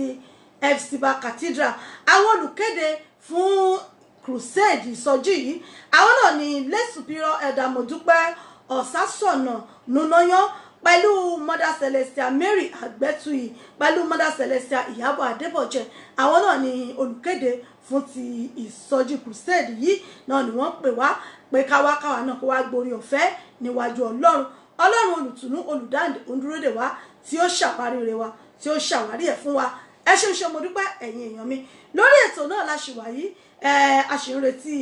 Epsiba Cathedral. Àwọn olùkéde fún crusade ìsọjí yìí, àwọn náà ni late Superior Elder Modúpẹ́ Ọ̀sásọ̀nà Núnáyán, pẹ̀lú Mother Celestia Mary Àgbẹ̀tuyì, pẹ̀lú Mother Celestia Ìyábọ̀ Adébọ̀jẹ. Àwọn náà ni olùkéde fún ti ìsọjí crusade yìí náà ni wọ́n pè wá pé káwá káwa náà kó wá gborí ọ̀fẹ́ níwájú Ọlọ́run. Ọlọ́run olùtùnú olùdáǹdè òǹdúródè wa tí ó ṣàwárí rẹ̀ wa, tí ó ṣàwárí ẹ̀ fún wa. Ẹ ṣeun ṣe, mo dúpẹ́ ẹ̀yin èèyàn mi. Lórí ètò náà la ṣì wà yìí, a ṣì ń retí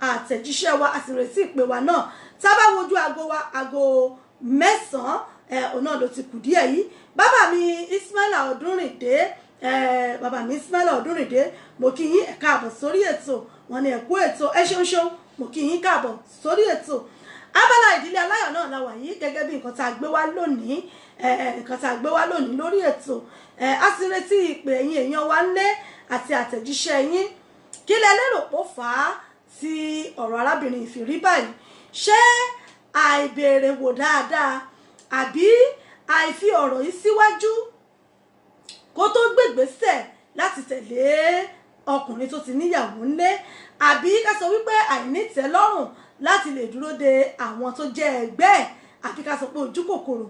àtẹ̀jíṣẹ́ wa, a sì ń retí ìpè wa náà. Tá a bá wojú aago wa, aago 9 òun náà ló ti kù díẹ̀ yìí. Bàbá mi Ismaila Ọdúnrìndé, bàbá mi Ismaila Ọdúnrìndé, mo kí yín ẹ káàbọ̀ sórí ètò. Wọn ni ẹ kú ètò, ẹ ṣeun ṣeun, mo kí yín káàbọ̀ sórí ètò. Abala ìdílé aláyọ̀ náà la wà yìí, gẹ́gẹ́ bí nǹkan tá a gbé wá lónìí, nǹkan tá a gbé wá lónìí lórí ètò. A sì retí ìpè ẹ̀yin èèyàn wa ńlé àti àtẹ̀jíṣẹ́ yín. Kí lẹ lérò pó fà á tí ọ̀rọ̀ arábìnrin ìfi rí báyìí? Ṣé àìbéèrè wò dáadáa, àbí àìfi ọ̀rọ̀ yìí síwájú kó tó gbègbèsẹ̀ láti tẹ̀lé ọkùnrin tó ti níyàwó ńlé, àbí ká sọ wípé àìnítẹ́lọ́rùn láti lè dúró de àwọn tó jẹ́ ẹgbẹ́ ẹ̀, àbí ká sọ pé ojú kòkòrò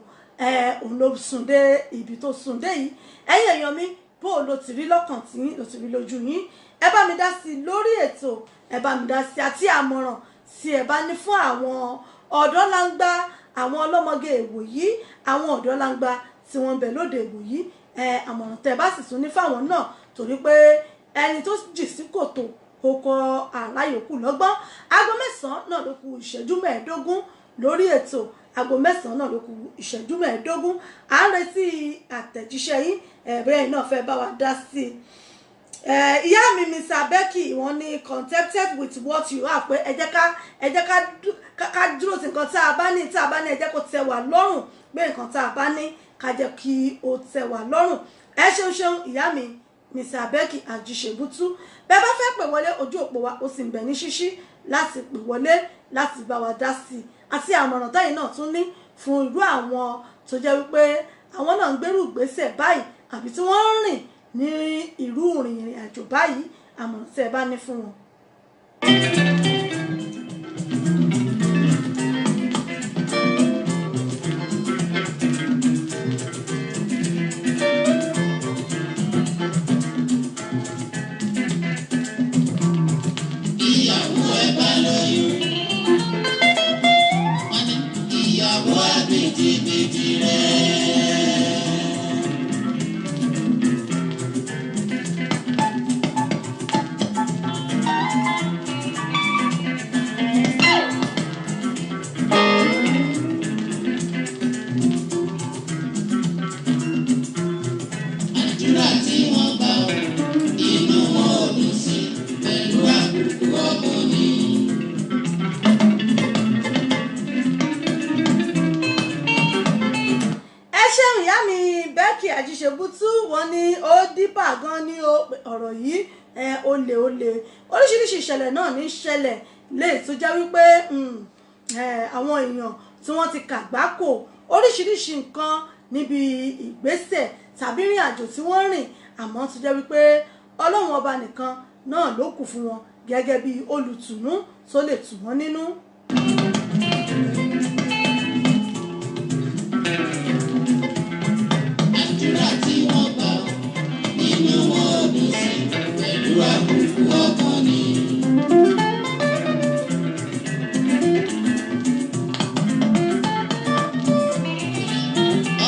òun ló sùn dé ibi tó sùn dé yìí? Ẹ̀yin èèyàn mi, bó ló ti rí lọ́kàn tí ló ti rí lójú yín? Ẹ bá mi dá sí lórí ètò, ẹ bá mi dá sí àti àmọ̀ràn tí ẹ bá ní fún àwọn ọ̀dọ́langba, àwọn ọlọ́mọge ìwòyí, àwọn ọ̀dọ́langba tí wọ́n ń bẹ lóde ìwòyí. Àmọ̀ràn tẹ́ bá sì tún ní fáwọn náà, torí pé ẹni tó jì sí kòtò kò kọ àláyòkù lọ́gbọ́n. Aago 9 náà ló kù ìṣẹ́jú 15 lórí ètò. Aago 9 náà ló kù ìṣẹ́jú 15. À ń retí àtẹ̀jíṣẹ́ yín, ẹ̀bẹ̀rẹ̀ yìí náà fẹ́ bá wa dá sí i. Ìyá mi Mr. Becky, wọ́n ní contented with what you have, pé ẹ jẹ́ ká dúró sí nǹkan tá a bá ní, tá a bá ní ẹ jẹ́ kó tẹ́ wa lọ́rùn, pé nǹkan tá a bá ní ká jẹ́ kí ó tẹ́ wa lọ́rùn. Ẹ ṣeun ṣeun ìyá mi Mr. Becky Àjíṣebútú. Bẹ́ẹ̀ bá fẹ́ pè wọlé, ojú òpó wa ó sì ń bẹ ní ṣíṣí láti pè wọlé láti bá wa dá sí i, àti àmọ̀ràn táyì náà tún ní fún irú àwọn tó jẹ́ wípé àwọn náà ń gbérù ìgbésẹ̀ báyìí, àbí tí wọ́n ń rìn ní irú ìrìn àjò báyìí, àmọ̀ràn tí ẹ bá ní fún wọn. Ìyàwó ẹ bá lóyún, wọ́n ní ìyàwó àbèjìbèjì rẹ̀. Àdúrà tí wọ́n gbà ó, inú wọn ò dùn sí pẹ̀lú àbùkù ọkùnrin. Ẹ ṣeun ìyá mi Becky Àjíṣebútú, wọ́n ní ó dípà gan ní ọ̀rọ̀ yìí, olè olè oríṣiríṣi ìṣẹ̀lẹ̀ náà ní ṣẹlẹ̀ lè tó jẹ́ wípé àwọn èèyàn tí wọ́n ti kàgbákò oríṣiríṣi nǹkan níbi ìgbésẹ̀ tàbí ìrìn àjò tí wọ́n rìn, Àmọ́ tó jẹ́ wípé Ọlọ́run ọba nìkan náà ló kù fún wọn gẹ́gẹ́ bí olùtùnú tó lè tù wọ́n nínú. Àdúrà tí wọ́n gbà nínú wọn ò dùn sí pẹ̀lú àbùkù ọkàn ni.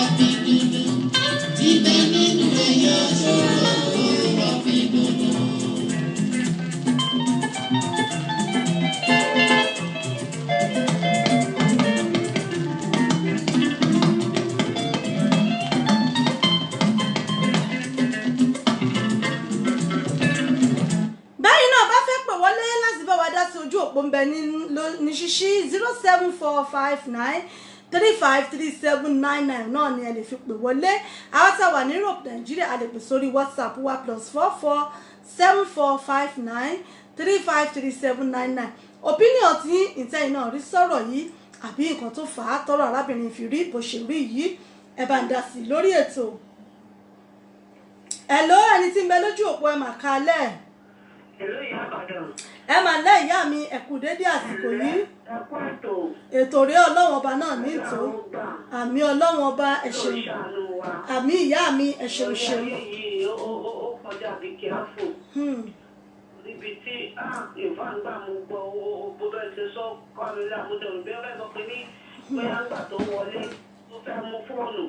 Ọ̀fìn dúdú ti bẹ nínú ẹyọ ṣòro ọ̀fìn dúdú. Báyìí náà bá fẹ́ pè wọlé láti bá wa dá sí ojú òpó ń bẹ ní ṣíṣí 07459353799 náà ni ẹ lè fi pè wọlé. Àwọn tá a wà ní Europe, Nàìjíríà, a lè pè sórí WhatsApp wa +447459353799. Opinion tí ìtẹ́yìn náà rí sọ̀rọ̀ yìí àbí nǹkan tó fà á tọrọ arábìnrin fi rí bó ṣe rí yìí, ẹ bá ń dá sí i lórí ètò. Hello, ẹni tí ń bẹ lójú òpó, ẹ mà kálẹ̀. Hello, Ìyá Ìbàdàn. Ẹ máa lẹ́ ìyá mi, ẹ kú dédé àsìkò yìí. Ẹ kú ètò. Ètò rẹ Ọlọ́run ọba náà ní ìtò. Àmì Ọlọ́run ọba, ẹ ṣeun. Yóò ṣàánú wa. Àmì ìyá mi, ẹ ṣeun ṣeun. Orí ayé yìí ó kọjá bí kíáfù. Níbi tí ìfàǹgbà mo gbọ́ bó bẹ́ẹ̀ ṣe sọ kọ́ mi láàmúdẹ̀rù bí ọ̀rẹ́ sọ pé ní bóyá ńgbà tó wọlé tó fẹ́ mú fóònù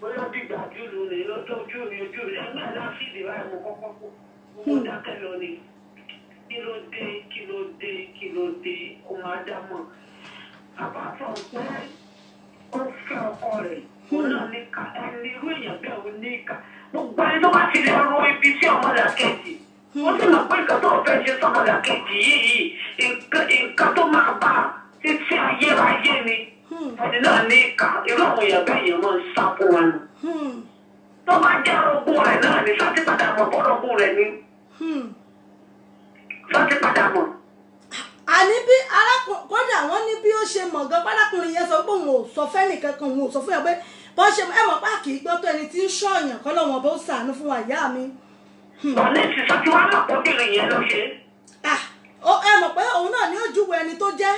bóyá ó dìgbà júlù ní lọ́jọ́ ojú mi ojú mi ẹgbẹ́ aláfíìdì báyìí mo kọ́kọ́ kú mo dákẹ́ lọ ni. Kí ló dé, kí ló dé, kí ló dé? Ó máa dá mọ̀ apart from pé ó fẹ́ ọkọ rẹ̀, òun náà ní ká ẹni irú èèyàn bẹ́ẹ̀ ó ní ìka. Gbogbo ẹni tó bá ti lè ro ibi sí ọmọlàkejì, ó sì mọ̀ pé nǹkan tó fẹ́ ṣe sọmọlàkejì yìí, nǹkan tó máa bá títí ayérayé ni, ẹni náà ní ìka. Irú àwọn èèyàn bẹ́ẹ̀ yẹn máa ń sá fún wọn nù. Tó bá jẹ́ orogún rẹ̀ náà ní sátí padà mọ̀ bọ́rọ̀gún rẹ̀ ni sátí padà mọ̀. Àní bí arákùnrin, kódà wọ́n ní bí ó ṣe mọ̀ gan, pálákùnrin yẹn sọ pé òun ò sọ fẹ́nìkan kan, òun ò sọ fún yàn pé bọ́n ṣe ẹ mọ̀ páàkì gbọ́ tó ẹni tí ń ṣọ̀yàn kọ́ lọ́wọ́n bó ṣàánú fún wa ìyá mi. Ọ̀nà ìsìn tí wàá mọ̀ kóbìnrin yẹn ló ṣe. Ẹ mọ̀ pé òun náà ni ó júwe ẹni tó jẹ́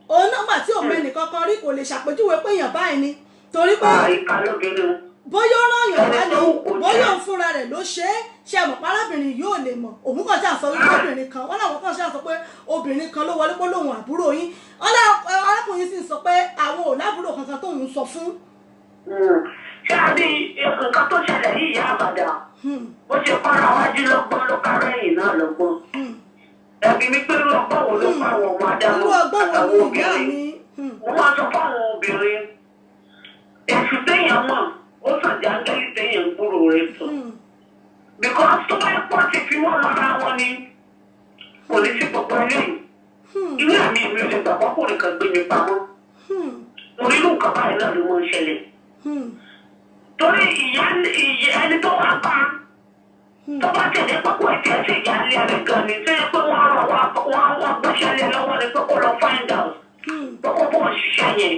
òun náà mà tí òun ẹnì kankan rí kò lè ṣàpèjúwe pé èèyàn báyìí ni, torí pé ìka lóbìnrin. Bóyá ó rán yàn wá ni, bóyá òun fúnra rẹ̀ ló ṣe é, ṣe mọ̀ párábìnrin yóò lè mọ̀. Òun kàn ṣáà sọ wípé obìnrin kan, wọ́n làwọn kàn ṣáà sọ pé obìnrin kan ló wọlé pé lòun àbúrò yín. Wọ́n arákùnrin sì sọ pé àwọn ò lábúrò kankan tóun sọ fún. Ṣé a ní nǹkan tó ṣẹlẹ̀ yìí, Ìyá Àbàdàn, bó ṣe kọ́ra wájú lọ́gbọ́n ló kárẹ́ ẹ̀yìn náà lọ́gbọ́n. Ẹ̀bí mi pé irú ọgbọ́n wo ló pa àwọn ọmọ Ádámù àtàwọn obìnrin? Mo máa sọ fáwọn obìnrin, èsì téèyàn mọ̀ ó sàn jáńgẹ́lì téèyàn ń gbúrò rẹ̀ sọ. Because tó bá yẹ pọ́ ti fi wọ́n mọ́ra wọn ni kò ní sí gbogbo eléyìí. Irú àmì mi ò lè gbà kọ́kùnrin kan gbé mi pamọ́. Orí irú nǹkan báyìí náà ló máa ń ṣẹlẹ̀. Torí ìyá ẹni tó wá bá tó bá tẹ̀lé pápá ẹ̀tí ẹ̀sẹ̀ ìyá ilé rẹ̀ gan ni tó yẹ pé wọ́n rọ̀ wọ́n gbéṣẹ́ lé lọ́wọ́ ni pé kó lọ find out pé kó bọ̀ ṣiṣẹ́ yẹn.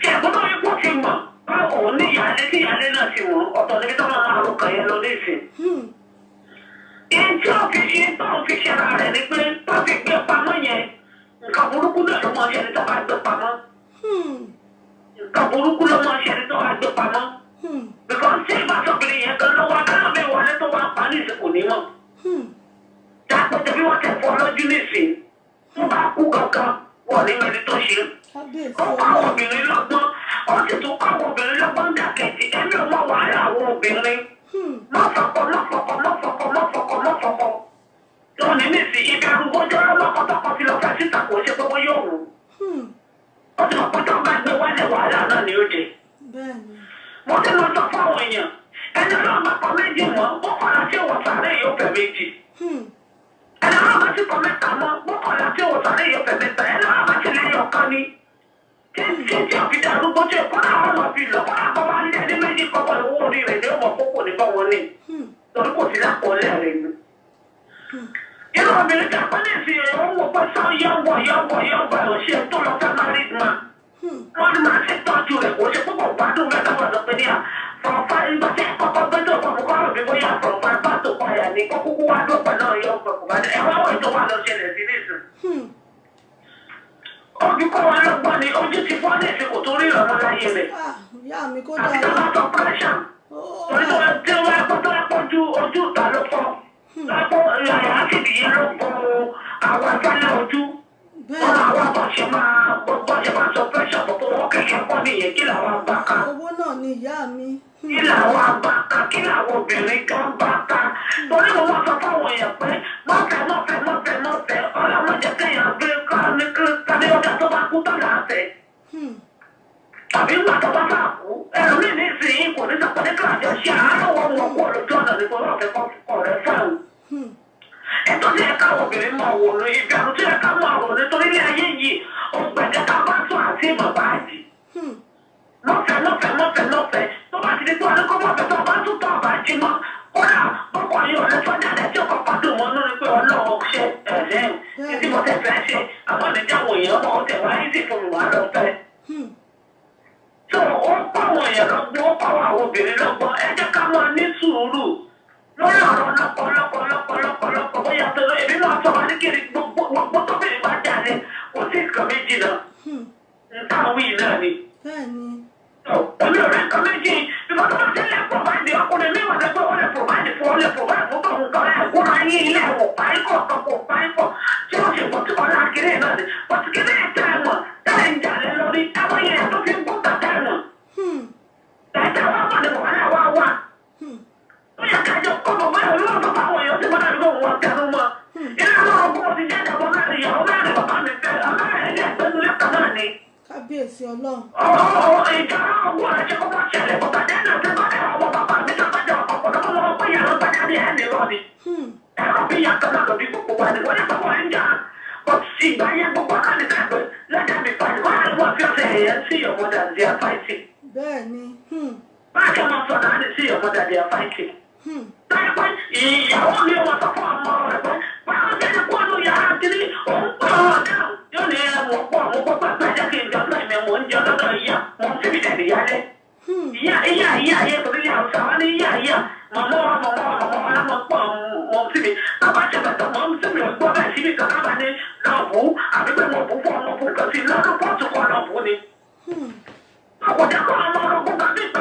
Ṣé ẹ̀kọ́ tó yẹ kó ti mọ̀ pé òun ní ìyáálé tí ìyáálé náà ti mọ̀ ọ̀tọ̀ níbi tó máa máa rò kàn yẹn lọ nísìn. Ìyẹn tí ó fi ṣe ara rẹ̀ ni pé tó fi gbé pamọ́ yẹn, nǹkan burúkú náà ló máa ń ṣẹlẹ̀ tó bá gbé pamọ́. Nǹkan burúkú ló máa ń ṣẹlẹ̀ tó bá gbé pamọ́. Because tí ìbásọ̀bìnrin yẹn gan ló wá kánà mi wọlé tó wá pa ní ìsìnkú nímọ̀. Dápẹ́tẹ́ bí wọ́n tẹ̀ fọ́ lójú nísìn, tó bá kú kankan wọ̀ ní mẹni tó ṣe. Ó kọ́ àwọn obìnrin lọ́gbọ́n, ó sì tún kọ́ àwọn obìnrin lọ́gbọ́n dàkejì. Ẹ̀mí ò mọ wàhálà àwọn obìnrin. Má fọkọ, má fọkọ, má fọkọ, má fọkọ, má fọkọ. Lónìí nísìn, ìbẹ̀rù bójú ọlọ́mọkọ́tọ́kọ ti lọ fẹ́ síta kò ṣe pé wọ́n yóò wù. Ó ti mọ̀ pé tó bá gbé wálé wàhálà náà ni ó jẹ. Mo ti lọ sọ fáwọn èèyàn, ẹni ọlọ́run bá kọ méjì mọ́, bọ́kànlá tí òwò sàárè yóò fẹ́ méjì. Ẹni ọlọ́run bá sì kọ mẹ́ta mọ́, bọ́kànlá tí òwò sàárè yóò fẹ́ mẹ́ta. Ẹni ọlọ́run bá sì lẹ́yìn ọ̀kan ni. Tí tí òfin darúgbó tí kó náà wọ́n lọ fi lọ, kó náà kọ́ bá lé ẹni méjì kọ́kọ́ owó orí rẹ̀ ní ọmọ kókò ní bá wọn ní. Torí kò sí lákọọ́lẹ̀ rẹ̀ ni. Irú obìnrin tí a pẹ́ ní ìsìn òun wò pé sọ yọ̀ǹbọ̀ yọ̀ǹbọ̀ yọ̀ǹbọ̀ ẹ̀ ò ṣe tó lọ fẹ́ married man. Wọ́n ní máa ṣe tọ́jú rẹ̀ kò ṣe púpọ̀ gbádùn mẹ́ta wà lọ́pẹ́ ní à. Fọ̀nfà ìgbà tí àkọ́kọ́ gbé tó kọ̀ kọ́ rò bí bóyá ní kó kúkú wá dópin náà yọ ọkọ̀ kò bá dé. Ẹ wá wọ̀ tó wà lọ ṣẹlẹ̀ sí nísìn. Ojú kọ́ wa lọ́gbọ́n ni ojú ti fọ́ ní ìsìnkú tó rí ìrànwọ́ láyé rẹ̀. Ìyá mi kó Àti dáa. tó bá tọ pẹ́ṣà. Torí tó bá tí wọ́n bá tó bá pọ́jú ojú ìta ló fọ́. Lápò ìyá ásìdì yẹn ló bo àwọn afẹ́lẹ́ ojú. Wọ́n àwọn bọ́ ṣe máa bọ́ ṣe máa sọ pẹ́ṣà pọ̀pọ̀ wọ́n kẹ̀kẹ́ pọ̀ nìyẹn kí làwọn bá ká. Owó náà ni ìyá mi. Kí làwọn bá ká kí làwọn obìnrin kan bá ká. Torí mo wá sọ fáwọn èèyàn pé mọ̀fẹ́ mọ̀fẹ́ mọ̀fẹ́ mọ̀fẹ́ ọlọ́mọdé kéèyàn gbé ká ní ká ní ọjà tó bá kú tó là á fẹ́ tàbí ńgbà tó bá fà kú ẹlòmíì ní ìsinyìí kò ní sọ pé ní kíláàsì ọṣẹ àárọ̀ wọn mọ̀ kó lójú ọ̀nà nípa ọ̀fẹ́ kọ̀ rẹ̀ fáwọn. Ètò tí ẹ̀ka obìnrin máa wò ní ìbẹ̀rù tí ẹ̀ka máa wò nítorí ilé ayé yìí ọgbẹ̀dẹ ká bá tún àti ìmọ̀ báyìí. Lọ́fẹ̀ẹ́ lọ́fẹ̀ẹ́ lọ́fẹ̀ẹ́ lọ́fẹ̀ẹ́ tó bá ti di pé ọdún kó mọ̀fẹ́ tó bá tún tọ́ ọ̀bá jí mọ́ kódà bọ́kọ̀ yìí ọ̀rẹ́ sọ́jà rẹ̀ tí ọkọ̀ pàdé mọ́ lórí pé ọlọ́run ṣe ẹ̀rẹ́ títí mo tẹ̀ fẹ́ ṣe àmọ́ níjàwó èèyàn mọ́ ọ̀tẹ̀ wáyé sì fún mi wá lọ́fẹ̀ẹ́. So ó pàwọn èèyàn lọ́gbọ́n, ó pàwọn àwọn obìnrin lọ́gbọ́n, ẹ jẹ́ ká máa ní sùúrù lórí ọ̀rọ̀ lọ́kọ lọ́kọ lọ́kọ lọ́kọ lọ́kọ bóyá tó lọ èmi náà sọ wá ní kiri gbogbo gbogbo tóbìnrin bá jáde kò sí nǹkan méjì náà nǹkan wí náà ni. Bẹ́ẹ̀ni. Èmi ò rí nǹkan méjì bíkọ́ tó bá ti lè provide ọkùnrin mi wà lẹ́gbẹ́ ó lè provide fún ó lè provide fún tóun kan ẹ̀ kúrò ayé ilé ẹ̀wọ̀n páríkọ̀ kan kò páríkọ̀ tí ó sì bọ̀ tí ọ̀la kiri náà ni bọ̀tí kiri ẹ̀ tẹ́ ẹ̀ mọ̀ tẹ́ ẹ̀ ń jà lé lórí ẹ̀wọ̀n yẹn tó fi ń gún tàtẹ́ ẹ̀ mọ̀. Ẹ̀jẹ̀ wa mọ̀ ní wàhálà wa wà. Ó yẹ ká jọ kọ́ bọ̀ báyọ̀ lọ́wọ́ bàbá àwọn èèyàn tí wọ́n náà lóun wọn tẹnu mọ́. Ilé àwọn ọkọ̀ ti jẹ́ ìdàgbọ́ mẹ́rin ìyàwó mẹ́rin bàbá mi fẹ́ ọlọ́run ẹ̀jẹ̀ pẹ̀lú lẹ́kọ̀ọ́ náà ni. Kábíyèsí Ọlọ́run. Ọ̀ọ́ ìjà ọgbọ́n ẹ̀jẹ̀ kọ́kọ́ ṣẹlẹ̀ bàbá dẹ́nà tí bá dẹ̀ ọmọ bàbá mi sábà jẹ́ ọ̀pọ̀ lọ́wọ́ wọn pé yàrá bá jáde ẹ̀ ní lọ́ọ̀ni. Ẹ̀rọ bí yàtọ̀ náà lọ bí gbogbo wa ni wọ́n yẹ kọ́kọ́ ẹ̀ ń jà. Ìgbà yẹn gbogbo akáni káàgbé lẹ́dàá mi fàyè wọ́n á wọ́n fi ọ̀sẹ̀ ẹ̀yẹ sí ọmọdé àti àfáìtì. Bẹ́ẹ̀ni. Báàkì máa sọ náà ní sí ọmọdé àti àfáìtì. Bẹ́ẹ̀ ìyàwó mi wọ́n sọ fún ọmọ rẹ̀ pé báwo jẹ́ kó ọdún yàrá kiri òun pọ̀ ọ̀dà yóò ní ẹ̀wọ̀n pọ̀ àwọn pọ̀ pẹ́ jẹ́ kí n jọ ọdún ẹ̀mí mò ń jẹ ọdún ìyá mò ń síbi dẹ̀ níyàlẹ́. Ìyá ìyá ìyá ìyá torí ìyá ọ̀sà wọn ní ìyá ìyá màmá wa màmá wa màmá wa mọ̀ pọ̀ mọ̀ ń síbi bàbá ṣe bẹ̀tọ̀ mọ̀ ń síbi ọgbọ́n bẹ́ẹ̀ síbi kan náà ní lọ́ọ̀bù àbí pé mo bù fún ọmọ fún kan sí lọ́dún pọ́ọ̀tù kan lọ́ọ̀bù ni. Àkùdá kọ́ ọmọ orogún kan bí pé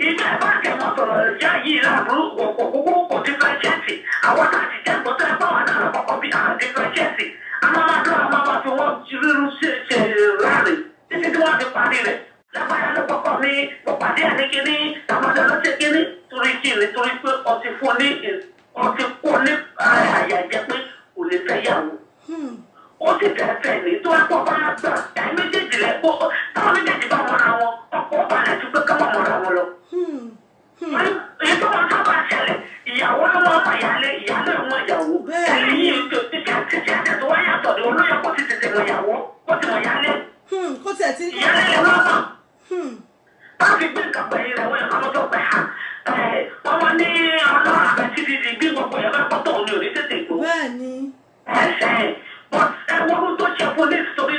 ilé ẹ̀bá àkẹ́mọ́ sọ̀rọ̀ ìyá yìí láàbùrú òkòkòkò kò dífẹ́ṣẹ́ǹtì. Àwọn náà ti jẹ́ gbọ́tọ́ ẹgbẹ́ wa náà lọ́kọ́kọ́ bí àwọn dífẹ́ṣẹ́ǹtì. A máa máa dúró, a máa máa fi wọ́n rírú ṣe ṣe ráàlì títí tí wọ́n fi parí rẹ̀. Lágbára ló kọ́kọ́ mi, mo pàdé ẹ̀ ní kíní, tàmọ́dé ló ṣe kíní. Torí kíni torí pé ọtí fún ní ọtí kó ní àyà jẹ pé kò lè fẹ́ yàwó. Ó sì fẹ́ fẹ́ ní tó ẹ pọ̀ bá gbà ẹ̀ méjèèjì lẹ kó táwọn méjèèjì bá mọ́ra wọn ọkọ̀ balẹ̀ ju pé ká má mọ́ra wọn lọ. Èyí tó máa sábà ṣẹlẹ̀ ìyàwó ló máa mọ ìyálé ìyálé ò mọ ìyàwó. Eléyìí tó ti ṣe àti ṣe àti tó wáyà tọ̀ ní olóyè kó ti tètè mọ ìyàwó kó ti mọ ìyálé. Kó tiẹ̀ ti. Ìyálé lè má mọ̀. Bá fi gbé nǹkan pẹ̀lú rẹ̀ wọ́n yẹ kọ́ lọ́jọ́ pẹ̀ ha. Wọ́n máa ní ọlọ́run àbẹ̀ títí di bí gbogbo yẹn bá pọ̀ tó òun ní òní tètè gbó. Bẹ́ẹ̀ni. Ẹsẹ̀ but ẹ̀wọ̀n tó ṣe fún ní torí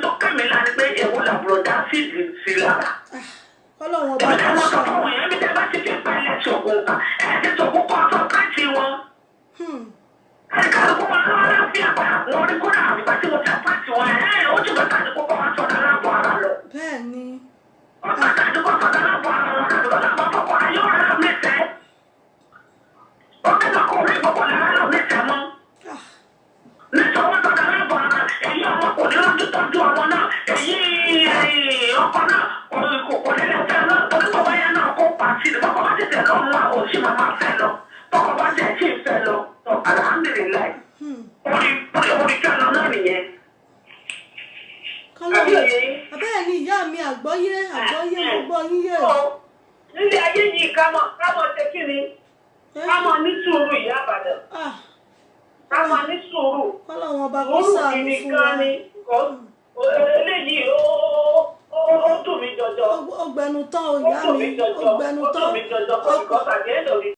tó kẹ́mi láti pé èwo làbúrò dá sí sí lára. Kọ́lọ́run ọba Èmi kó náà sọ ṣàánú. fún wọn yẹn bí tẹ́ bá ti fi pẹ́lẹ́ ṣògùn kan ẹ̀ ti ṣògùn kọ́ ọ̀sán káàtì wọn. Ẹ̀ka ló máa ń láàfin àgbà àwọn oníkóra àbígbà tí mo ti àpáàtì wọn ẹ̀ ó jù bàtà ní kókó wá sọ̀dọ̀ aláàbọ̀ ara lọ. Bẹ́ẹ̀ni. Bàtà ní kókó sọ̀dọ̀ aláàbọ̀ ara lọ àbíkọ́ láàbọ̀ fọkọ̀ ayé ọ̀rẹ́ mi fẹ́. Ó kẹ́kọ̀ọ́ kọ̀ orí ìgbọ̀kọ̀ lára mi fẹ́ mọ́. Nítorí wọ́n sọ̀dọ̀ aláàbọ̀ ara èyí ọmọ kò ní lójú tọ́jú ọmọ náà èyí ọkọ náà kò ní lè fẹ́ lọ torí bàbá yẹn náà kó pàṣẹ ní bọ́kọ bá ti tẹ̀ lọ́ mú àwọn òṣì máa máa fẹ́ lọ bọ́kọ bá tẹ̀ sí ìfẹ́ lọ alhamdulilayi orí orí fẹ́ lọ náà nìyẹn. Kọ́lọ́run. Bẹ́ẹ̀ni ìyá mi àgbọ́yé àgbọ́yé mo gbọ́ yín yé. Nílé ayé yìí ká mọ̀ ṣe kí ni ká mọ̀ ní sùúrù ìyá Ìbàdàn ká mọ̀ ní sùúrù. Kọ́lọ́run ọba kó Sùúrù ṣàánú gidi fún gan wa. ni eléyìí ó dùn mí jọjọ. Ó gbẹnu tán o Ó ìyá dùn mi mí jọjọ ó gbẹnu ó tán. dùn mí jọjọ because at the end of the